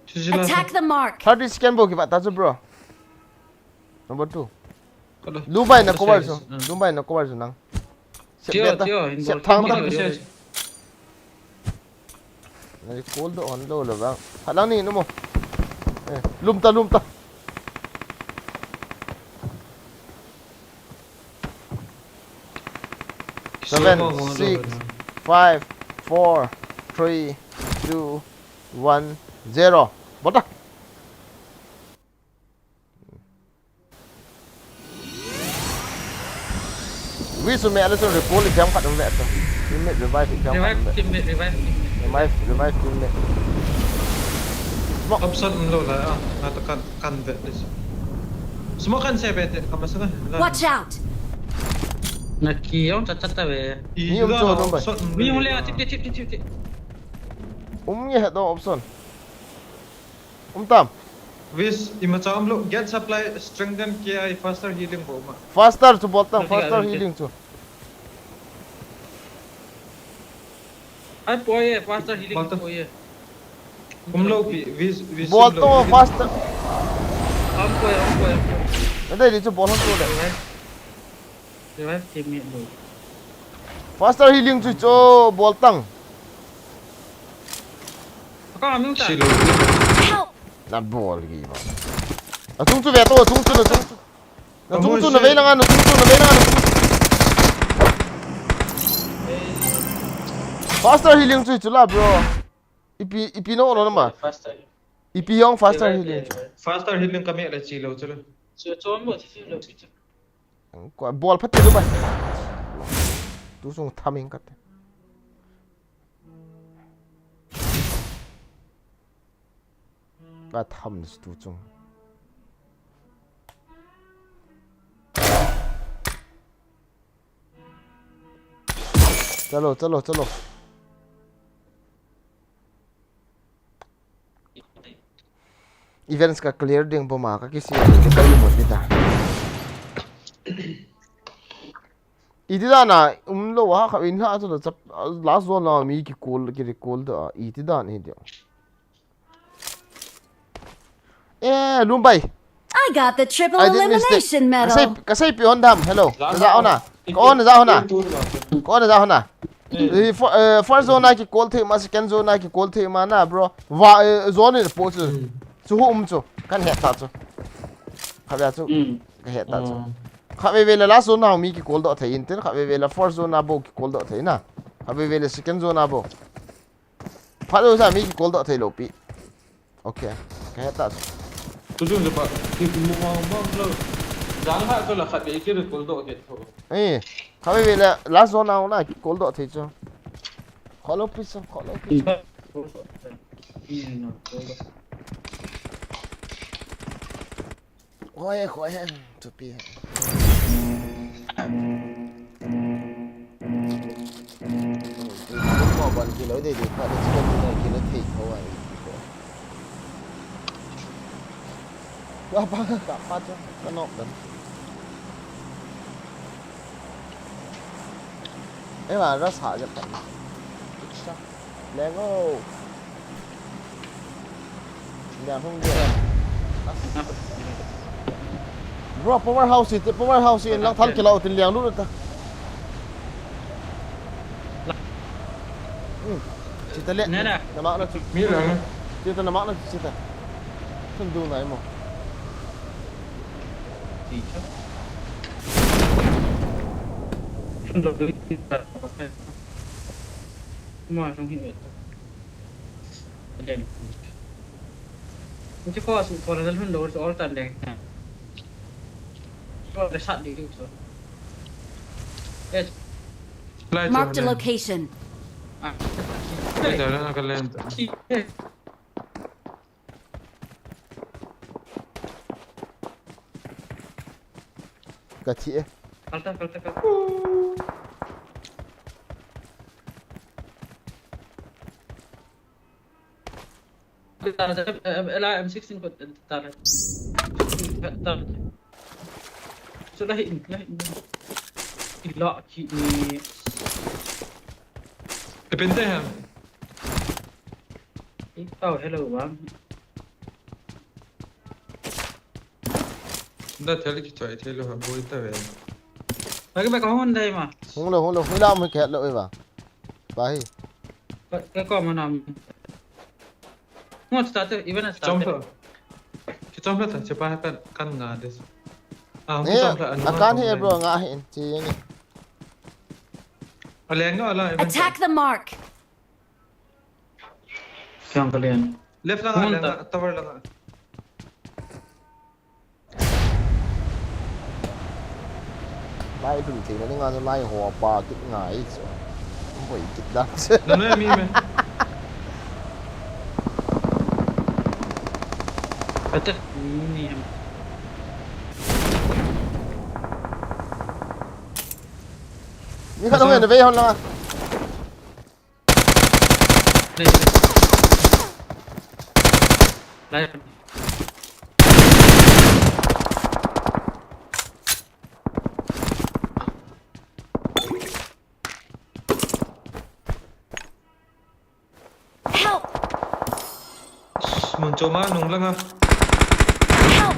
Chu chu la. Attack the mark. Thirty second bol kibat ta chu, bro. Number two. Lumbai na cover chu. Lumbai na cover chu nang. Sep beta. Sep thang ta. Na recall do hon lo le vang. Phat lang ni nu mo. Eh, lum ta, lum ta. Seven, six, five, four, three, two, one, zero. Bol ta. Wi su me ala su recall jam khat um ve ta. Teammate revive jam khat um ve. Teammate revive, teammate revive. Revive, revive teammate. Smoke. Option um lo la, ah, na ta kan, kan ve le. Smoke kan se ve te, kama sa na. Watch out! Na ki yong chat chat ta ve. Ni um cho number. Mi hung le, tip, tip, tip, tip, tip. Um ye he do option. Um tam. Wis, ima cha um lo, get supply, strengthen K I, faster healing bo ma. Faster chu bol tang, faster healing chu. Ai poi e, faster healing poi e. Um lo pi, wis, wis. Bol to faster. Am poi, am poi, am poi. Na dei di chu bol hon to le. Revive teammate bol. Faster healing chu cho bol tang. Ka mi ta. Help! Na bol gi ba. A chung chu ve to, a chung chu, a chung chu. A chung chu na ve langa, a chung chu na ve langa, a chung chu. Faster healing chu chu la, bro. Ipi, ipi no lo na ma. Faster. Ipi yong faster healing chu. Faster healing kami la chi lo chu la. Chu chu mo chi lo chu. Ko bol phat te lu bai. Tu sung tham ing kate. pa tham ni tu chung. Chalo, chalo, chalo. Events ka clear ding boma ka kisi ka kai mo ni ta. Iti dan a um lo ha kha in ha chu chap last zone a mi ki call ki recall da iti dan hi dia. Eh, Lumbai. I got the triple elimination medal. Kasei, kasei pi on dam. Hello. Za on na. Ko on za on na. Ko on za on na. Eh, fo- eh, first zone a ki call thei ma, second zone a ki call thei ma na, bro. Va, eh, zone ni po chu. Chu hu um chu. Kan het ta chu. Kha bia chu. Ka het ta chu. Kha ve ve la last zone a mi ki call do thei in tin. Kha ve ve la first zone a bo ki call do thei na. Kha ve ve la second zone a bo. Phat lo sa mi ki call do thei lo pi. Okay. Ka het ta chu. Tu jun je pa ki mu ma ma lo. Jang ha to la khat be ki call do ke tho. Eh, kha ve ve la last zone a na ki call do thei chu. Kho lo pi chu, kho lo pi chu. Khoi, khoi, thupi. Mo ban kilo de de pa de chicken dinner kilo thei tho ai. Wa pa ka pa cho ka nok dan. Ema ras ha ja pa. Leng o. Liang hung dia. Bro, power house ite, power house in lang thal kilo tin liang lu ta. Hmm. Chita le. Nè, nè. Na ma na chu. Mi lang. Chita na ma na chu chita. Thun du nai mo. Ti cha. Thun du. Ma song hi. Then. Which cause for the hundred or ten then. For the shot did you so? Yes. Marked a location. Ah. Lai ta na ka len ta. Ka thi e. Kalta, kalta, kalta. Ela M sixteen ko tar. Tar. So lahi, lahi. Ila ki ni. Depende ha. Ikaw, hello, bang. Da thel ki choi thelo ha boi ta ve. Lagi ba ka hon dai ma. Hung lo, hung lo, hung lo, mo ke lo e ba. Ba hi. Ka, ka ko ma nam. Mo start even start. Chom lo. Ki chom lo ta che pa kan kan nga des. Ah, mo chom lo. Akan he bro nga he chi yang. Ale nga la. Attack the mark. Kya kalian? Left lang, left lang, tower lang. Lai dun thei na nga lai ho pa kit ngai chu. Boi kit dan. Na na mi me. Ate, ni ni ham. Ni ka dong ne ve hon lang. Help! Mun choma nung langa. Help!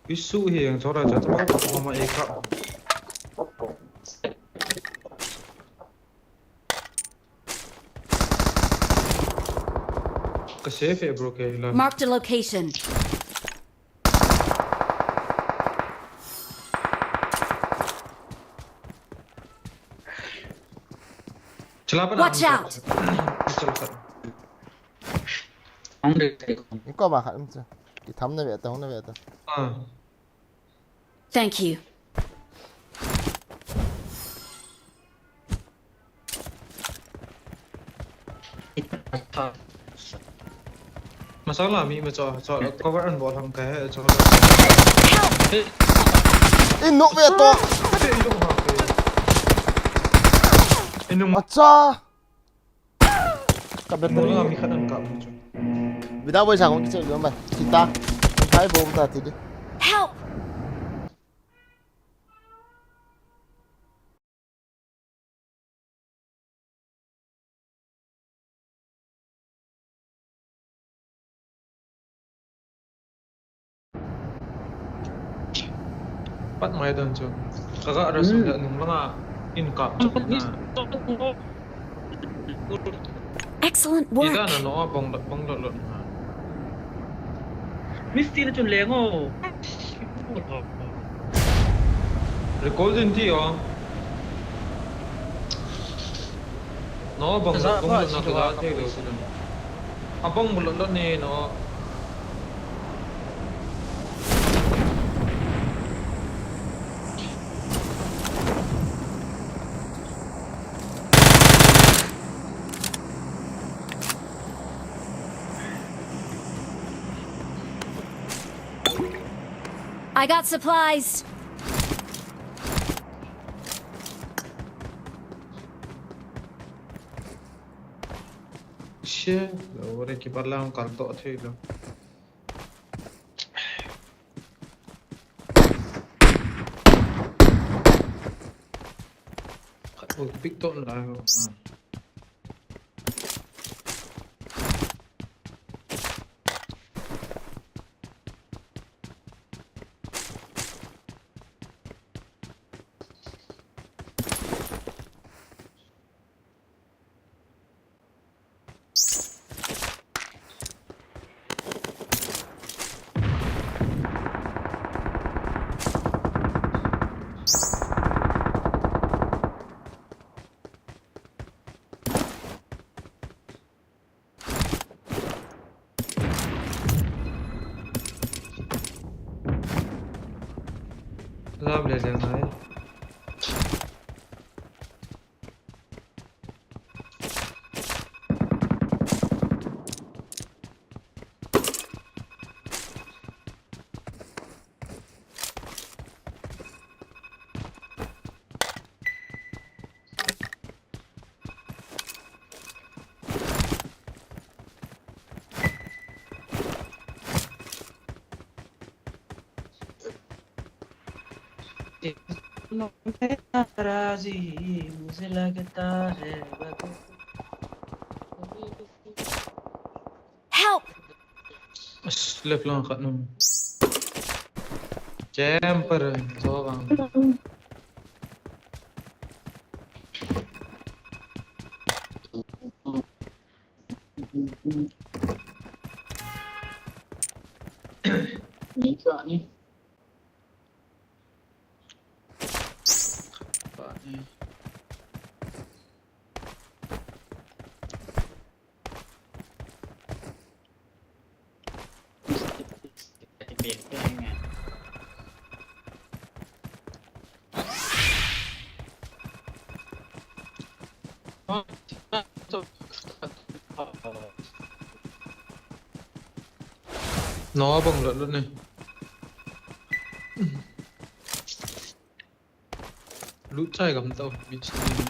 Isu hi ang chora cha cha ma ma e ka. Ka safe e bro ke la. Marked a location. Chala pa na. Watch out! Chala pa. Hong de. Iko ba khat um cha. Ki tham na ve ta, hong na ve ta. Ah. Thank you. Masala mi ma cho, cho, cover an bol ham ka he, cho. Help! Hey. In nok ve to. Hey, in nok ha, hey. In nok. Acha. Ka bet. Mola mi khat an ka mu chu. Vida boy sa kong kiche lo ma. Kita. Kai bom ta ti di. Help! Pat mai don chu. Ka ga ra sung da nung langa in kap chu na. Excellent work. Ida na no bong lo, bong lo lo na. Misti na chun leng o. Recall din ti o. No bong lo, bong lo na ka ga te lo. A bong lo lo ne no. I got supplies. Shit, lo re ki palang kal to thei lo. Khat bou pick to na ho. Lam le le nai. Help! Left lang khat nung. Camper, so bang. No, bang lo lo ne. Lut chai gam tau, beach ni.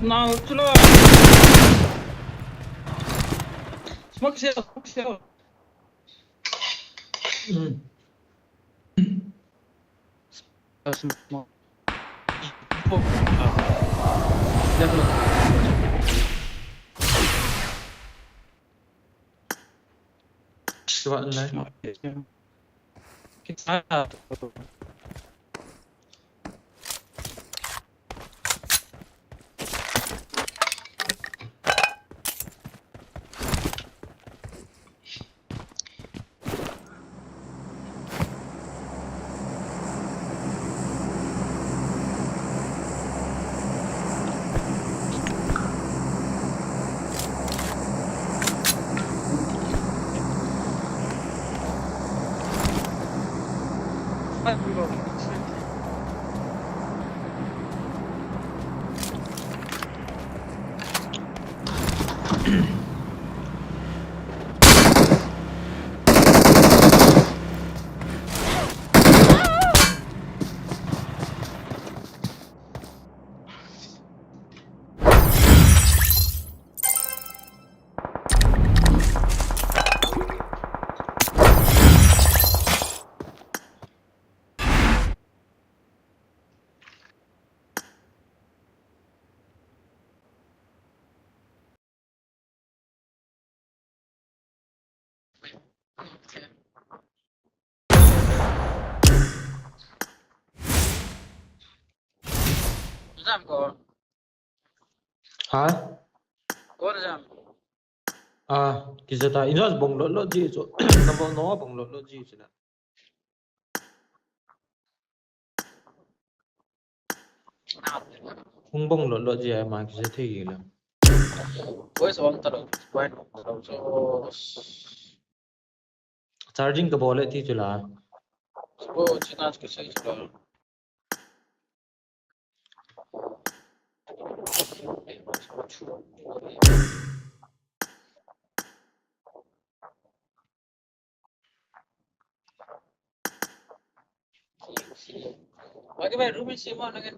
Now, chulo. Smoke sel, smoke sel. Hmm. Smoke. Smoke. Smoke. Jam ko. Ha? Ko jam. Ah, kisa ta. Ina bong lot lot ji chu. Number no bong lot lot ji chu na. Hung bong lot lot ji ai ma kisa thei le. Voice on ta lo. Voice on ta lo. So, charging ka bol le ti chu la. Ko china ka sei chu la. Bagi bhai, room in sima na ke.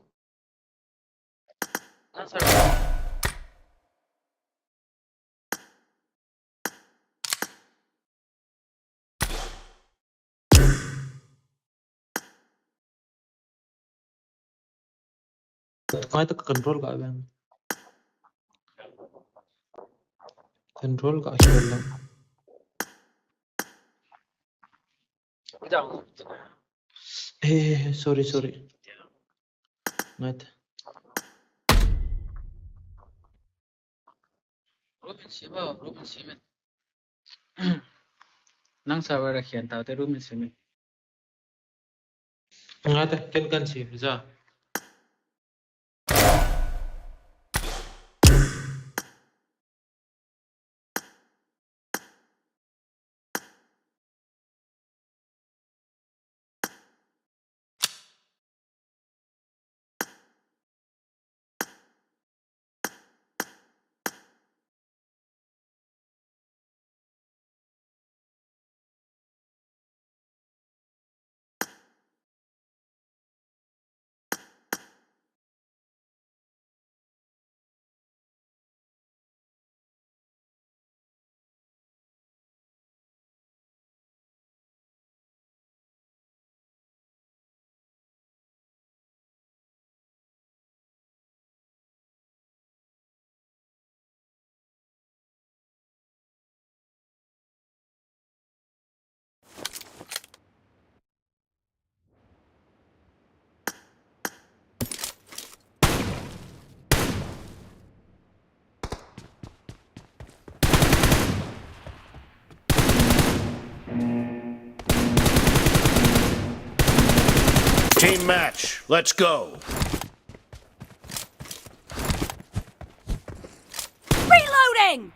Na sir. Kai ta control ka ben. Control ka hial lang. Hey, hey, hey, sorry, sorry. Ngai ta. Room in sima, room in sima. Nang server a khian tau te room in sima. Ngai ta, ken kan sem ja. Team match, let's go. Reloading!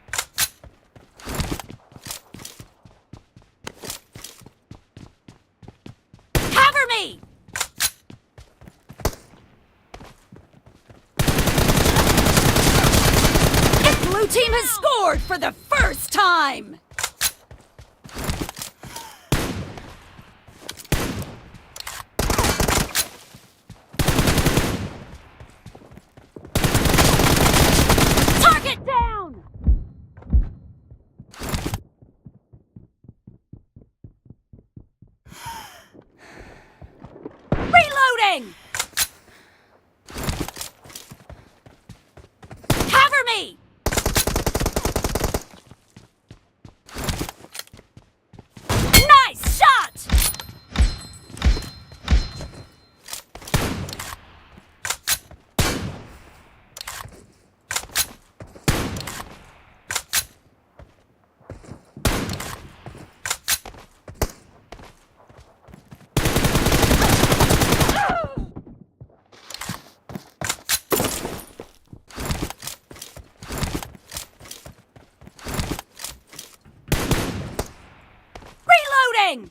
Cover me! The blue team has scored for the first time! Cover me! Nice shot! Reloading!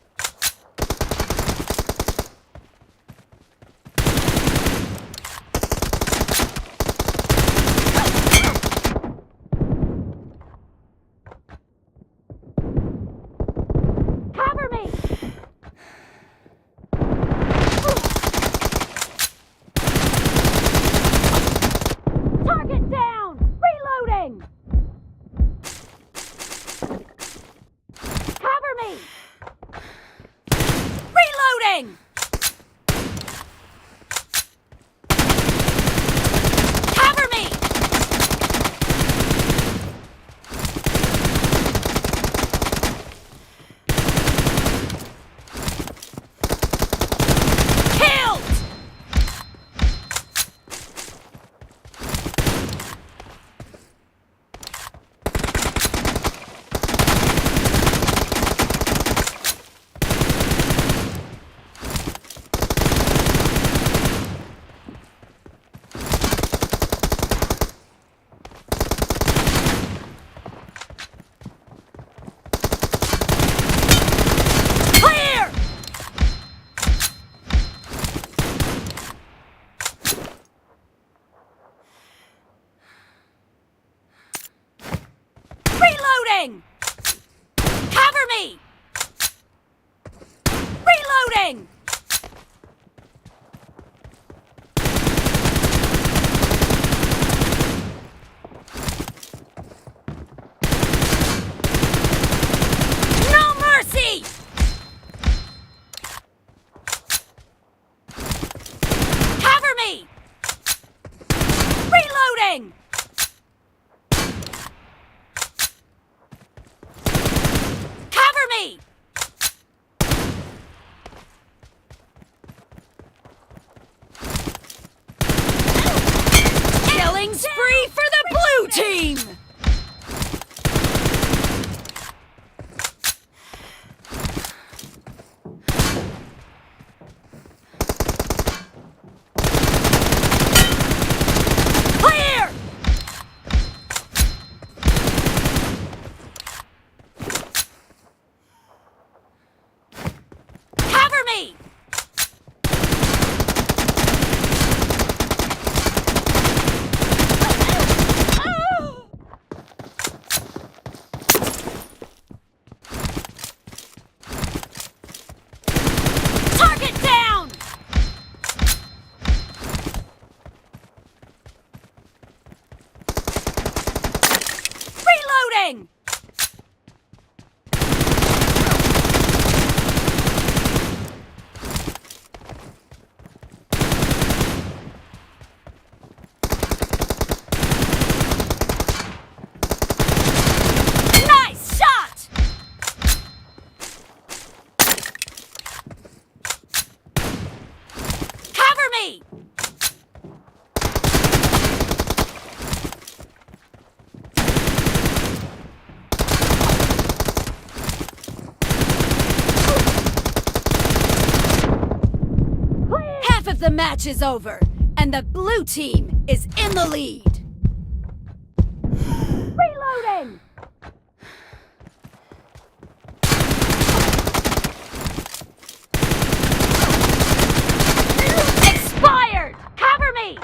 Cover me! Target down! Reloading! Cover me! Reloading! Cover me! Killed! Clear! Reloading! Cover me! Reloading! No mercy! Cover me! Reloading! Cover me! Killing spree for the blue team! Clear! Cover me! Target down! Reloading! Nice shot! Cover me! Half of the match is over, and the blue team is in the lead. Reloading! Expired! Cover me!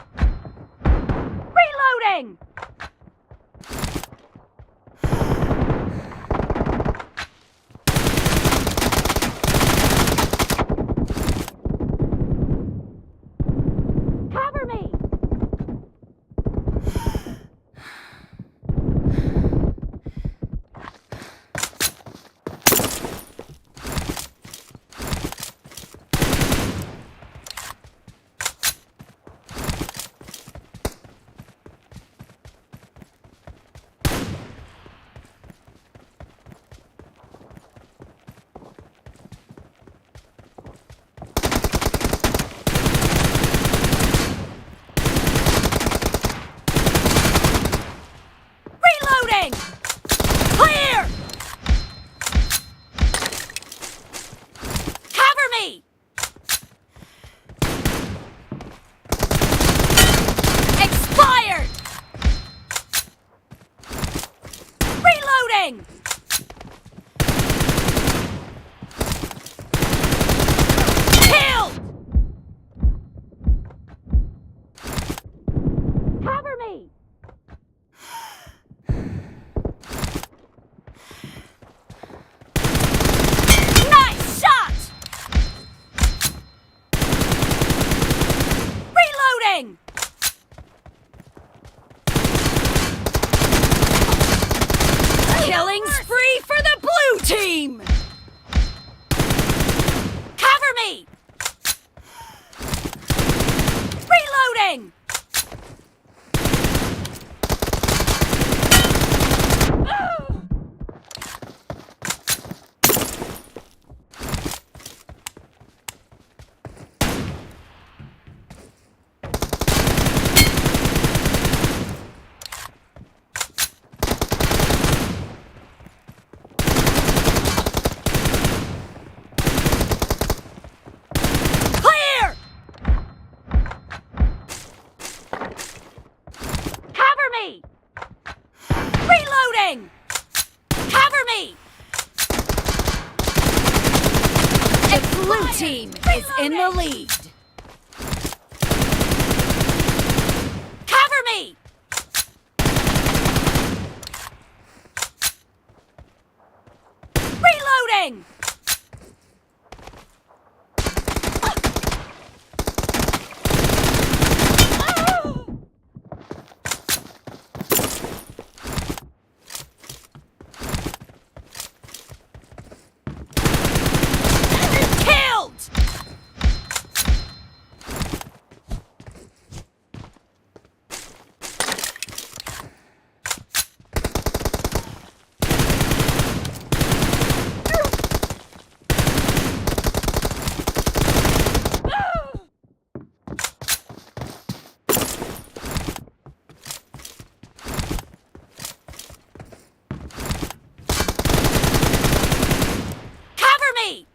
Reloading! Cover me! Blue team is in the lead. Cover me! Reloading! Killed! Cover me!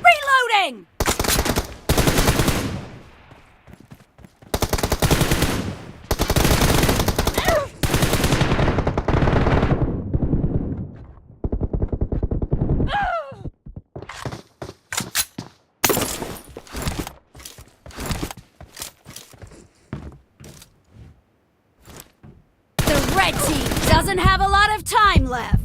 Reloading! The red team doesn't have a lot of time left.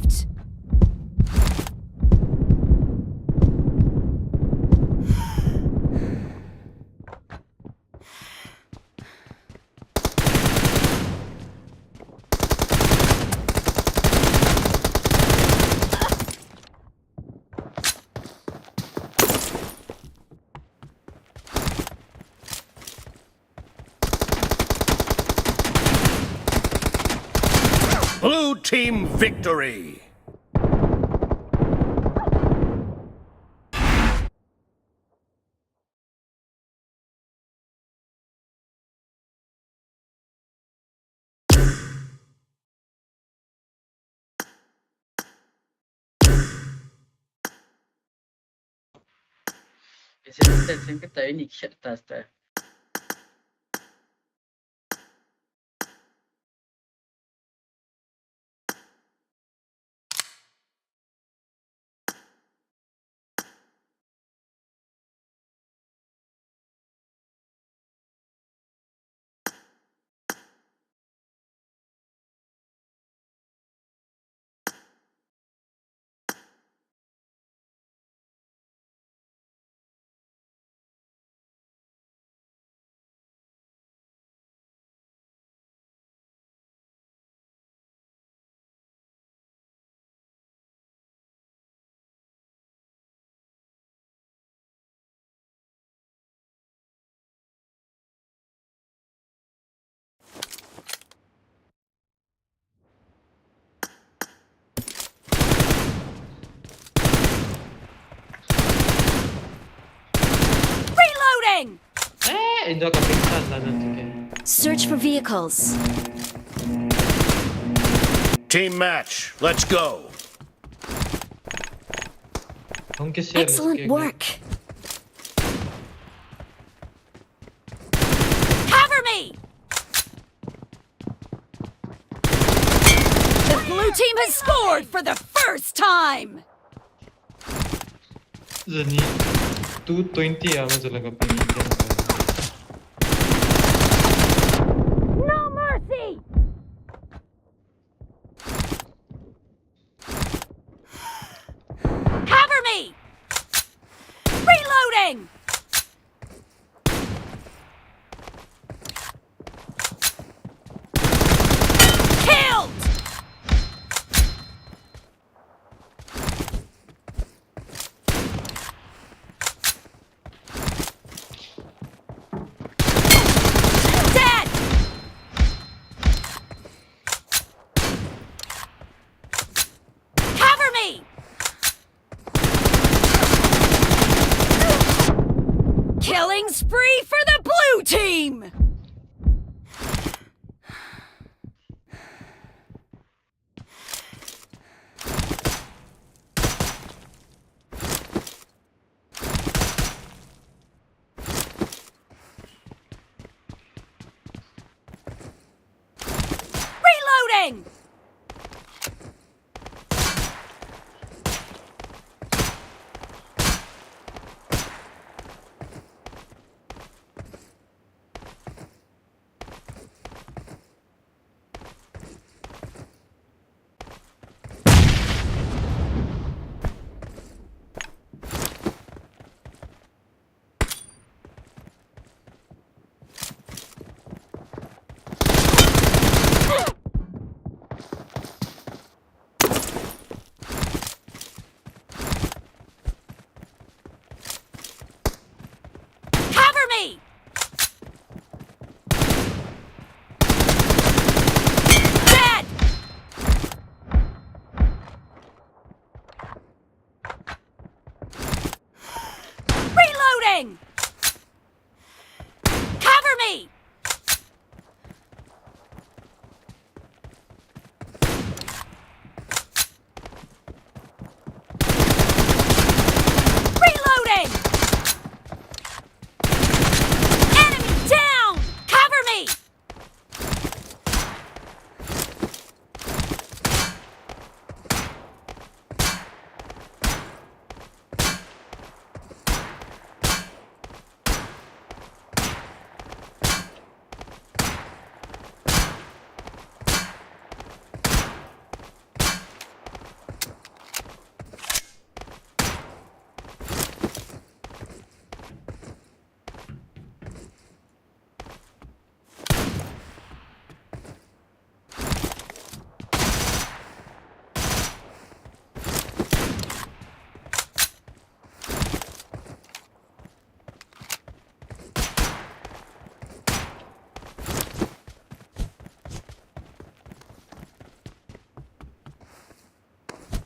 Blue team victory! Ese no te sen que está bien y que está, está. Reloading! Eh, indoor ka pingsan na nan tike. Search for vehicles. Team match, let's go. Hung ke share. Excellent work. Cover me! The blue team has scored for the first time! Jani two twenty ama jala ka pini. No mercy! Cover me! Reloading! Killed! Reloading! Cover me! Dead! Reloading! Cover me! Reloading! Enemy down! Cover me!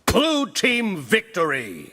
Blue team victory!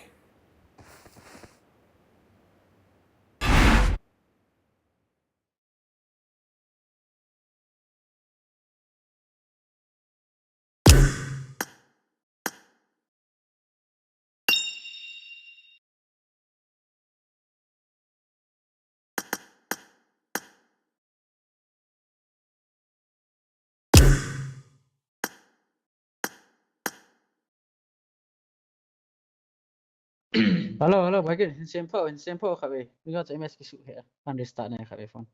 Hello, hello, Michael. Hin sem pho, hin sem pho khat ve. Mi ka cha M S ki su he. Kan restart ne khat ve phone.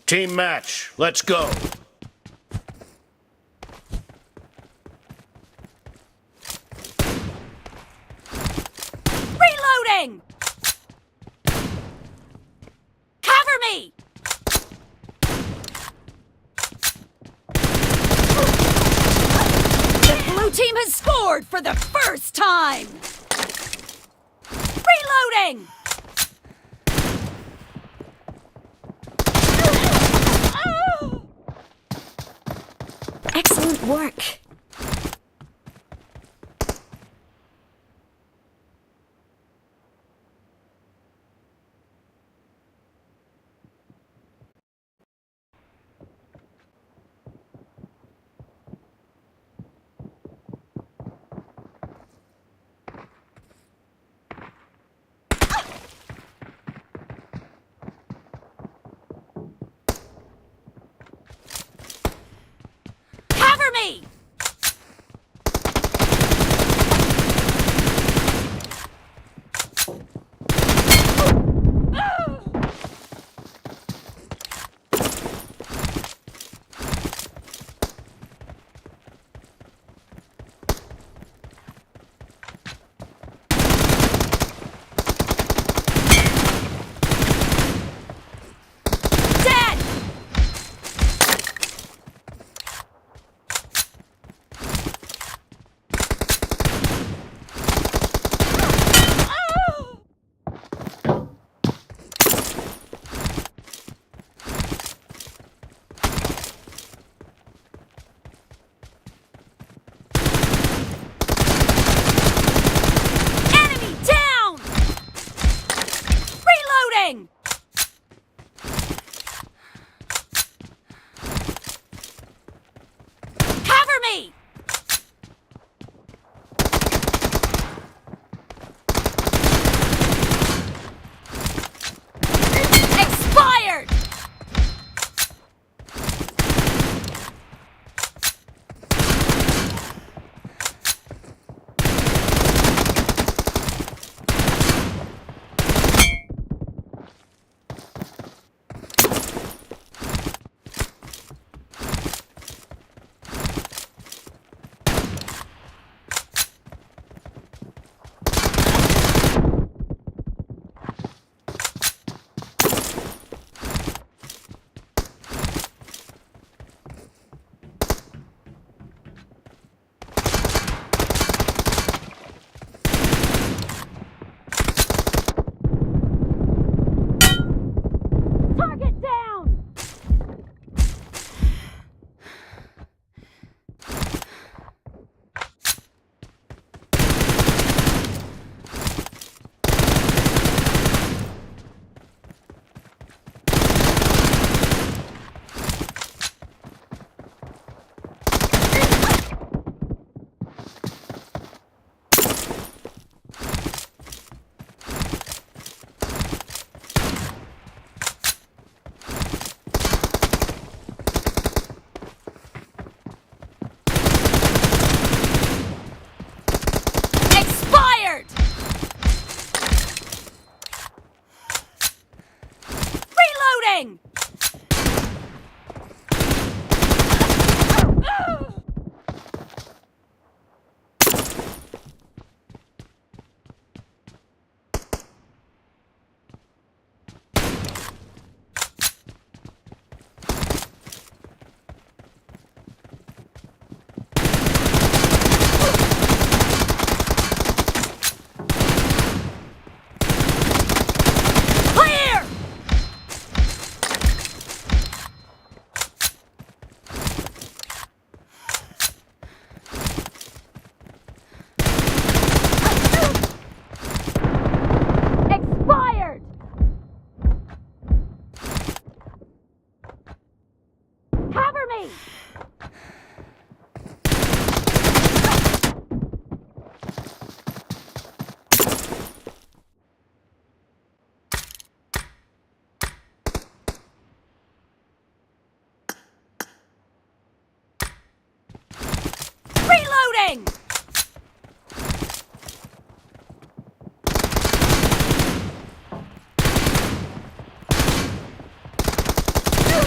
Team match, let's go. Reloading! Cover me! The blue team has scored for the first time! Reloading! Excellent work. Cover me! Reloading! Cover me! Expired! Target down! Expired! Reloading! Clear! Expired! Cover me! Reloading!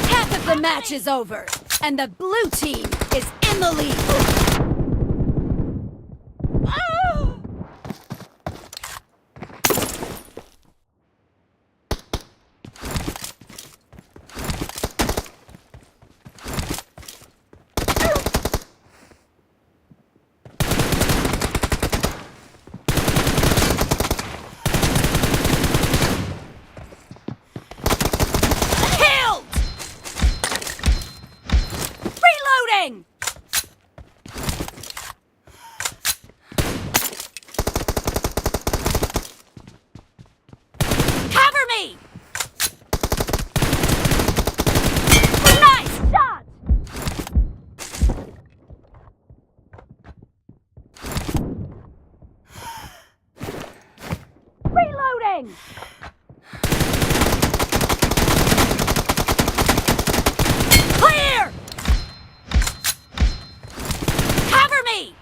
Half of the match is over, and the blue team is in the lead. Killed! Reloading! Cover me! Nice shot! Reloading! Clear! Cover me!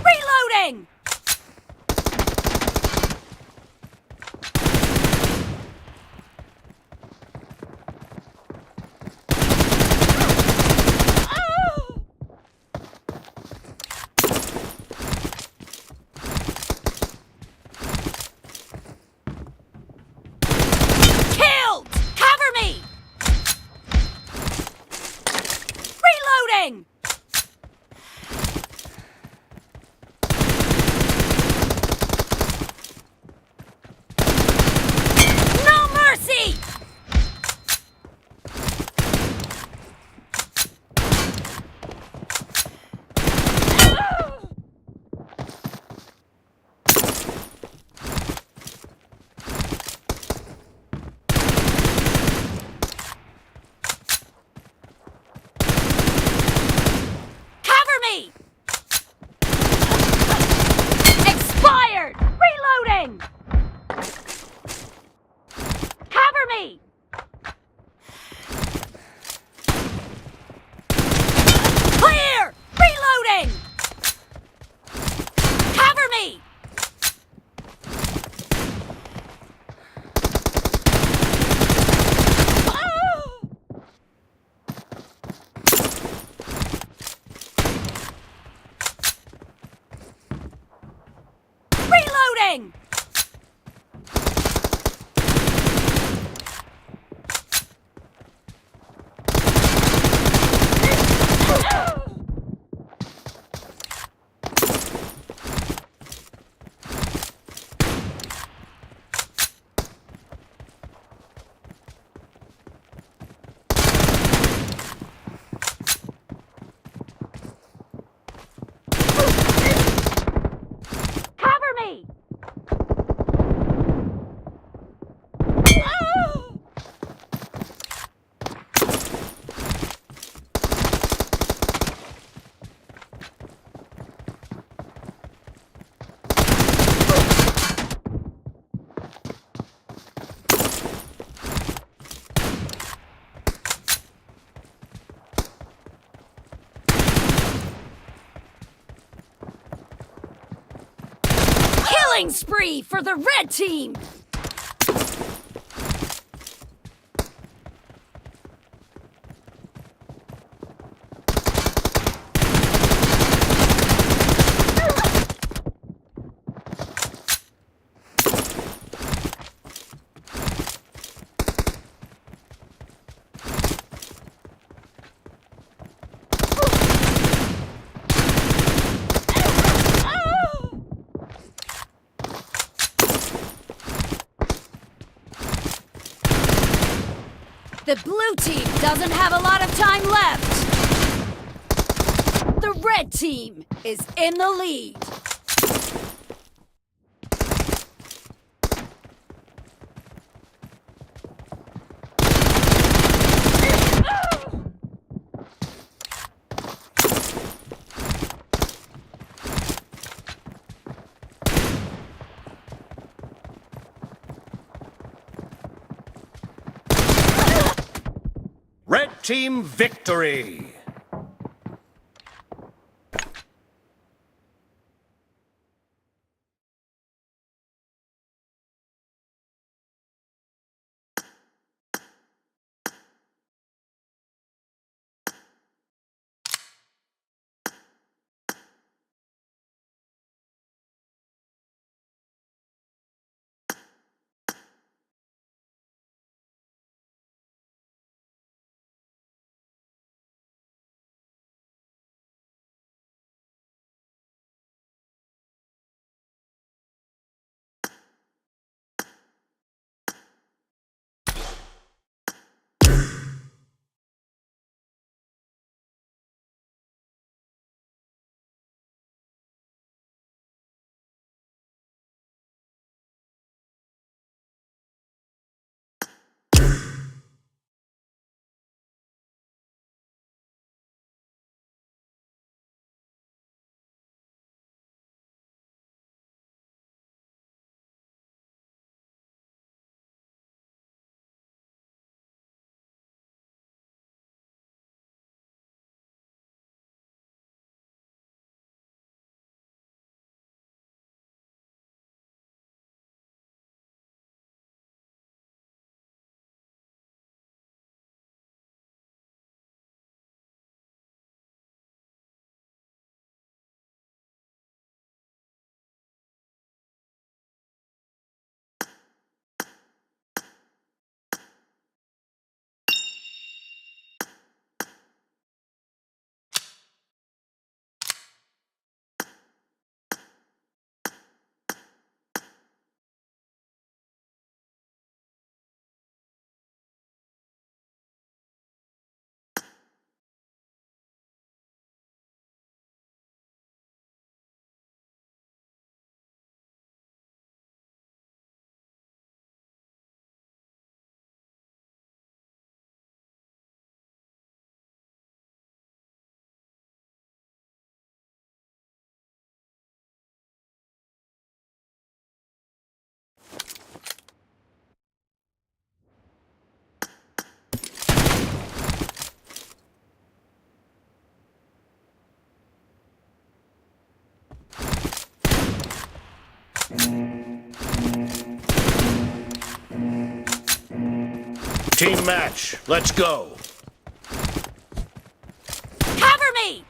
Reloading! Killed! Cover me! Reloading! Spree for the red team! The blue team doesn't have a lot of time left. The red team is in the lead. Red team victory! Team match, let's go. Cover me!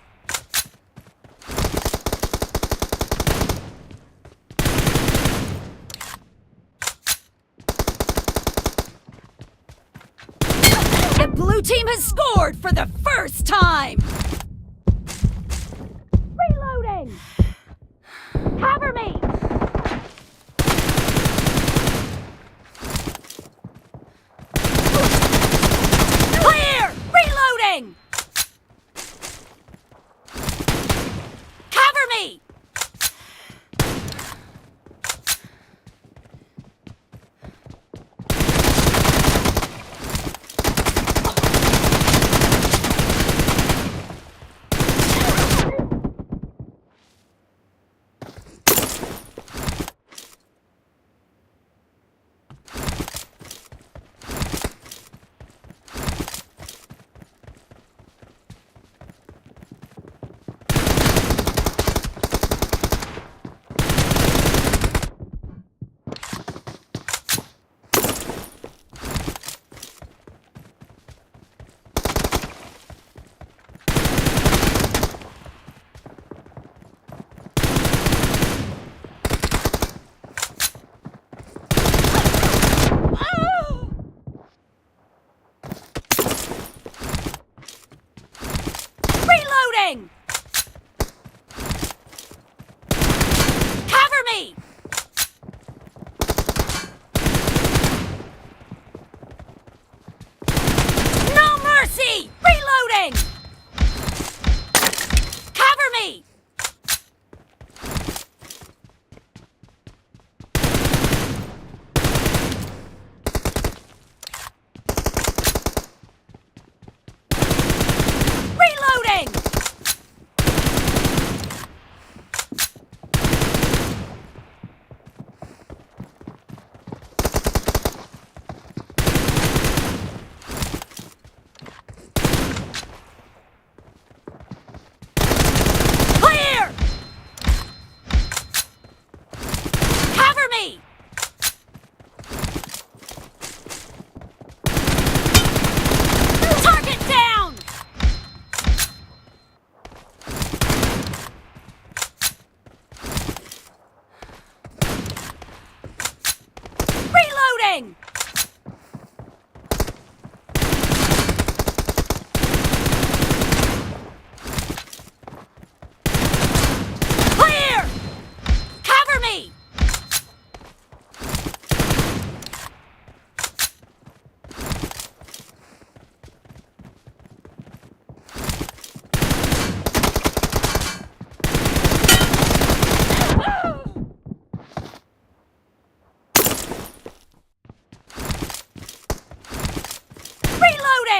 The blue team has scored for the first time! Reloading! Cover me! Clear! Reloading! Cover me!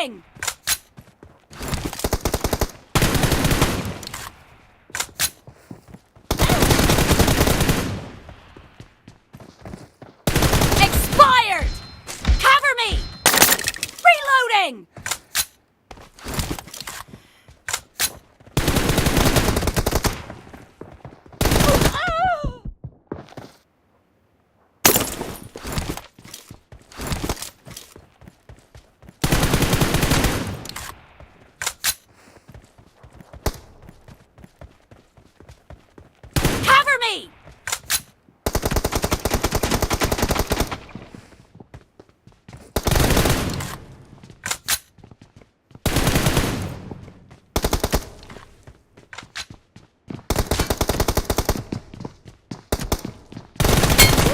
Reloading! Expired! Cover me! Reloading! Cover me!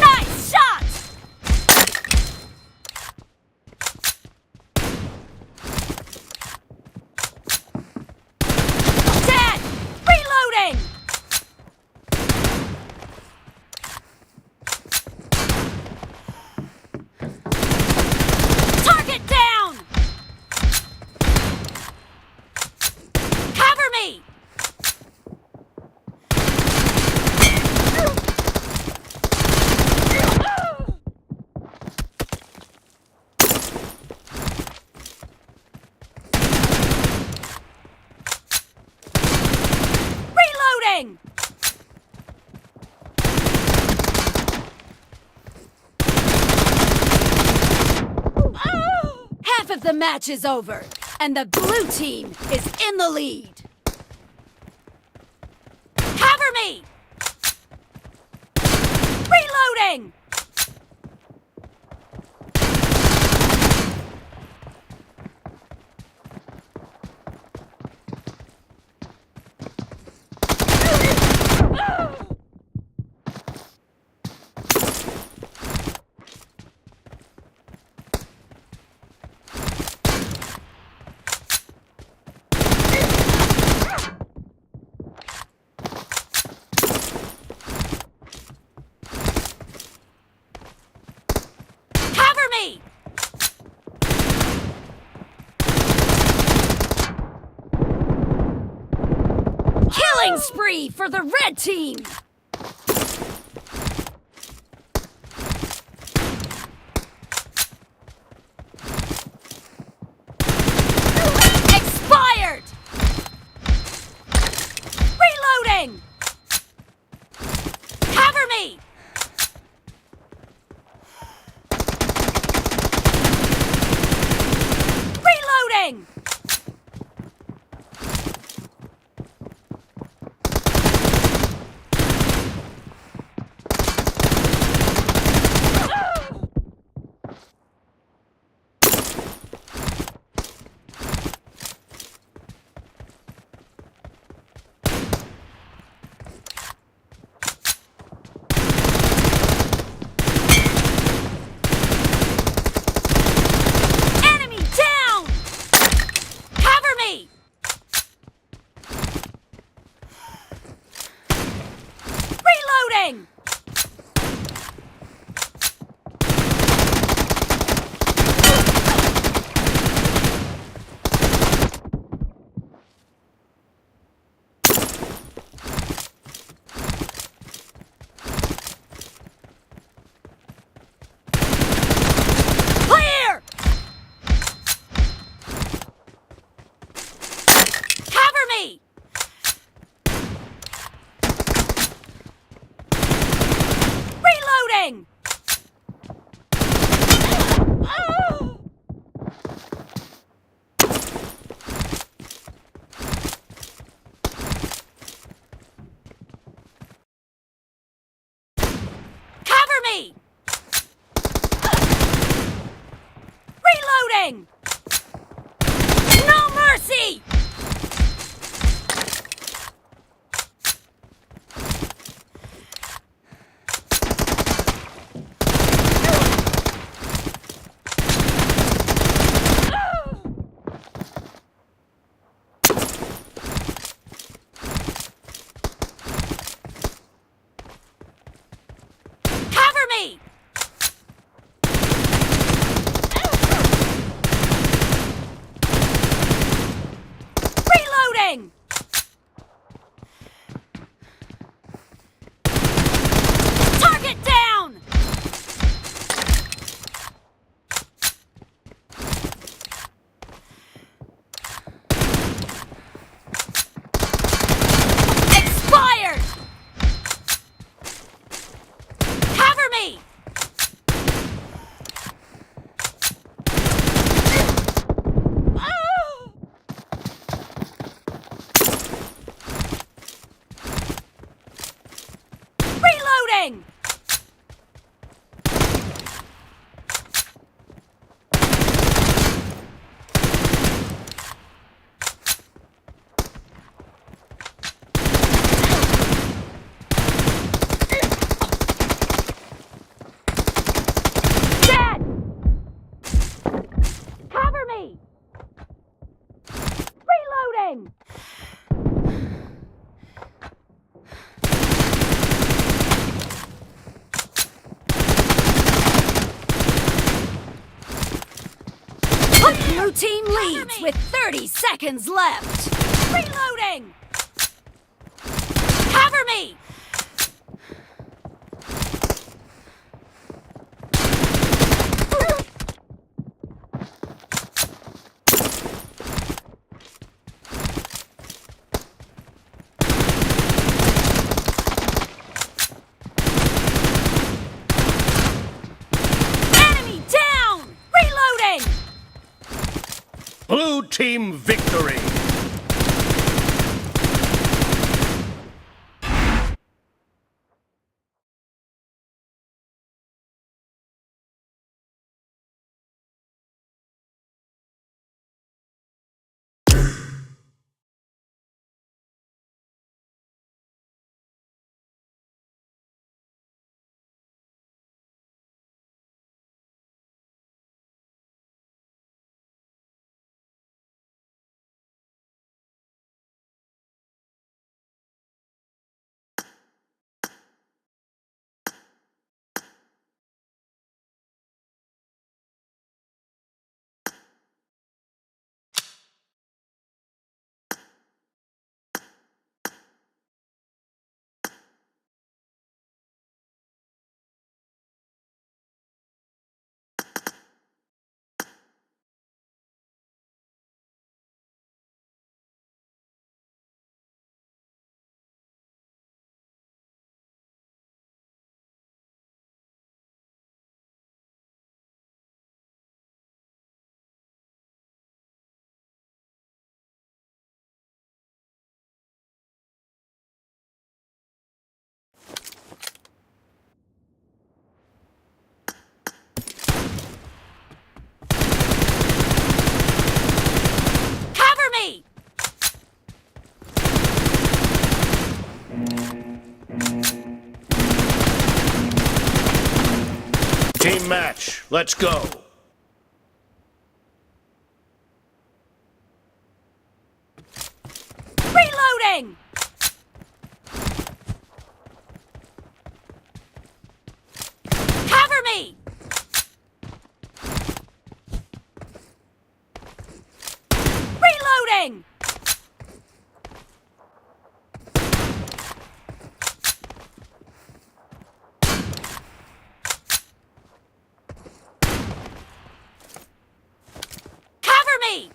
Nice shot! Dead! Reloading! Target down! Cover me! Reloading! Half of the match is over, and the blue team is in the lead. Cover me! Reloading! Cover me! Killing spree for the red team! Expired! Reloading! Cover me! Reloading! Enemy down! Cover me! Reloading! Clear! Cover me! Reloading! Cover me! Reloading! No mercy! Cover me! Blue team leads with thirty seconds left. Reloading! Cover me! Enemy down! Reloading! Blue team victory! Cover me! Team match, let's go. Reloading! Cover me! Reloading! Cover me!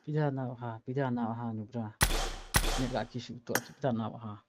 Pida nau ha, pida nau ha, nubra. Net ga kisu to, pida nau ha.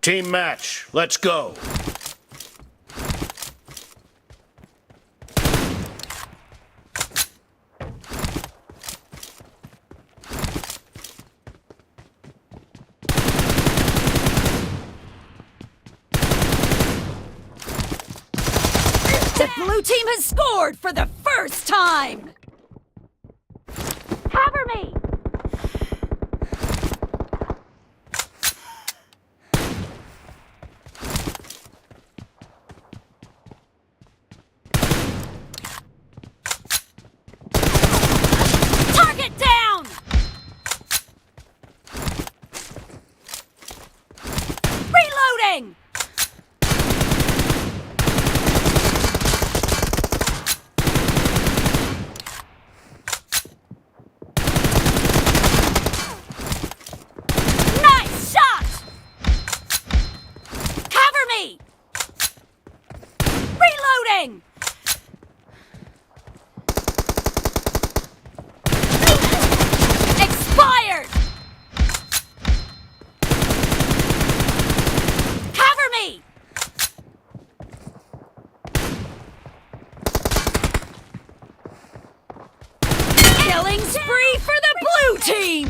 Team match, let's go. The blue team has scored for the first time! Cover me! Target down! Reloading! Nice shot! Cover me! Reloading! Expired! Cover me! Killing spree for the blue team!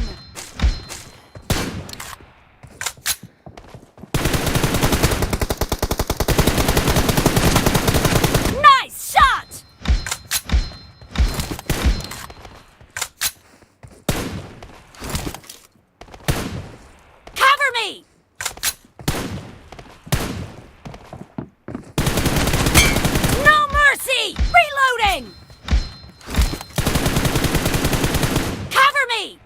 Nice shot! Cover me! No mercy! Reloading! Cover me!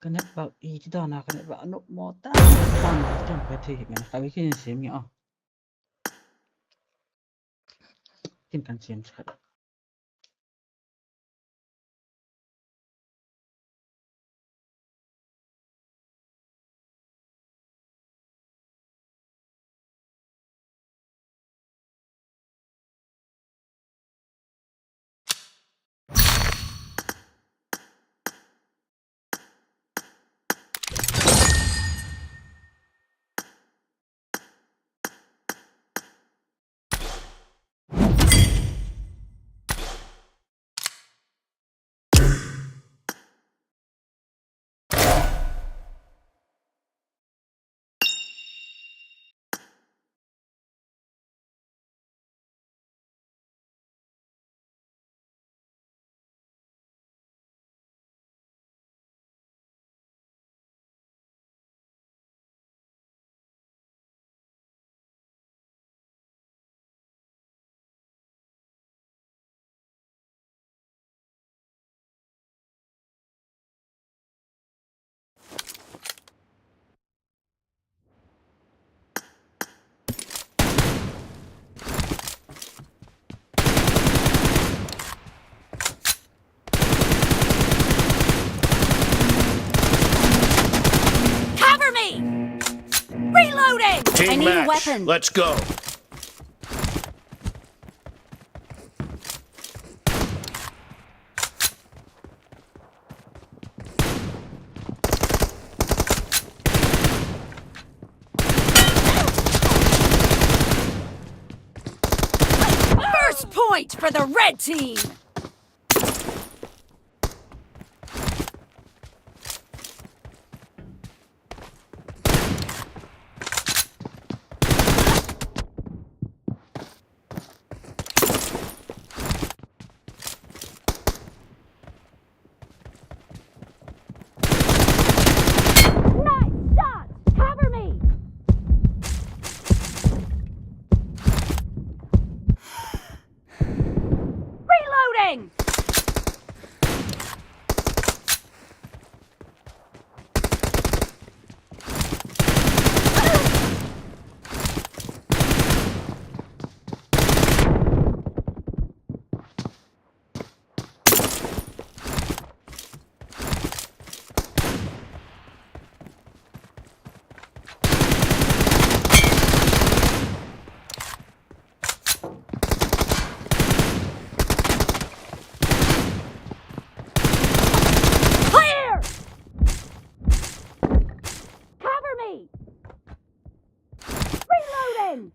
Ka network iti dan a ka network anop mo ta. Tam tam ka thei hi ngan khawi khin sem nge a. Kin kan sem khat. Cover me! Reloading! Team I need a match. Weapon. Let's go. First point for the red team! Nice shot! Cover me! Reloading! Clear! Cover me! Reloading!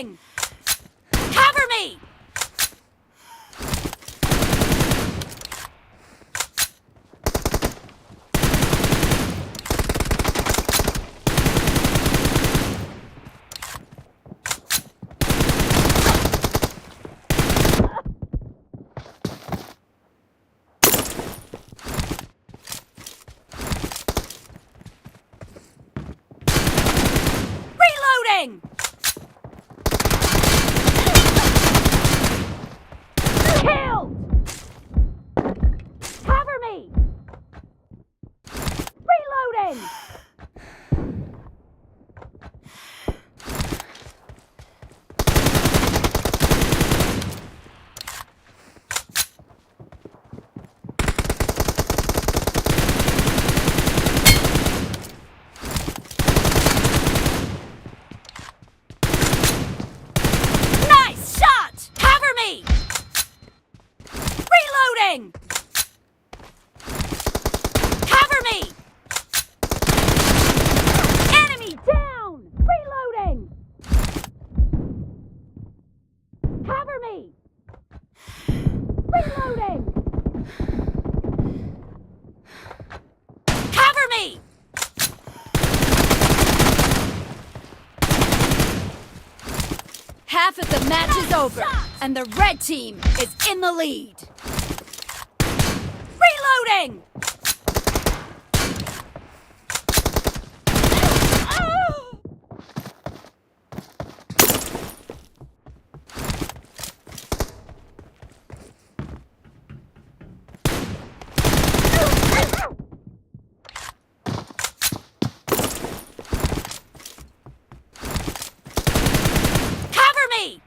Cover me! Reloading! Killed! Cover me! Reloading! Nice shot! Cover me! Reloading! Cover me! Enemy down! Reloading! Cover me! Reloading! Cover me! Half of the match is over, and the red team is in the lead. Reloading! Cover me!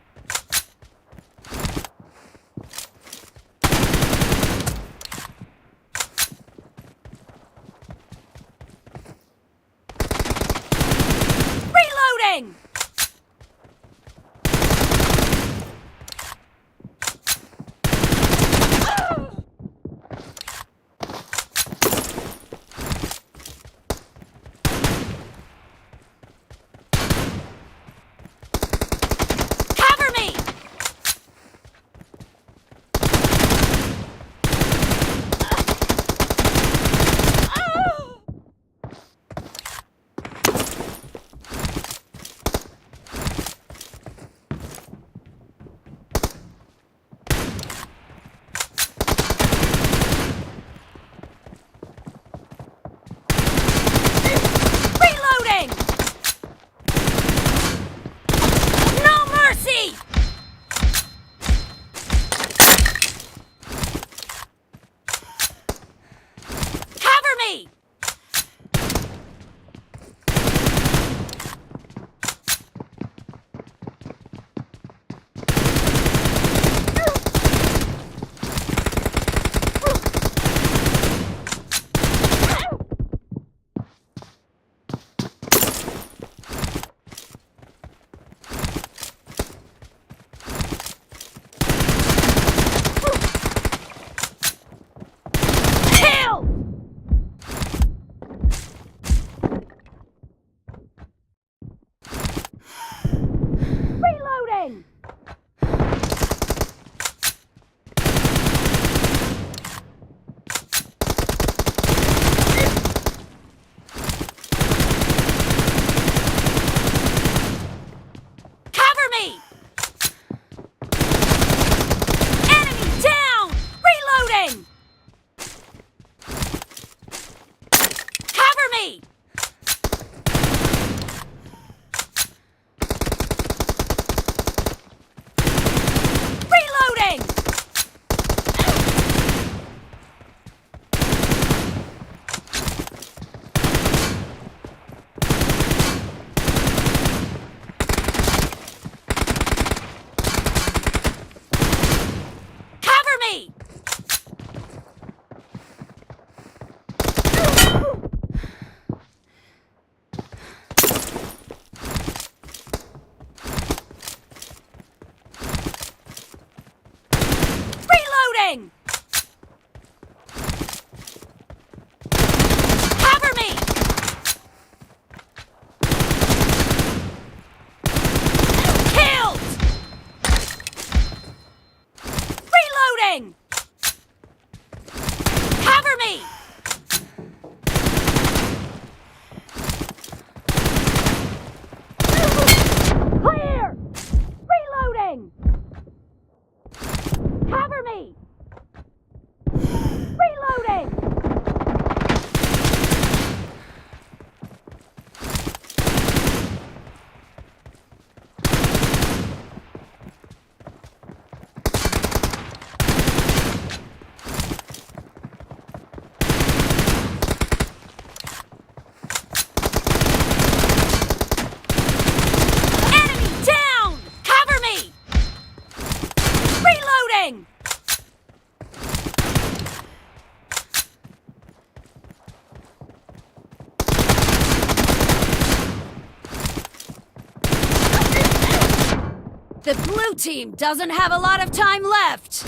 The blue team doesn't have a lot of time left.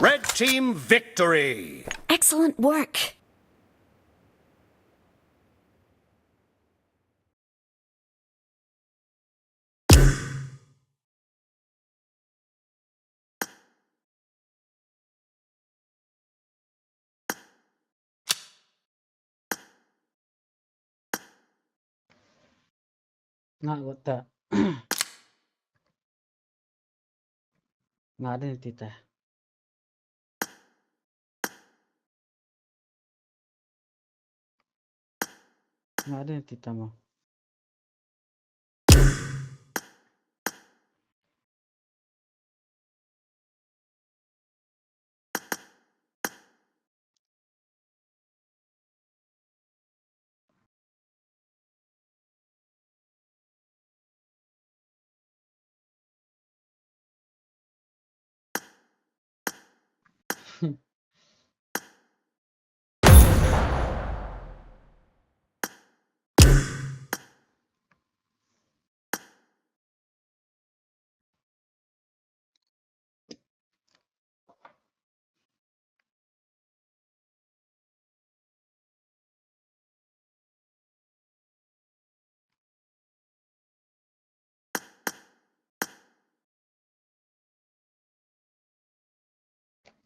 Red team victory. Excellent work. Nga got ta. Nga den ti ta. Nga den ti ta mo.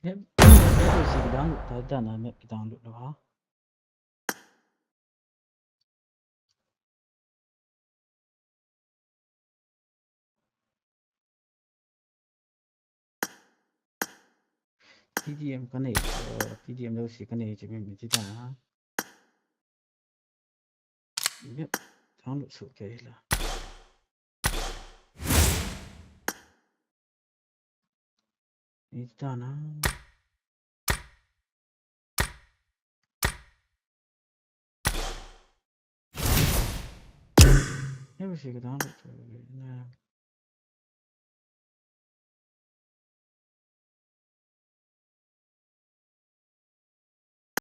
Map, map si ki download ta, dan a map ki download lou ha. T D M ka nei, eh, T D M lou si ka nei, che mi mi ti ta. Yep, download su ke la. Ni ta na. Yep, si ka download su na.